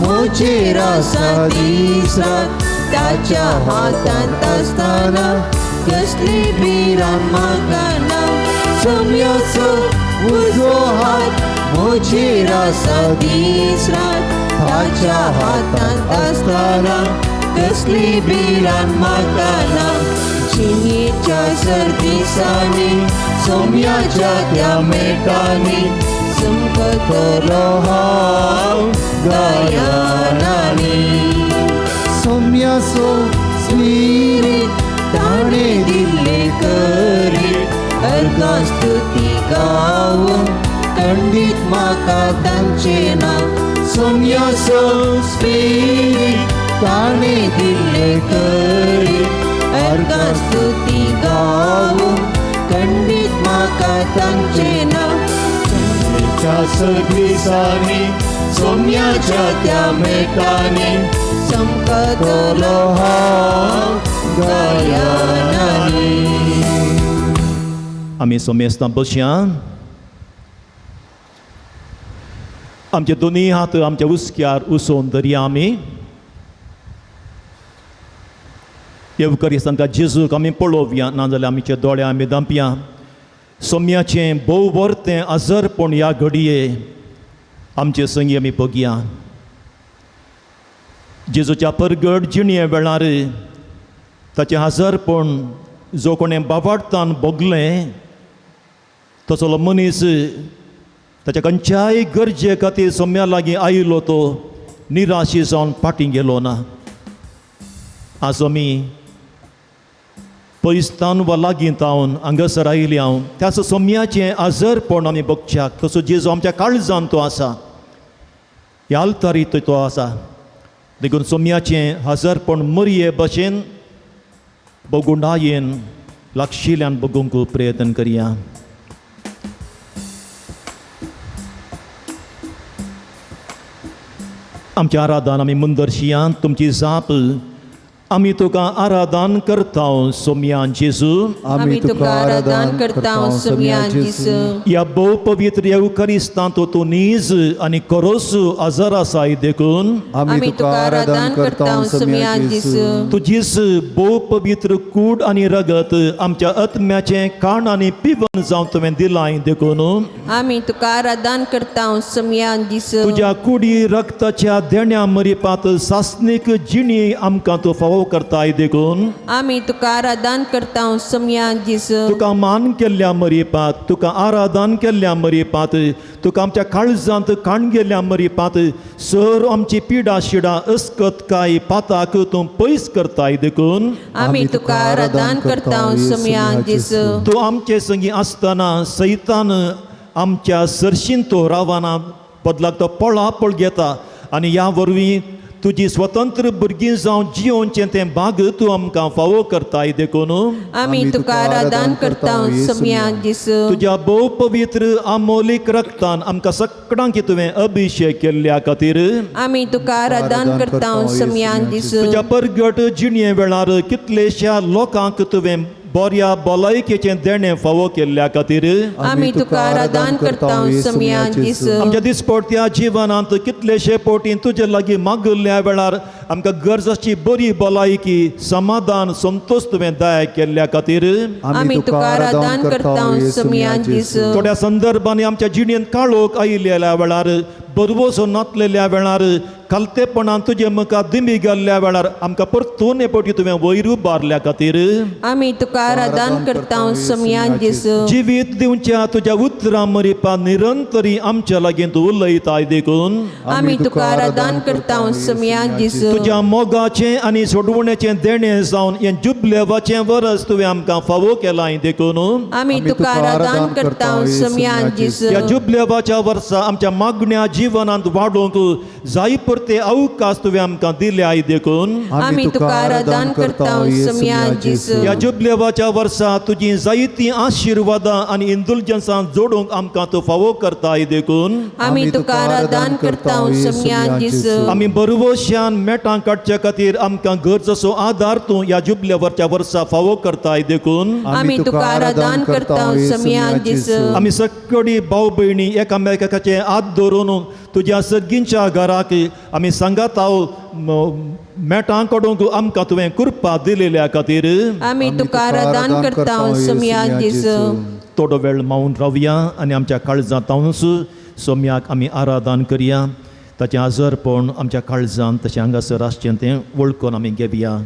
म्हजेर आसा दीस रात ताच्या हातांत आसतना कसली भिरांत म्हाका ना. सोम्याचो उजवो हात म्हजेर आसा दीस रात ताच्या हातांत आसतना कसली भिरांत म्हाका ना. जिणेच्या सर्दिसांनी सोम्याच्या त्या मेटांनी चमकतलो हांव गायनांनी. सोम्याचो स्पिरीत ताणें दिल्ले करीत अर्गां स्तुती गावूं खंडीत म्हाका तांचें नांव. सोम्याचो स्पिरीत ताणें दिल्ले करीत अर्गां स्तुती गावूं खंडीत म्हाका तांचें नांव. सर्विसांनी सोम्याच्या त्या मेटांनी चमकतलो हांव गायनांनी. आमी सोमेस्तां बसया. आमचे दोनूय हात आमच्या हुस्क्यार उसोवन धरया. आमी येवकरी तांकां जेजूक आमी पळोवया, नाजाल्यार आमचे दोळे आमी धांपया. सोम्याचें भोव वर्तें आजरपण ह्या घडये आमचे संगी आमी बगया. जेजूच्या परगट जिणये वेळार ताचें हाजरपण जो कोणें बाबाडतान भोगलें तसलो मनीस ताच्या खंयच्याय गरजे खातीर सोम्या लागीं आयलो तो निराशी जावन फाटीं गेलो ना. आज आमी पयस तावन वा लागीं तावन हांगासर आयिल्ली हांव त्याच सोम्याचें आजरपण आमी बगच्याक तसो जेजू आमच्या काळजान तो आसा, ह्या आल्तारी तो आसा. देखून सोम्याचें हजरपण मरये भशेन बगुंडायेन लागशिल्ल्यान बगूंक प्रयत्न करया. आमच्या आराधन आमी मुंदरशियान तुमची जाप आमी तुका आराधन करता सोम्या जेजू. आमी तुका आराधन करता सोम्या जेजू. ह्या भोव पवित्र येवकरिस्तांत तूं नीज आनी करोसू आजर आसाय देखून आमी तुका आराधन करता सोम्या जेजू. तुजीच भोव पवित्र कूड आनी रगत आमच्या आत्म्याचें काण आनी पिवन जावन तुवें दिलाय देखून आमी तुका आराधन करता सोम्या जेजू. तुज्या कुडी रक्ताच्या देण्या मरिपात सासणीक जिणी आमकां तूं फावो करताय देखून आमी तुका आराधन करता सोम्या जेजू. तुका मान केल्ल्या मरिपात, तुका आराधन केल्ल्या मरिपात, तुका आमच्या काळजांत काण गेल्ल्या मरिपात सर आमची पिडा शिडा अस्कत काय पाताक तूं पयस करताय देखून आमी तुका आराधन करता सोम्या जेजू. तूं आमचे संगी आसतना सैतान आमच्या सरशीन तो रावना बदलाक तो पळापळ घेता आनी ह्या वरवीं तुजी स्वतंत्र भुरगीं जावन जियोवचें तें भाग तूं आमकां फावो करताय देखून आमी तुका आराधन करता सोम्या जेजू. तुज्या भोव पवित्र आमोलीक रक्तान आमकां सगळ्यांक तुवें अभिशेक केल्ल्या खातीर आमी तुका आराधन करता सोम्या जेजू. तुज्या परगट जिणये वेळार कितलेश्या लोकांक तुवें बऱ्या भलायकेचें देणें फावो केल्ल्या खातीर आमी तुका आराधन करता सोम्या जेजू. आमच्या दिसपडत्या जिवनांत कितलेशे पोटी तुजे लागीं मागिल्ल्या वेळार आमकां गरज आसची बरी भलायकी समाधान संतोश तुवें दया केल्ल्या खातीर आमी तुका आराधन करता सोम्या जेजू. थोड्या संदर्भांनी आमच्या जिणेंत काळोख आयिल्ल्या वेळार बरवसो नातलेल्या वेळार खालतेपणान तुजे मुखार दिमी गेल्ल्या वेळार आमकां परतून हे पटी तुवें वयर उबारल्या खातीर आमी तुका आराधन करता सोम्या जेजू. जिवीत दिवच्या तुज्या उतरां मरिपा निरंतरी आमच्या लागीं तूं उलयताय देखून आमी तुका आराधन करता सोम्या जेजू. तुज्या मोगाचें आनी सोडवणेचें देणें जावन हें जुबलेवाचें वरस तुवें आमकां फावो केलां देखून आमी तुका आराधन करता सोम्या जेजू. ह्या जुबलेवाच्या वर्सा आमच्या मागण्या जिवनांत वाडोवंक जाय परते अवकाश तुवें आमकां दिल्याय देखून आमी तुका आराधन करता सोम्या जेजू. ह्या जुबलेवाच्या वर्सा तुजी जायतीं आशिर्वादां आनी इंदुलजन्सां जोडूंक आमकां तूं फावो करताय देखून आमी तुका आराधन करता सोम्या जेजू. आमी बरवश्यान मेट मेटां काडच्या खातीर आमकां गरज असो आदार तूं ह्या जुबल्या वरच्या वर्सा फावो करताय देखून आमी तुका आराधन करता सम्या जेजू. आमी सगळी भाव भयणी एकामेकाचे हात धरून तुज्या सगींच्या घराक आमी सांगाताव मेटां कडूंक आमकां तुवें कृपा दिलेल्या खातीर आमी तुका आराधन करता सम्या जेजू. थोडो वेळ मावन रावया आनी आमच्या काळजांत तावनूच सोम्याक आमी आराधन करया. ताचें आजरपण आमच्या काळजांत तशें हांगासर आसचें तें वळखून आमी घेवया.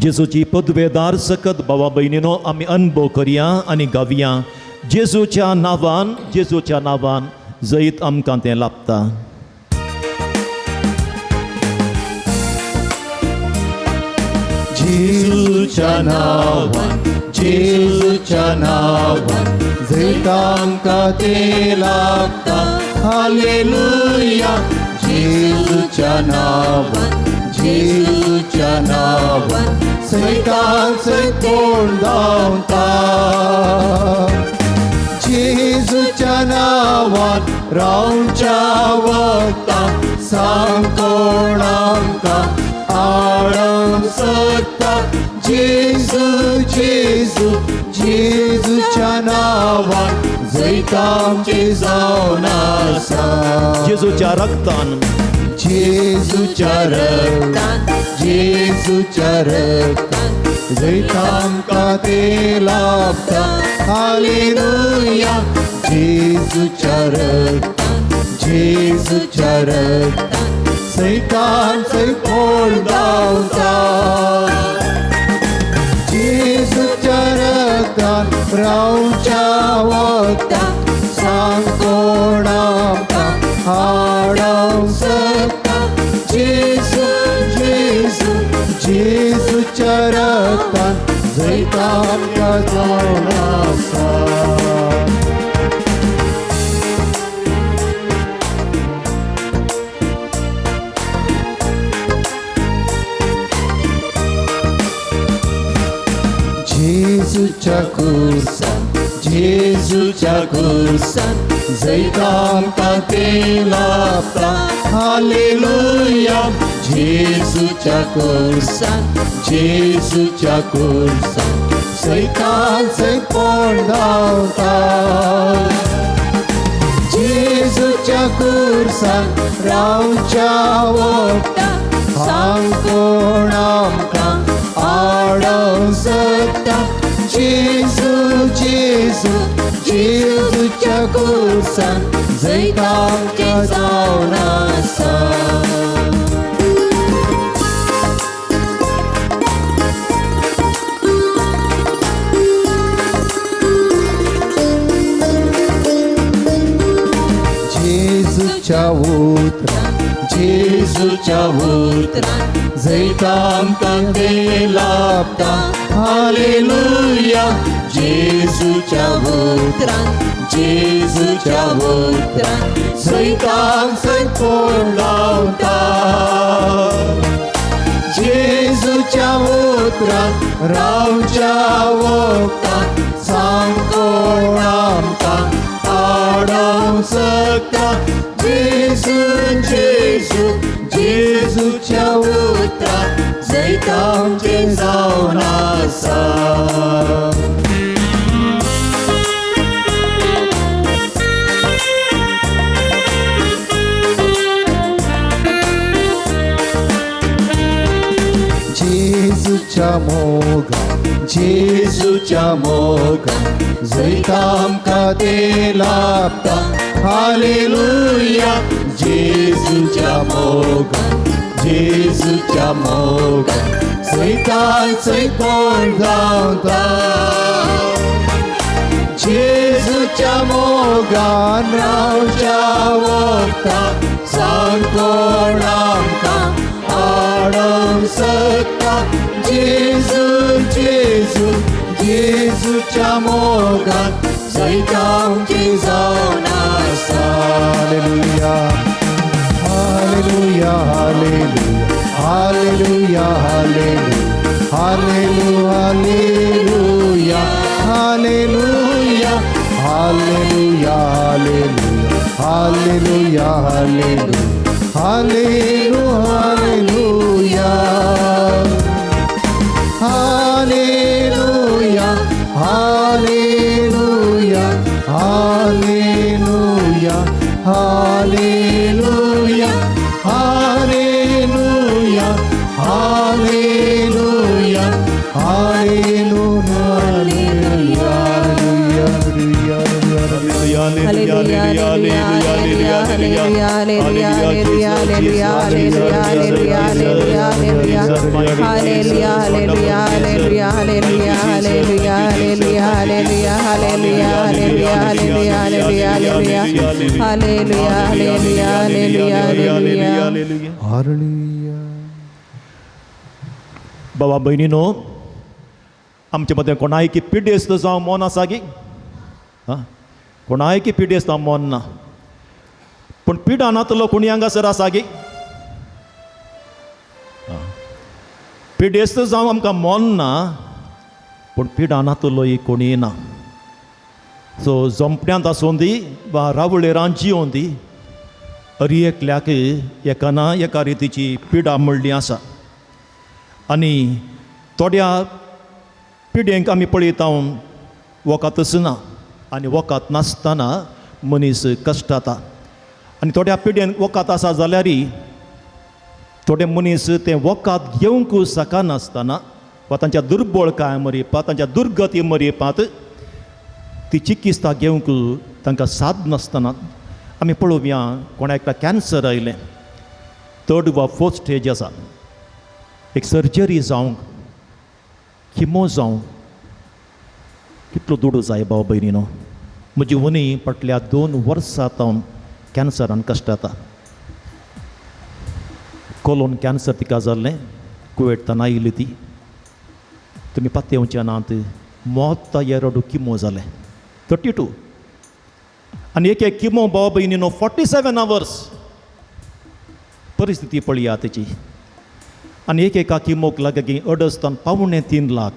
जेजूची पदवेदार सकत भावा भयणीनो आमी अनुभव करया आनी गावया. जेजूच्या नांवान, जेजूच्या नांवान जैत आमकां तें लाभता. जेजूच्या नांवान, जेजूच्या नांवान जैत आमकां तें लाभता. हालेलुया. जेजूच्या नांवान, जेजूच्या नांवान सैतान सैत कोण धांवता. जेजूच्या नांवान रावच्या वता सांग कोण आमकां आडोवंक सोदता. जेजू जेजू जेजूच्या नांवान जैत आमचें जावन आसा. जेजूच्या रक्तान, जेजूच्या रक्तान, जेजूच्या रक्तान जैत आमकां तें लाभता. हालेलुया. जेजूच्या रक्तान, जेजूच्या रक्तान सैतान सैत कोण धांवता. जेजूच्या रक्तान रावच्या वता सांग कोण आमकां आडोवंक सोदता. जेजू जेजू जेजूच्या रक्तान जैत आमकां जावन आसा. जेजूच्या कुर्सान, जेजूच्या कुर्सान जैत आमकां तें लाभता. हालेलुया. जेजूच्या कुर्सान, जेजूच्या कुर्सान सैतान सैत कोण धांवता. जेजूच्या कुर्सान रावच्या वता सांग कोण आमकां आडोवंक सोदता. जेजू जेजू जेजूच्या कुर्सान जैत आमचें जावन आसा. जेजूच्या उतरान, जेजूच्या उतरान जैत आमकां तें लाभता. हालेलुया. जेजूच्या उतरान, जेजूच्या उतरान सैतान सैत कोण धांवता. जेजूच्या उतरान रावच्या वता सांग कोण आमकां आडोवंक सोदता. जेजू जेजू जेजूच्या उतरान जैत आमचें जावन आसा. जेजूच्या मोगान, जेजूच्या मोगान जैत आमकां तें लाभता. हालेलुया. जेजूच्या मोगान, जेजूच्या मोगान सैतान सैत कोण धांवता. जेजूच्या मोगान रावच्या वता सांग कोण आमकां आडोवंक सोदता. जेजू जेजू जेजूच्या मोगान जैत आमचें जावन आसा. Hallelujah. Hallelujah. Hallelujah. Hallelujah. Hallelujah. Hallelujah hallelujah hallelujah hallelujah hallelujah hallelujah hallelujah hallelujah hallelujah hallelujah hallelujah hallelujah hallelujah hallelujah. बाबा भयणीनो, आमचे मदें कोणायकी पिडेस्त जावं मोन आसा की आं, कोणायकी पिडेस्त जावं मोन ना, पूण पिडा नातलो कोणी हांगासर आसा की? पिडेस्त जावं आमकां मोन ना, पूण पिडा नातलोय कोणी ना. सो झोंपड्यांत आसूं दी वा रावळेरान जियों दी, हर एकल्याक एका ना एका रितीची पिडा म्हणली आसा. आनी थोड्या पिड्यांक आमी पळयता वखदच ना, आनी वखद नासतना मनीस कश्टाता. आनी थोड्या पिड्यांक वखद आसा जाल्यारय थोडे मनीस तें वखद घेवंक शकनासतना वा तांच्या दुर्बळकाय मरिपात, तांच्या दुर्गती मरिपात ती चिकित्सा घेवंक तांकां साद नासतना आमी पळोवया. कोणा एकटा कॅन्सर आयलें, थर्ड वा फोर्थ स्टेज आसा, एक सर्जरी जावंक, किमो जावंक कितलो दुडू जाय भाव भयणीनो. म्हजी वनी फाटल्या 2 वर्सां तावन कॅन्सरान कश्टाता. कोलोन कॅन्सर तिका जाल्लें, कुवेटान आयली ती. तुमी पातयेवचे नात, मोत एरडू किमो जालें 32. आनी एक एक किमो भाव भयणीनो 47 आवर्स. परिस्थिती पळया तेची. आनी एक एका किमोक लागीं 2.5 तान 2.75 लाख.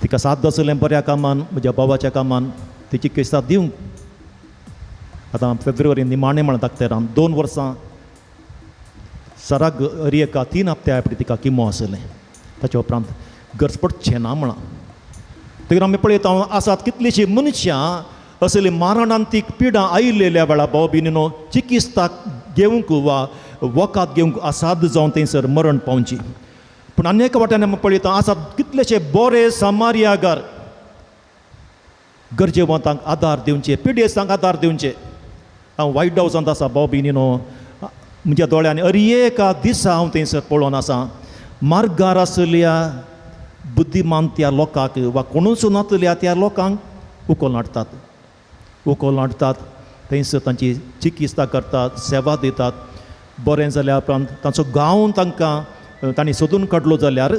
तिका साथ आसलें बऱ्या कामान, म्हज्या बाबाच्या कामान ती चिकित्सा दिवंक. आतां फेब्रुवारी निमाणें म्हणा दाक्तेरान 2 वर्सां सराग हर एका 3 हप्त्या पयलीं तिका किमो आसलें. ताच्या उपरांत गरज पडचें ना म्हळां. देखून आमी पळयता आसात कितलींशीं मनशां असली मारणांतीक पिडां आयिल्ल्या वेळा भाव भयणीनो चिकित्सा घेवंक वा वखद घेवंक असाद जावन थंयसर मरण पावची. पूण आनी एका वाट्यान आमी पळयता आसात कितलेशे बरे समार्यागार, गरजेवंतांक आदार दिवचे, पिडेस्तांक आदार दिवचे. हांव वायट हावजांत आसा भाव भयणीनो, म्हज्या दोळ्यांनी हर एका दिसा हांव थंयसर पळोवन आसा. मार्गार आसल्या बुद्धिमान त्या लोकांक वा कोणूच नातल्या त्या लोकांक उखल हाडटात, उखल हाडटात, थंयसर तांची चिकित्सा करतात, सेवा दितात. बरें जाल्या उपरांत तांचो गांव तांकां तांणी सोदून काडलो जाल्यार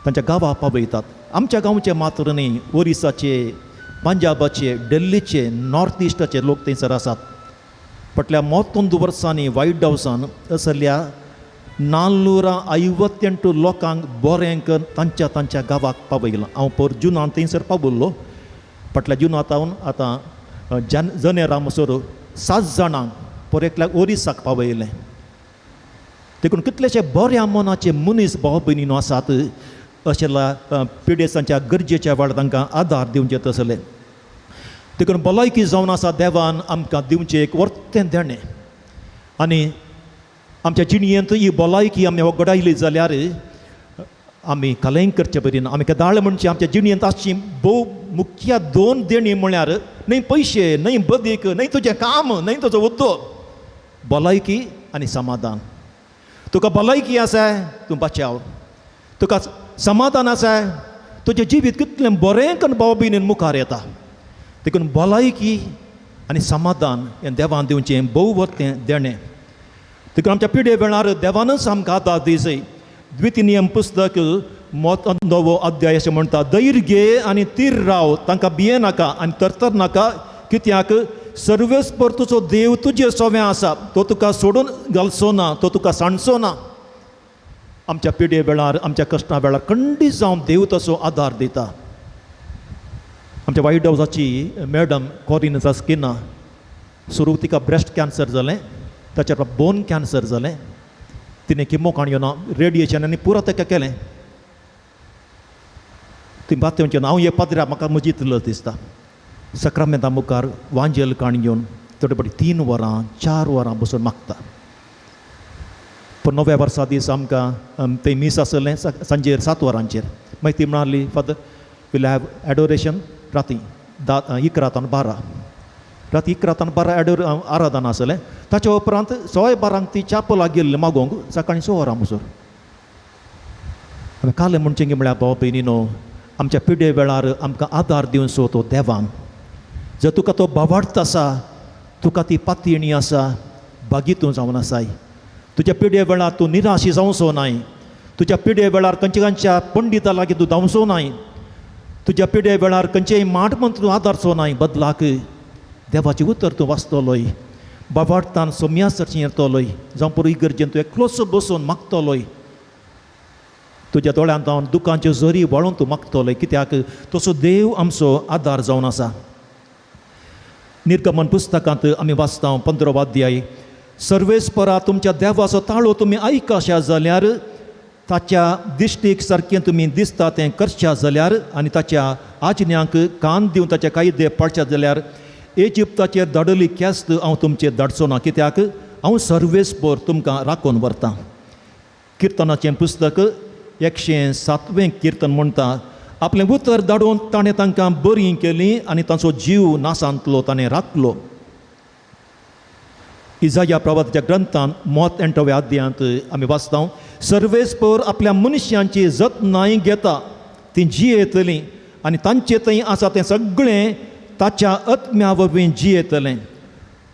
तांच्या गांवाक पावयतात. आमच्या गांवचे मात्र न्ही, ओरिसाचे, पंजाबाचे, दिल्लीचे, नॉर्थ इस्टाचे लोक थंयसर आसात. फाटल्या मोतोंद वर्सांनी वायट हावसान असल्या 458 लोकांक बरें करून तांच्या तांच्या गांवाक पावयलां. हांव पर जुनान थंयसर पावल्लो. फाटल्या जुनांत हांव आतां जन जनेरा मसर 7 जाणांक पर एकल्याक ओरिसाक पावयलें. देखून कितलेशे बऱ्या मनाचे मनीस भाव भयणीनो आसात अशेला पिडेस्तांच्या गरजेच्या वेळार तांकां आदार दिवचे तसले. देखून भलायकी जावन आसा देवान आमकां दिवचें एक वर्तें देणें. आनी आमच्या जिणयेंत ही भलायकी आमी वगडायली जाल्यार आमी कलेंग करचे बरी. आमी केदाळ म्हणचे आमच्या जिणयेंत आसची भोव मुख्य 2 देणी म्हळ्यार न्हय पयशे, न्हय बदीक, न्हय तुजें काम, न्हय तुजो उद्दोग, भलायकी आनी समाधान. तुका भलायकी आसा तूं बचाव, तुका समाधान आसा तुजें जिवीत कितलें बरें करून भाव भयणीन मुखार येता. देखून भलायकी आनी समाधान हें देवान दिवचें भोव वर्तें देणें. देखून आमच्या पिडे वेळार देवानच आमकां आदार दिसय. द्वितीय नियम पुस्तक मोत नवो अध्याय अशें म्हणटा, धैर्य घे आनी तीर राव, तांकां भिये नाका आनी तरतर नाका, कित्याक सर्वेस्पर तुजो देव तुजे सोवें आसा, तो तुका सोडून घालचो ना, तो तुका सांडचो ना. आमच्या पिडे वेळार, आमच्या कश्टा वेळार खंडीत जावन देव तसो आदार दिता. आमच्या वायट हावजाची मॅडम कॉरिन जास्किना, सुरू तिका ब्रेस्ट कॅन्सर जालें, ताचेर बोन कॅन्सर जालें. तिणें किमो काण ना, रेडिएशन आनी पुरो ताका केलें. ती बात म्हणचे हांव हे पाद्र्या म्हाका म्हजी इतलो दिसता. सक्रामेंता मुखार वांजेल काण घेवन थोडे फावटी 3 वरां 4 वरां बसून मागता. पूण नव्या वर्सा दीस आमकां तें मीस आसलें सांजेर 7 वरांचेर. मागीर ती म्हणाली, फादर will have adoration राती 11 तान 12, राती 11 तान 12 आराधना आसलें. ताच्या उपरांत 12:15 ती चापलाक गेल्ली मागोवंक, सकाळीं 6 वरां बसून. आमी काल म्हणचें की म्हळ्यार भाव भयणीनो, आमच्या पिडे वेळार आमकां आदार दिवचो तो देवान. जर तुका तो बावार्थ आसा, तुका ती पातयेणी आसा, बागी तूं जावन आसाय. तुज्या पिडे वेळार तूं निराशी जावचो नाय. तुज्या पिडे वेळार खंयच्या खंयच्या पंडिता लागीं तूं धांवचो नाय. तुज्या पिडे वेळार खंयचेय माट म्हण तूं आदारचो नाय. बदलाक देवाचें उतर तूं वाचतलोय, बाबार्थान सोम्या सरचें येतलोय, जावं पुरो इगर्जेन तूं एकलोच बसून मागतलोय. तुज्या दोळ्यांत जावन दुकांच्यो झरी वळून तूं मागतलोय, कित्याक तसो देव आमचो आदार जावन आसा. निर्गमन पुस्तकांत आमी वाचता 15 अध्याय, सर्वेस्परा तुमच्या देवाचो ताळो तुमी आयकशा जाल्यार, ताच्या दिश्टीक सारकें तुमी दिसता तें करच्या जाल्यार, आनी ताच्या आज्ञांक कान दिवन ताच्या कायदे पाळच्या जाल्यार, इजिप्ताचेर धाडली केस्त हांव तुमचेर धाडचो ना, कित्याक हांव सर्वेस्पर तुमकां राखून व्हरतां. किर्तनाचें पुस्तक 107वें किर्तन म्हणटा, आपलें उतर धाडून ताणें तांकां बरीं केलीं आनी तांचो जीव नासांतलो ताणें राखलो. इजाया प्रवादाच्या ग्रंथान मत 8व्या अध्यायांत आमी वाचता, सर्वेस्पर आपल्या मनशांची जतनाय घेता, तीं जियेतलीं आनी तांचे थंय आसा तें सगळें ताच्या आत्म्या वरवीं जियेतलें.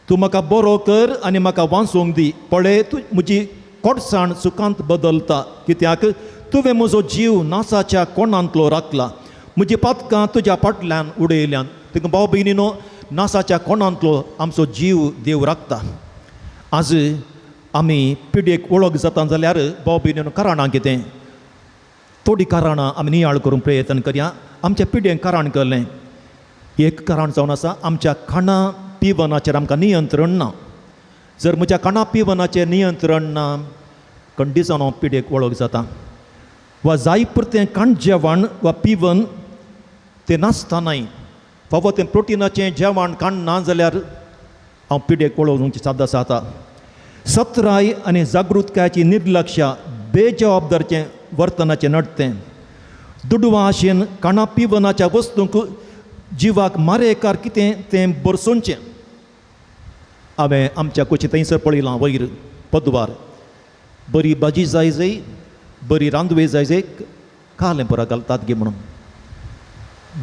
तूं म्हाका बरो कर आनी म्हाका वाचूंक दी, पळय तूं म्हजी कोडसाण सुखांत बदलता, कित्याक तुवें म्हजो जीव नासाच्या कोणांतलो राखला, म्हजी पातकां तुज्या फाटल्यान उडयल्यान. तुका भाव भयणीनो, नासाच्या कोणांतलो आमचो जीव देव राखता. आज आमी पिडयेक वळख जाता जाल्यार भाव भयणीनो कारणां कितें, थोडीं कारणां आमी नियाळ करूंक प्रयत्न करया. आमच्या पिडयेक कारण केलें, एक कारण जावन आसा आमच्या खाणा पिवनाचेर आमकां नियंत्रण ना. जर म्हज्या खाणा पिवनाचेर नियंत्रण ना, खंडीत जावन हांव पिडयेक वळख जाता. वा जाय पुरतें खाण जेवण वा पिवन तें नासतनाय फावो तें प्रोटिनाचें जेवण खाण ना जाल्यार हांव पिडयेक वळख साद आसा. सत्राय आनी जागृतकायेची निर्लक्ष, बेजबाबदारचें वर्तनाचें नडतें, दुडवां आशेन खाणा पिवनाच्या वस्तूंक जिवाक मारेकार कितें तें बरसोवचें. हांवें आमच्या कुशी थंयसर पळयलां वयर पदवार, बरी भाजी जाय जाय, बरी रांदवे जाय जाय, कालें पुरा घालतात गे म्हणून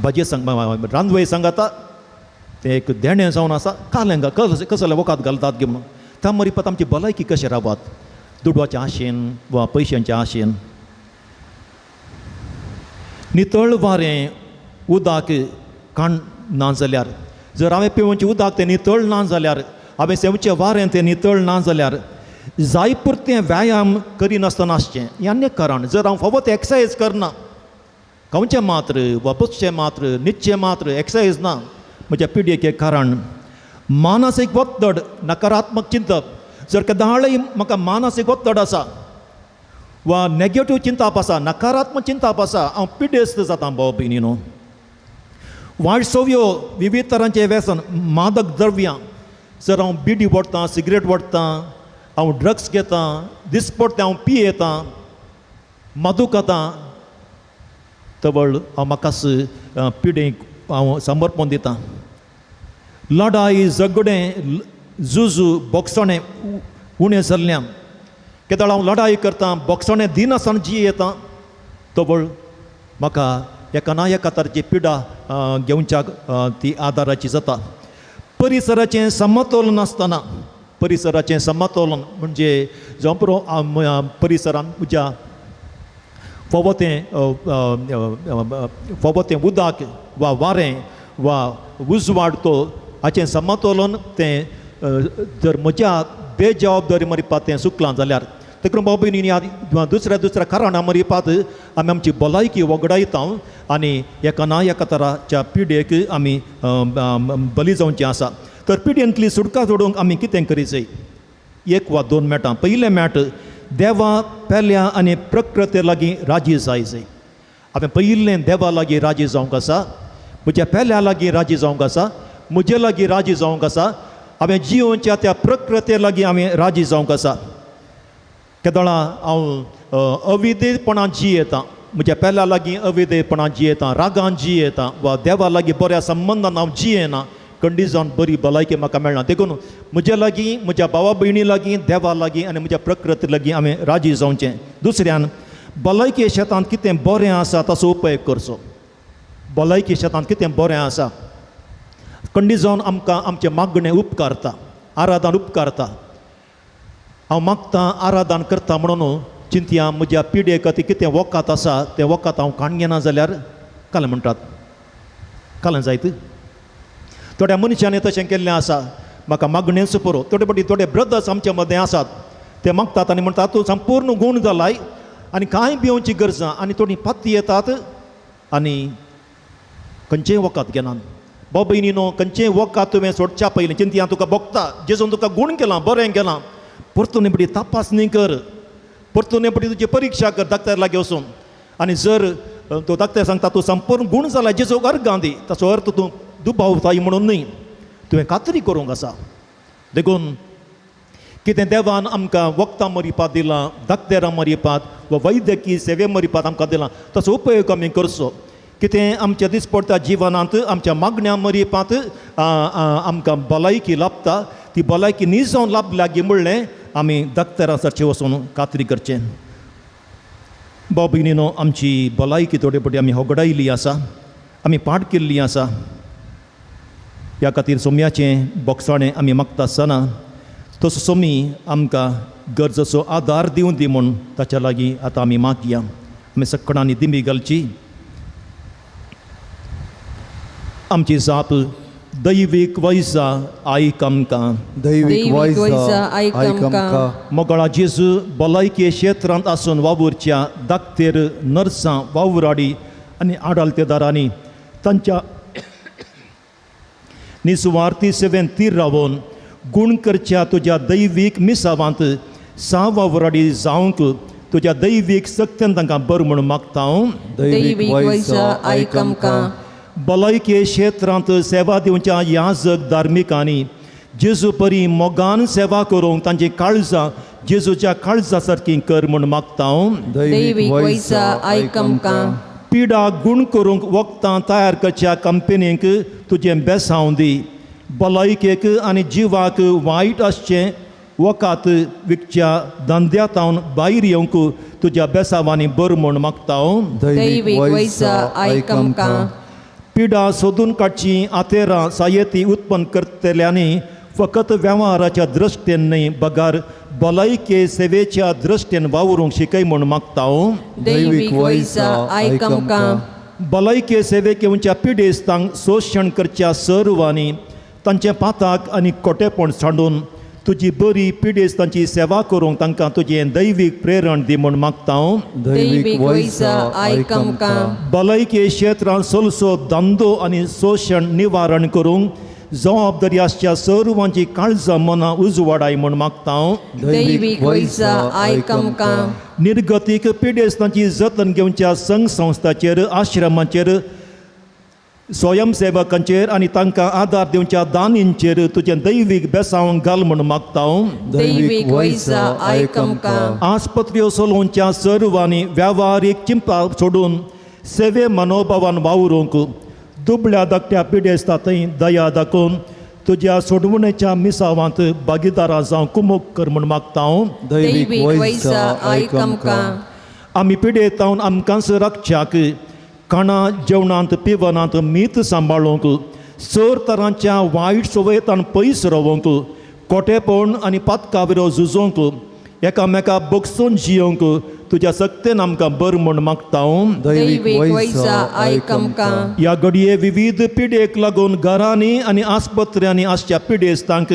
भाजी सांग रांदवे सांगाता तें एक देणें जावन आसा, कालें कसलें वखद घालतात गे म्हणून. त्या मरिपात आमची भलायकी कशें रावत, दुडवाच्या आशेन वा पयशांच्या आशेन. नितळ वारें उदक काण ना जाल्यार, जर हांवें पिवोवचें उदक तें नितळ ना जाल्यार, हांवें सेवचें वारें तें नितळ ना जाल्यार, जाय पुरतें व्यायाम करिनासतना आसचें हें आनी एक कारण. जर हांव फावो तें एक्सरसायज करना, खावचें मात्र वा बसचें मात्र, न्हिदचें मात्र, एक्सरसायज ना, म्हज्या पिडयेक एक कारण. मानसीक वत्तड, नकारात्मक चिंतप, जर केदाळय म्हाका मानसीक वत्तड आसा वा नेगेटीव चिंताप आसा, नकारात्मक चिंताप आसा, हांव पिडेस्त जाता भाव भयणीनो. वायट सवयो, विविध तरांचे व्यसन, मादक द्रव्यां, जर हांव बिडी ओडटां, सिगरेट ओडटां, हांव ड्रग्स घेतां, दिसपडटें हांव पियेतां, मदू खाता, तवळ हांव म्हाकाच पिडेक हांव समर्पण दितां. लडाय, झगडें, झुजू, बोगसणें उणें जाल्ल्यान, केदळ हांव लडाय करतां, बोगसणें दिनासतना जियेतां, तवळ म्हाका एका ना एका तरेची पिडा घेवच्याक ती आदाराची जाता. परिसराचें समतोल नासतना, परिसराचें समतोलन म्हणजे जावं पुरो परिसरान म्हज्या फावो तें फावो तें उदक वा वारें वा उजवाड तो हाचें समतोलन तें जर म्हज्या बेजबाबदारी मरिपा तें चुकलां जाल्यार, देखून भाव भयणींनी दुसऱ्या दुसऱ्या कारणां मरिपात आमी आमची भलायकी वगडायता आनी एका ना एका तराच्या पिड्येक आमी बली जावचें आसा. तर पिड्येंतली सुटका जोडूंक आमी कितें करीत जाय? एक वा दोन मेटां. पयलें मेट, देवा पेल्या आनी प्रकृते लागीं राजी जाय जाय. हांवें पयलें देवा लागीं राजी जावंक आसा, म्हज्या पेल्या लागीं राजी जावंक आसा, म्हजे लागीं राजी जावंक आसा, हांवें जियोवच्या त्या प्रकृते लागीं हांवें राजी जावंक आसा. केदोळा हांव अविधेपणान जियेतां, म्हज्या पेल्या लागीं अविधेपणान जियेतां, रागान जियेतां वा देवा लागीं बऱ्या संबंदान हांव जियेना, कंडी जावन बरी भलायकी म्हाका मेळना. देखून म्हज्या लागीं, म्हज्या भावा भयणी लागीं, देवा लागीं आनी म्हज्या प्रकृती लागीं हांवें राजी जावचें. दुसऱ्यान भलायकी शेतांत कितें बरें आसा ताचो उपयोग करचो. भलायकी शेतांत कितें बरें आसा कंडी जावन आमकां आमचें मागणें उपकारता, आराधन उपकारता. हांव मागतां, आराधन करता म्हणून चिंतया म्हज्या पिडये खातीर कितें वखद आसा तें वखद हांव काण घेना जाल्यार कालें म्हणटात, कालें जायत. थोड्या मनशांनी तशें केल्लें आसा, म्हाका मागणेंच पुरो. थोडे फावटी थोडे ब्रदर्स आमचे मदें आसात, ते मागतात आनी म्हणटात तूं संपूर्ण गूण जालाय आनी कांय भिवची गरज ना, आनी थोडीं पाती येतात आनी खंयचेंय वखद घेनात. भाव भयणीनो, खंयचेंय वखद तुवें सोडच्या पयलीं चिंतया तुका भोगता, जेजून तुका गूण केलां, बरें केलां, परतून पटी तपासणी कर, परतून पटी तुजी परिक्षा कर डाक्टर लागीं वचून. आनी जर तो डाक्टर सांगता तूं संपूर्ण गूण जाला जेजूक अर्गां दी, ताचो अर्थ तूं दुबावताय म्हणून न्हय, तुवें खात्री करूंक आसा. देखून कितें देवान आमकां वखदां मरिपात दिलां, डाक्टरां मरिपात वा वैद्यकीय सेवे मरिपात आमकां दिलां, ताचो उपयोग आमी करचो. कितें आमच्या दिसपडटा जिवनांत आमच्या मागण्या मरिपात आमकां भलायकी लाभता, ती भलायकी निजावन लाभल्या गी म्हणलें आमी डाक्टरां सारचें वचून खात्री करचें. भाव भयणीनो, आमची भलायकी थोडे फावटी आमी होगडायल्ली आसा, आमी पाड केल्ली आसा. ह्या खातीर सोम्याचें बोगसाणें आमी मागता आसतना तसो सोमी आमकां गरजेचो आदार दिवं दी म्हूण ताच्या लागीं आतां आमी मागया. आमी सकणांनी दिंबी घालची. आमची जाप दैवीक वैजा आयक आमकां. दैवीक वैजा आयक आमकां. मोगाळा जेजू, भलायकी क्षेत्रांत आसून वावुरच्या दाक्तेर, नर्सां, वावुराडी आनी आडालतेदारांनी तांच्या निसुवार्थी सेवेन तीर रावन गूण करच्या तुज्या दैवीक मिसावांत सा वावुराडी जावंक तुज्या दैवीक सक्तेन तांकां बरें म्हूण मागता हांव. दैवीक वैजा आयक आमकां. भलायकी क्षेत्रांत सेवा दिवच्या याजक धार्मिकांनी जेजू परी मोगान सेवा करूंक तांची काळजां जेजूच्या काळजा सारकी कर म्हूण मागता हांव. दैवीक वैजा आयक आमकां. पिडा गूण करूंक वखदां तयार करच्या कंपनींक तुजें बेसांव दी. भलायकेक आनी जिवाक वायट आसचें वखद विकच्या धंद्या तावन भायर येवंक तुज्या बेसांवांनी बरें म्हूण मागता हांव. दैवीक वैजा आयक आमकां. पिडा सोदून काडची आतेरां सायेती उत्पन्न करतल्यांनी फकत वेव्हाराच्या दृश्टीन न्हय बगर भलायके सेवेच्या दृश्टीन वावरूंक शिकय म्हूण मागता हांव. दैवीक वैजा आयक आमकां. भलायके सेवेक येवच्या पिडेस्तांक शोशण करच्या सर्वांनी तांचे पाताक आनी कोटेपण सांडून तुजी बरी पिडेस्तांची सेवा करूंक तांकां तुजें दैवीक प्रेरण दी म्हूण मागता हांव. दैवीक वैजा आयक आमकां. भलायकी क्षेत्रांत सोलसो धंदो आनी शोशण निवारण करूंक जबाबदारी आसच्या सर्वांची काळजां मनां उजवाडाय म्हूण मागता हांव. दैवीक वैजा आयक आमकां. निर्गतीक पिडेस्तांची जतन घेवच्या संघ संस्थाचेर, आश्रमाचेर, स्वयंसेवकांचेर आनी तांकां आदार दिवच्या दानींचेर तुजें दैवीक बेसांव घाल म्हूण मागता हांव. दैवीक वैजा आयक आमकां. आस्पत्र्यो चलोवच्या सर्वांनी वेव्हारीक चिंता सोडून सेवे मनोभावान वावरूंक दुबळ्या धाकट्या पिडेस्ता थंय दया दाखोवन तुज्या सोडवणेच्या मिसावांत भागीदारां जावं कुमोक कर म्हूण मागता हांव. दैवीक वैजा आयक आमकां. आमी पिडेतावन आमकांच राखच्याक खाणा जेवणांत पिवनांत मीत सांबाळूंक, सर तरांच्या वायट संवयेंतान पयस रावंक, कोटेपण आनी पातकाविरो झुजोंक, एकामेका बगसून जियोंक तुज्या सक्तेन आमकां बरें म्हूण मागता हांव. दैवीक वैजा आयक आमकां. ह्या घडये विविध पिडेक लागून घरांनी आनी आस्पत्र्यांनी आसच्या पिडेस्तांक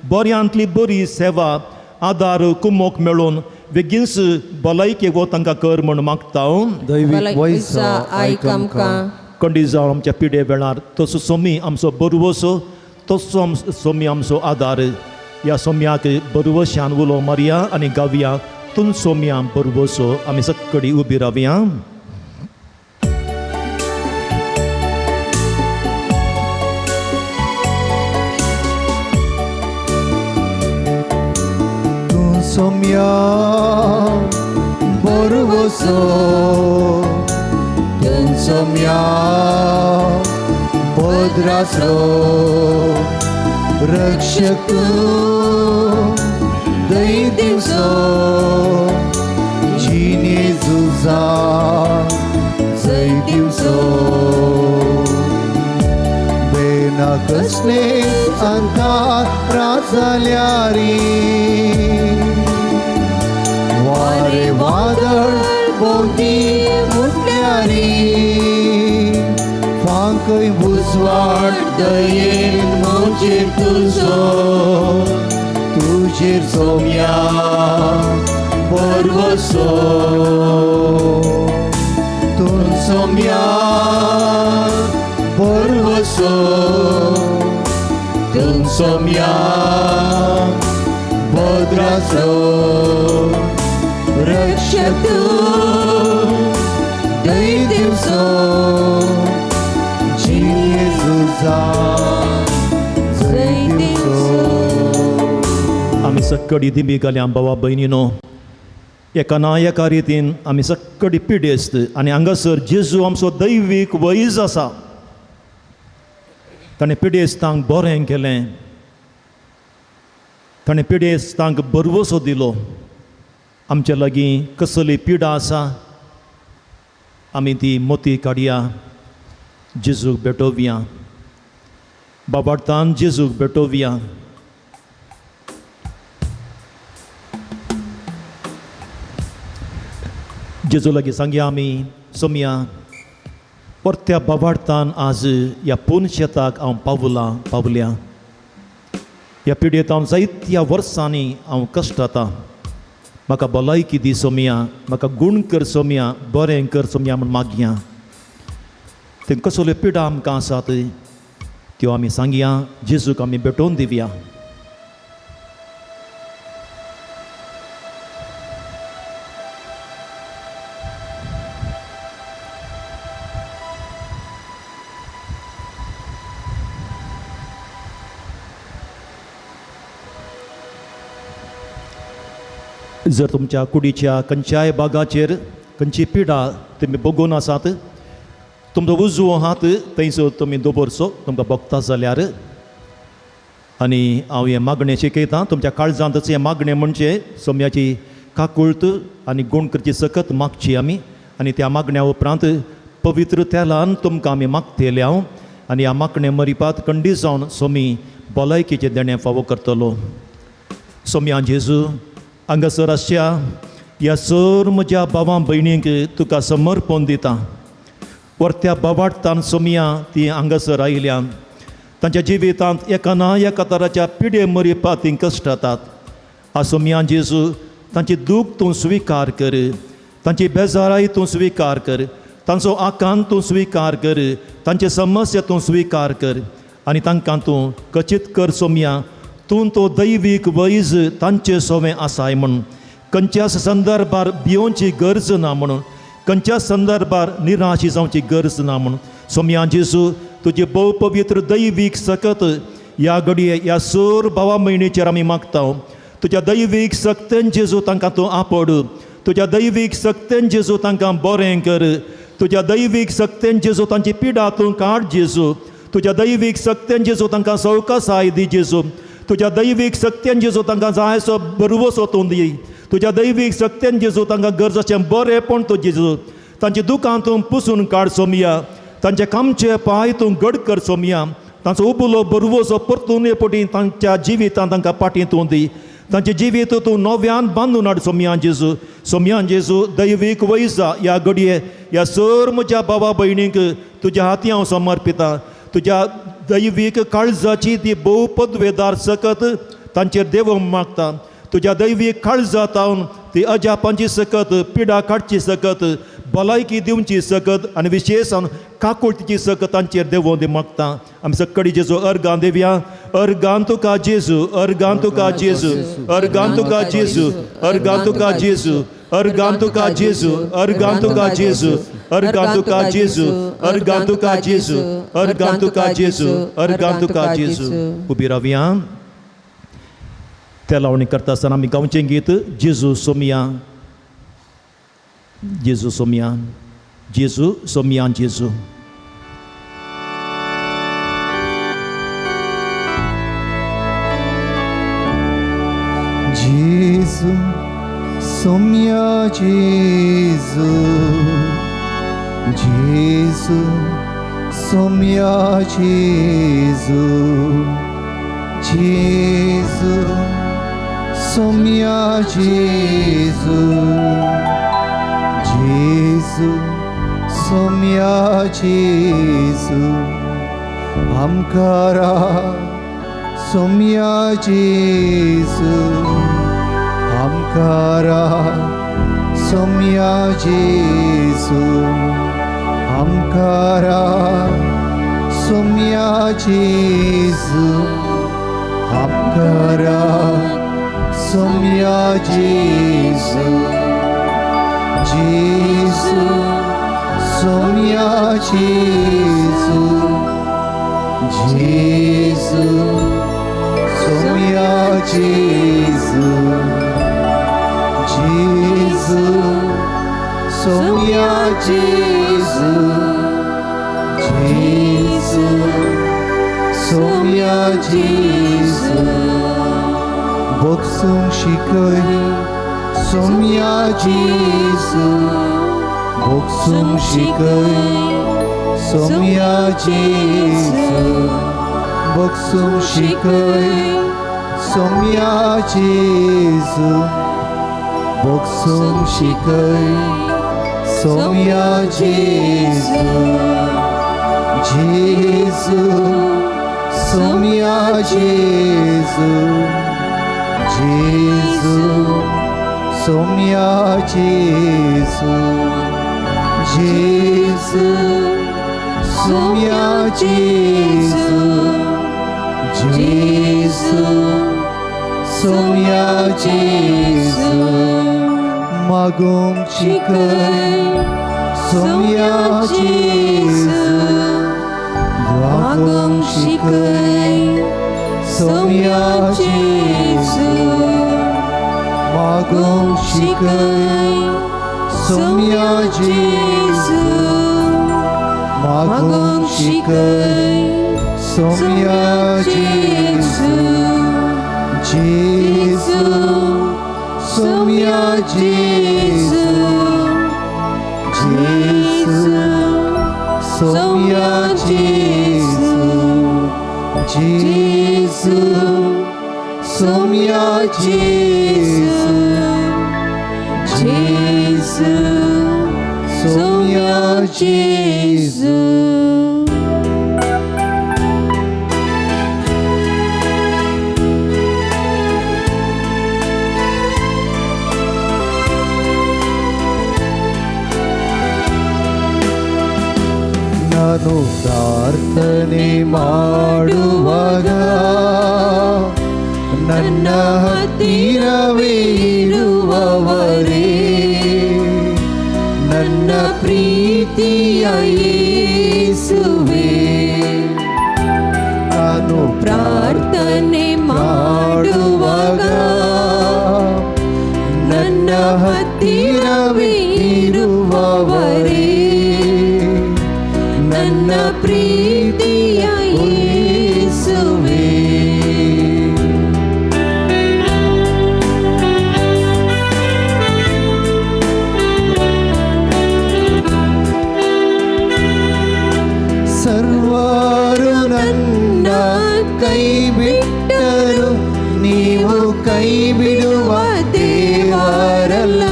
बऱ्यांतली बरी सेवा आदार कुमोक मेळून बेगीनच भलायकी वो तांकां कर म्हूण मागता. दैवीक वैजा आयक आमकां. कंडी जावन आमच्या पिडे वेळार तसो सोमी आमचो बरवसो, तसो आमचो सोमी आमचो आदार. ह्या सोम्याक बरवशान उलो मारया आनी गावया तूं सोम्या बरवसो. आमी सक्कडी उबी रावया. तूं सोम्या बरवसो, तूं सोम्या भद्रासो, रक्षक तूं दय दिवसो, जिणे झुजा जय दिवसो. बेना कसले अंधारा जाल्यारी, वारे वादळ भोंवती उठल्यारी, फांकय उजवाड दयेन म्हजेर तुजो, तुजेर सोम्या बरवसो, तूं सोम्या बरवसो, तूं सोम्या भद्रासो, रक्षक तूं दय दिवसो, जिणे झुजा जय दिवसो. आमी सक्कडी दिंबी घाल्या भावा भयणीनो, एका ना एका रितीन आमी सक्कडी पिडेस्त आनी हांगासर जेजू आमचो दैवीक वैज आसा. ताणें पिडेस्तांक बरें केलें, ताणें पिडेस्तांक बरवसो दिलो. आमच्या लागीं कसली पिडा आसा आमी ती मोती काडया, जेजूक भेटोवया, बाबार्तान जेजूक भेटोवया. जेजू लागीं सांगया आमी, सोमया परत्या बाबार्तान आज ह्या पूर्ण शेताक हांव पावलां पावल्या. ह्या पिडयेंत हांव जायत्या वर्सांनी हांव कश्ट जाता. म्हाका भलायकी दी सोमया, म्हाका गूण कर सोमया, बरें कर सोमया म्हूण मागया. ते कसल्यो पिडा आमकां आसात त्यो आमी सांगया, जेजूक आमी भेटोवन दिवया. जर तुमच्या कुडीच्या खंयच्याय भागाचेर खंयची पिडा तुमी बगून आसात, तुमचो उजवो हात थंयसर तुमी दवरचो तुमकां भोगता जाल्यार. आनी हांव हें मागणें शिकयतां, तुमच्या काळजांतच हें मागणें म्हणजे सोम्याची काकुळत आनी गूण करची सकत मागची आमी. आनी त्या मागण्या उपरांत पवित्र तेलान तुमकां आमी मागतले हांव. आनी ह्या मागणे मरिपात कंडी जावन सोमी भलायकेचें देणें फावो करतलो. सोम्या जेजू, हांगासर आसच्या ह्या सर म्हज्या भावां भयणींक तुका समर्पण दिता. परत्या बाबाटतान सोमया ती हांगासर आयल्या, तांच्या जिवितांत एका ना एका तराच्या पिडे मरिपा ती कश्ट जातात. आ सोमया जेजू, तांची दूख तूं स्विकार कर, तांची बेजाराय तूं स्विकार कर, तांचो आकांत तूं स्विकार कर, तांचे समस्या तूं स्विकार कर आनी तांकां तूं कचीत कर सोमया. तूं तो दैवीक वैज तांचे सोवें आसाय म्हणून खंयच्याच संदर्भार भियोवची गरज ना म्हणून, खंयच्या संदर्भार निराशी जावची गरज ना म्हणून सोमया जेजू, तुजी भोव पवित्र दैवीक सकत ह्या घडये ह्या सोर भावा भयणीचेर आमी मागता. तुज्या दैवीक सक्तेन जेजू तांकां तूं आपड, तुज्या दैवीक सक्तेन जेजू तांकां बरें कर, तुज्या दैवीक सक्तेन जेजू तांची पिडा तूं काड जेजू, तुज्या दैवीक सक्तेन जेजू तांकां सवकासाय दी जेजू, तुज्या दैवीक सक्तेन जेजू तांकां जायसो बरवसो तूं दी, तुज्या दैवीक सक्तेन जेजू तांकां गरजेचें बरेंपण तूं जेजू, तांची दुकां तूं पुसून काड सोमया, तांचे कामचे पांय तूं घड कर सोमया, तांचो उबलो बरवसो परतून पटी तांच्या जिवितांत तांकां पाटी तूं दी, तांचें जिवीत तूं नव्यान बांदून हाड सोमया जेजू. सोमया जेजू, दैवीक वैजा ह्या घडये ह्या सर म्हज्या भावा भयणींक तुज्या हाती हांव समर्पितां. तुज्या दैवीक काळजाची ती भोव पदवेदार सकत तांचेर देव मागता. तुज्या दैवीक काळजांत ती अजापांची सकत, पिडा काडची सकत, भलायकी दिवची सकत आनी विशेशान काकुळटीची सकत तांचेर देवों दी मागता. आमी सकडी जेजू अर्गां दिवया. अर्गां तुका जेजू, अर्गां तुका जेजू, अर्गां तुका जेजू, अर्गां तुका जेजू, अर्गां तुका जेजू, अर्गां तुका जेजू, अर्गां तुका जेजू, अर्गां तुका जेजू, अर्गां तुका जेजू, अर्गां तुका जेजू. उबी रावया. त्या लावणी करता आसतना आमी गांवचें गीत जेजू सोमया, जेजू सोमया, जेजू सोमया जेजू. जेजू सोम्या जेजू, जेजू सोम्या जेजू, जेजू सोम्या जेजू, जेजू सोम्या जेजू, आमकारा सोम्या जेजू, आमकारा सोम्या जेजू, आमकारा सोम्या जेजू, आमकारा सोम्या जेजू, जेजू सोम्या जेजू, जेजू सोम्या जेजू, जेजू सोम्या जेजू, जेजू सोम्या जेजू, बोगसूंक शिकय सोम्या जेजू, बोगसूंक शिकय सोम्या जेजू, बोगसूंक शिकय सोम्या जेजू, बोगसूंक शिकय सोम्या जेजू, जेजू सोम्या जेजू, जेजू सोम्या जेजू, जेजू सोम्या जेजू, जेजू सोम्या जेजू, मागूंक शिकय सोम्या जेजू, मागूंक शिकय सोम्या जेजू, मागूंक शिकय सोम्या जेजू, मागूंक शिकय सोम्या जेजू, जेजू सोम्या जेजू, जेजू सोम्या जेजू, जेजू सोम्या जेजू, जेजू सोम्या जेजू. ನಾನು ಪ್ರಾರ್ಥನೆ ಮಾಡುವಾಗ ನನ್ನ ಹತ್ತಿರವೇ ಇರುವವರೇ, ನನ್ನ ಪ್ರೀತಿಯ ಯೇಸುವೇ. ನಾನು ಪ್ರಾರ್ಥನೆ ಮಾಡುವಾಗ ನನ್ನ ಹತ್ತಿರವೇ ಇರುವವರೇ, ನನ್ನ ಪ್ರೀತಿಯ ಯೇಸುವೇ. ಸರ್ವರು ನನ್ನ ಕೈ ಬಿಟ್ಟರು ನೀವು ಕೈ ಬಿಡುವ ದೇವರಲ್ಲ.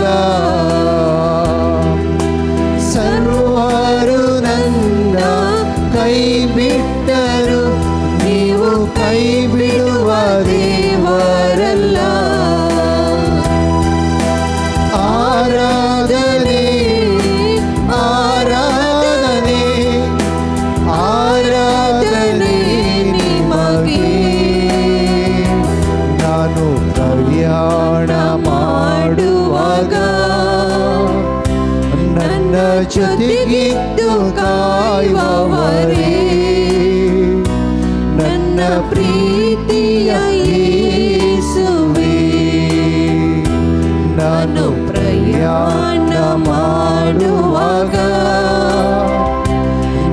ಸರ್ವರು ನನ್ನ ಕೈ ಜೊತೆಗಿದ್ದು ಕಾಯುವವರೇ, ನನ್ನ ಪ್ರೀತಿಯ ಯೇಸುವೇ. ನಾನು ಪ್ರಯಾಣ ಮಾಡುವಾಗ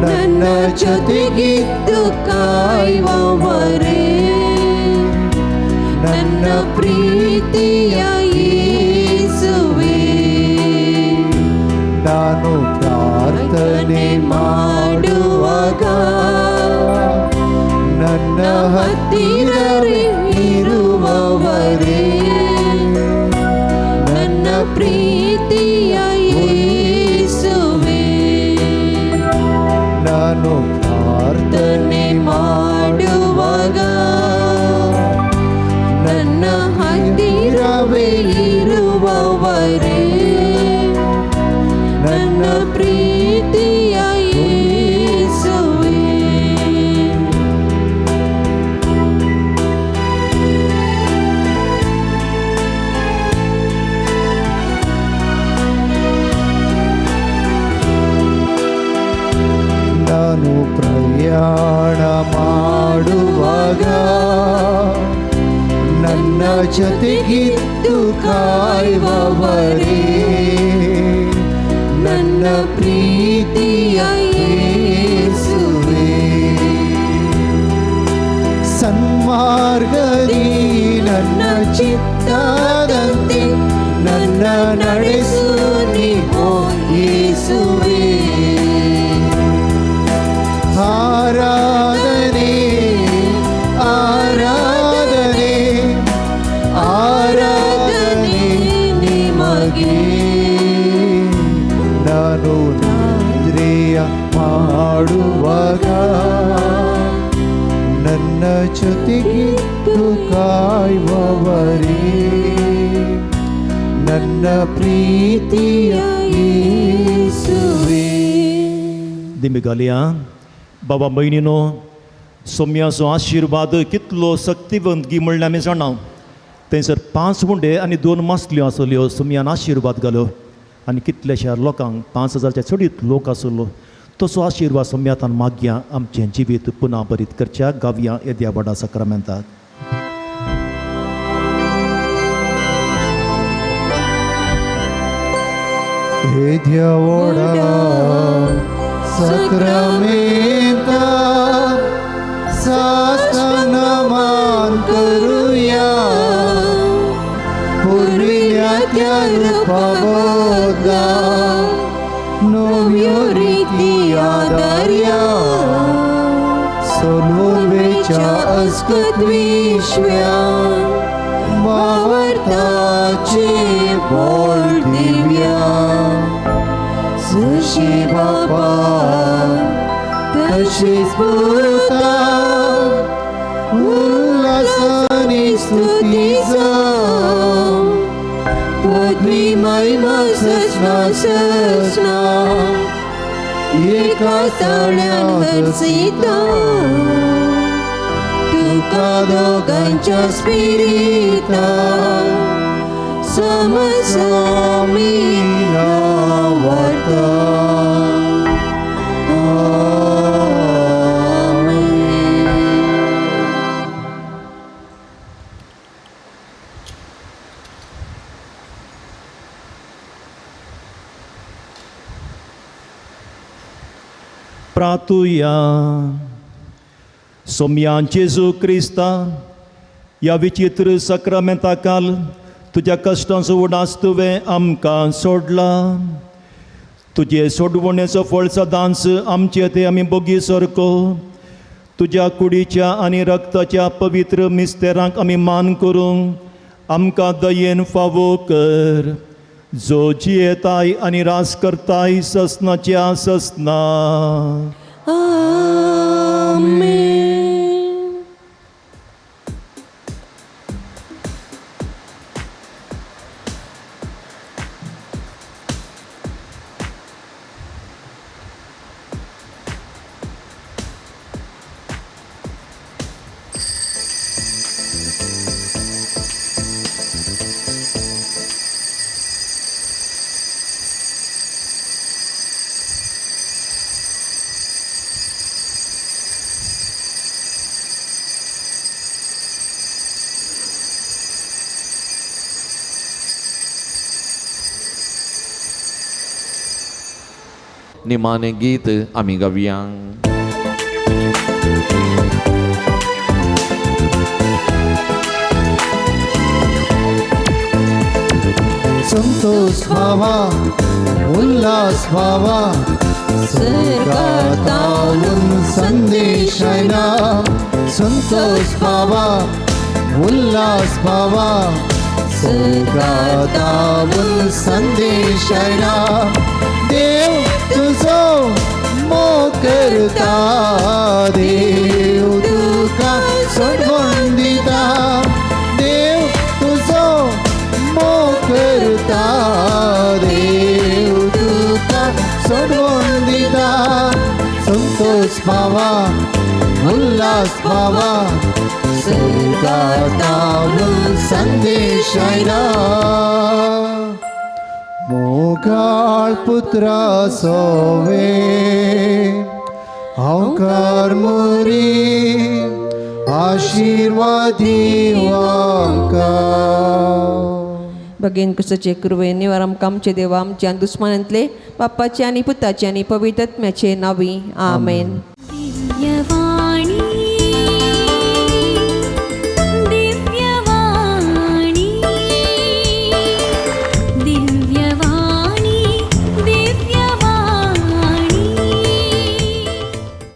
ನನ್ನ ಜೊತೆಗಿದ್ದು ಕಾಯುವವರೇ, ನನ್ನ ಪ್ರೀತಿಯ ಯೇಸುವೇ. ನಾನು ಪ್ರಾರ್ಥನೆ ಮಾಡುವಾಗ ನನ್ನ ಹತ್ತಿರವೇ ಇರುವವರೇ, ನನ್ನ ಪ್ರೀತಿಯ ಯೇಸುವೇ. ನಾನು ಪ್ರಾರ್ಥನೆ ಮಾಡುವಾಗ ನನ್ನ ಹತ್ತಿರವೇ ಇರುವವರೇ, ನನ್ನ ಪ್ರೀತಿಯ ಯೇಸುವೇ. ನಾನು ಪ್ರಯಾಣ ಮಾಡುವಾಗ ನನ್ನ ಜೊತೆಗಿದ್ದು ಕಾಯುವವರೇ, ನನ್ನ ಪ್ರೀತಿಯ ಯೇಸುವೇ. ಸನ್ಮಾರ್ಗದಿ ನನ್ನ ಚಿತ್ತದಂತೆ ನನ್ನ ನಡೆಸು ನೀ ಯೇಸುವೇ. ಆರಾಧನೆ ಆರಾಧನೆ ಆರಾಧನೆ ನಿಮಗೆ. ನಾನು ನಿದ್ರೆಯ ಮಾಡುವಾಗ ನನ್ನ ಜೊತೆಗಿದ್ದು ಕಾಯುವವರೇ, ನನ್ನ ಪ್ರೀತಿಯ ಯೇಸುವೇ. दिमी घालया. बाबा भयणीनो, सोम्याचो आशिर्वाद कितलो शक्तिवंत गी म्हणल्यार आमी जाणा. थंयसर 5 उंडे आनी 2 मासल्यो आसल्यो. सोम्यान आशिर्वाद घालो आनी कितल्याश्या लोकांक 5000च्या चडीत लोक आसलो. तसो आशिर्वाद सोम्यातान मागया आमचें जिवीत पुना बरीत करच्या. गावया येद्या व्हडा सक्रामेंताक. येद्या व्हडा सक्रामेंता साष्टांग मान करुया, पुर्विल्या त्या रुपा बदला नव्यो रिती आदारया, सोलून वेच्या अस्कत विश्व्या भावार्थाचे बोल दिव्या. जशी बापा तशीच पुता उल्हासाने स्तुती जावं, पदवी महिमा ससना ससना एका ताळ्यान हरसिता, तुका दोगांच्या स्पिरिता समसमी वार्ता. प्रातुया. सोम्यान जेजू क्रिस्ता ह्या विचित्र सक्रामेंता काल तुज्या कश्टांचो उडास तुवें आमकां सोडला. तुजे सोडवणेचो फळ सदांच आमचे ते आमी बोगी सारको तुज्या कुडीच्या आनी रक्ताच्या पवित्र मिस्तेरांक आमी मान करूंक आमकां दयेन फावो कर, जो जियेताय आनी रास करताय ससनाच्या ससना. आमेन. निमाणें गीत आमी गावया. संतोष व्हावा, उल्हास व्हावा, स्वर्गातावून संदेश आयला. संतोष व्हावा, उल्हास व्हावा, स्वर्गातावून संदेश आयला. देव तुजो मोग करता, देव तुका सोडवण दिता. देव तुजो मोग करता, देव तुका सोडवण दिता. संतोष पावा, उल्हास पावा, स्वर्गातावून संदेश आयला. मोगाळ पुत्रा सोवे हांवकार मोरी आशिर्वादी आमकां. भगेन कुसाचे कृवे निवार आमकां आमचे देवा आमच्या दुस्मानांतले बापाचे आनी पुताचे आनी पवित्र आत्म्याचे नावी. आमेन.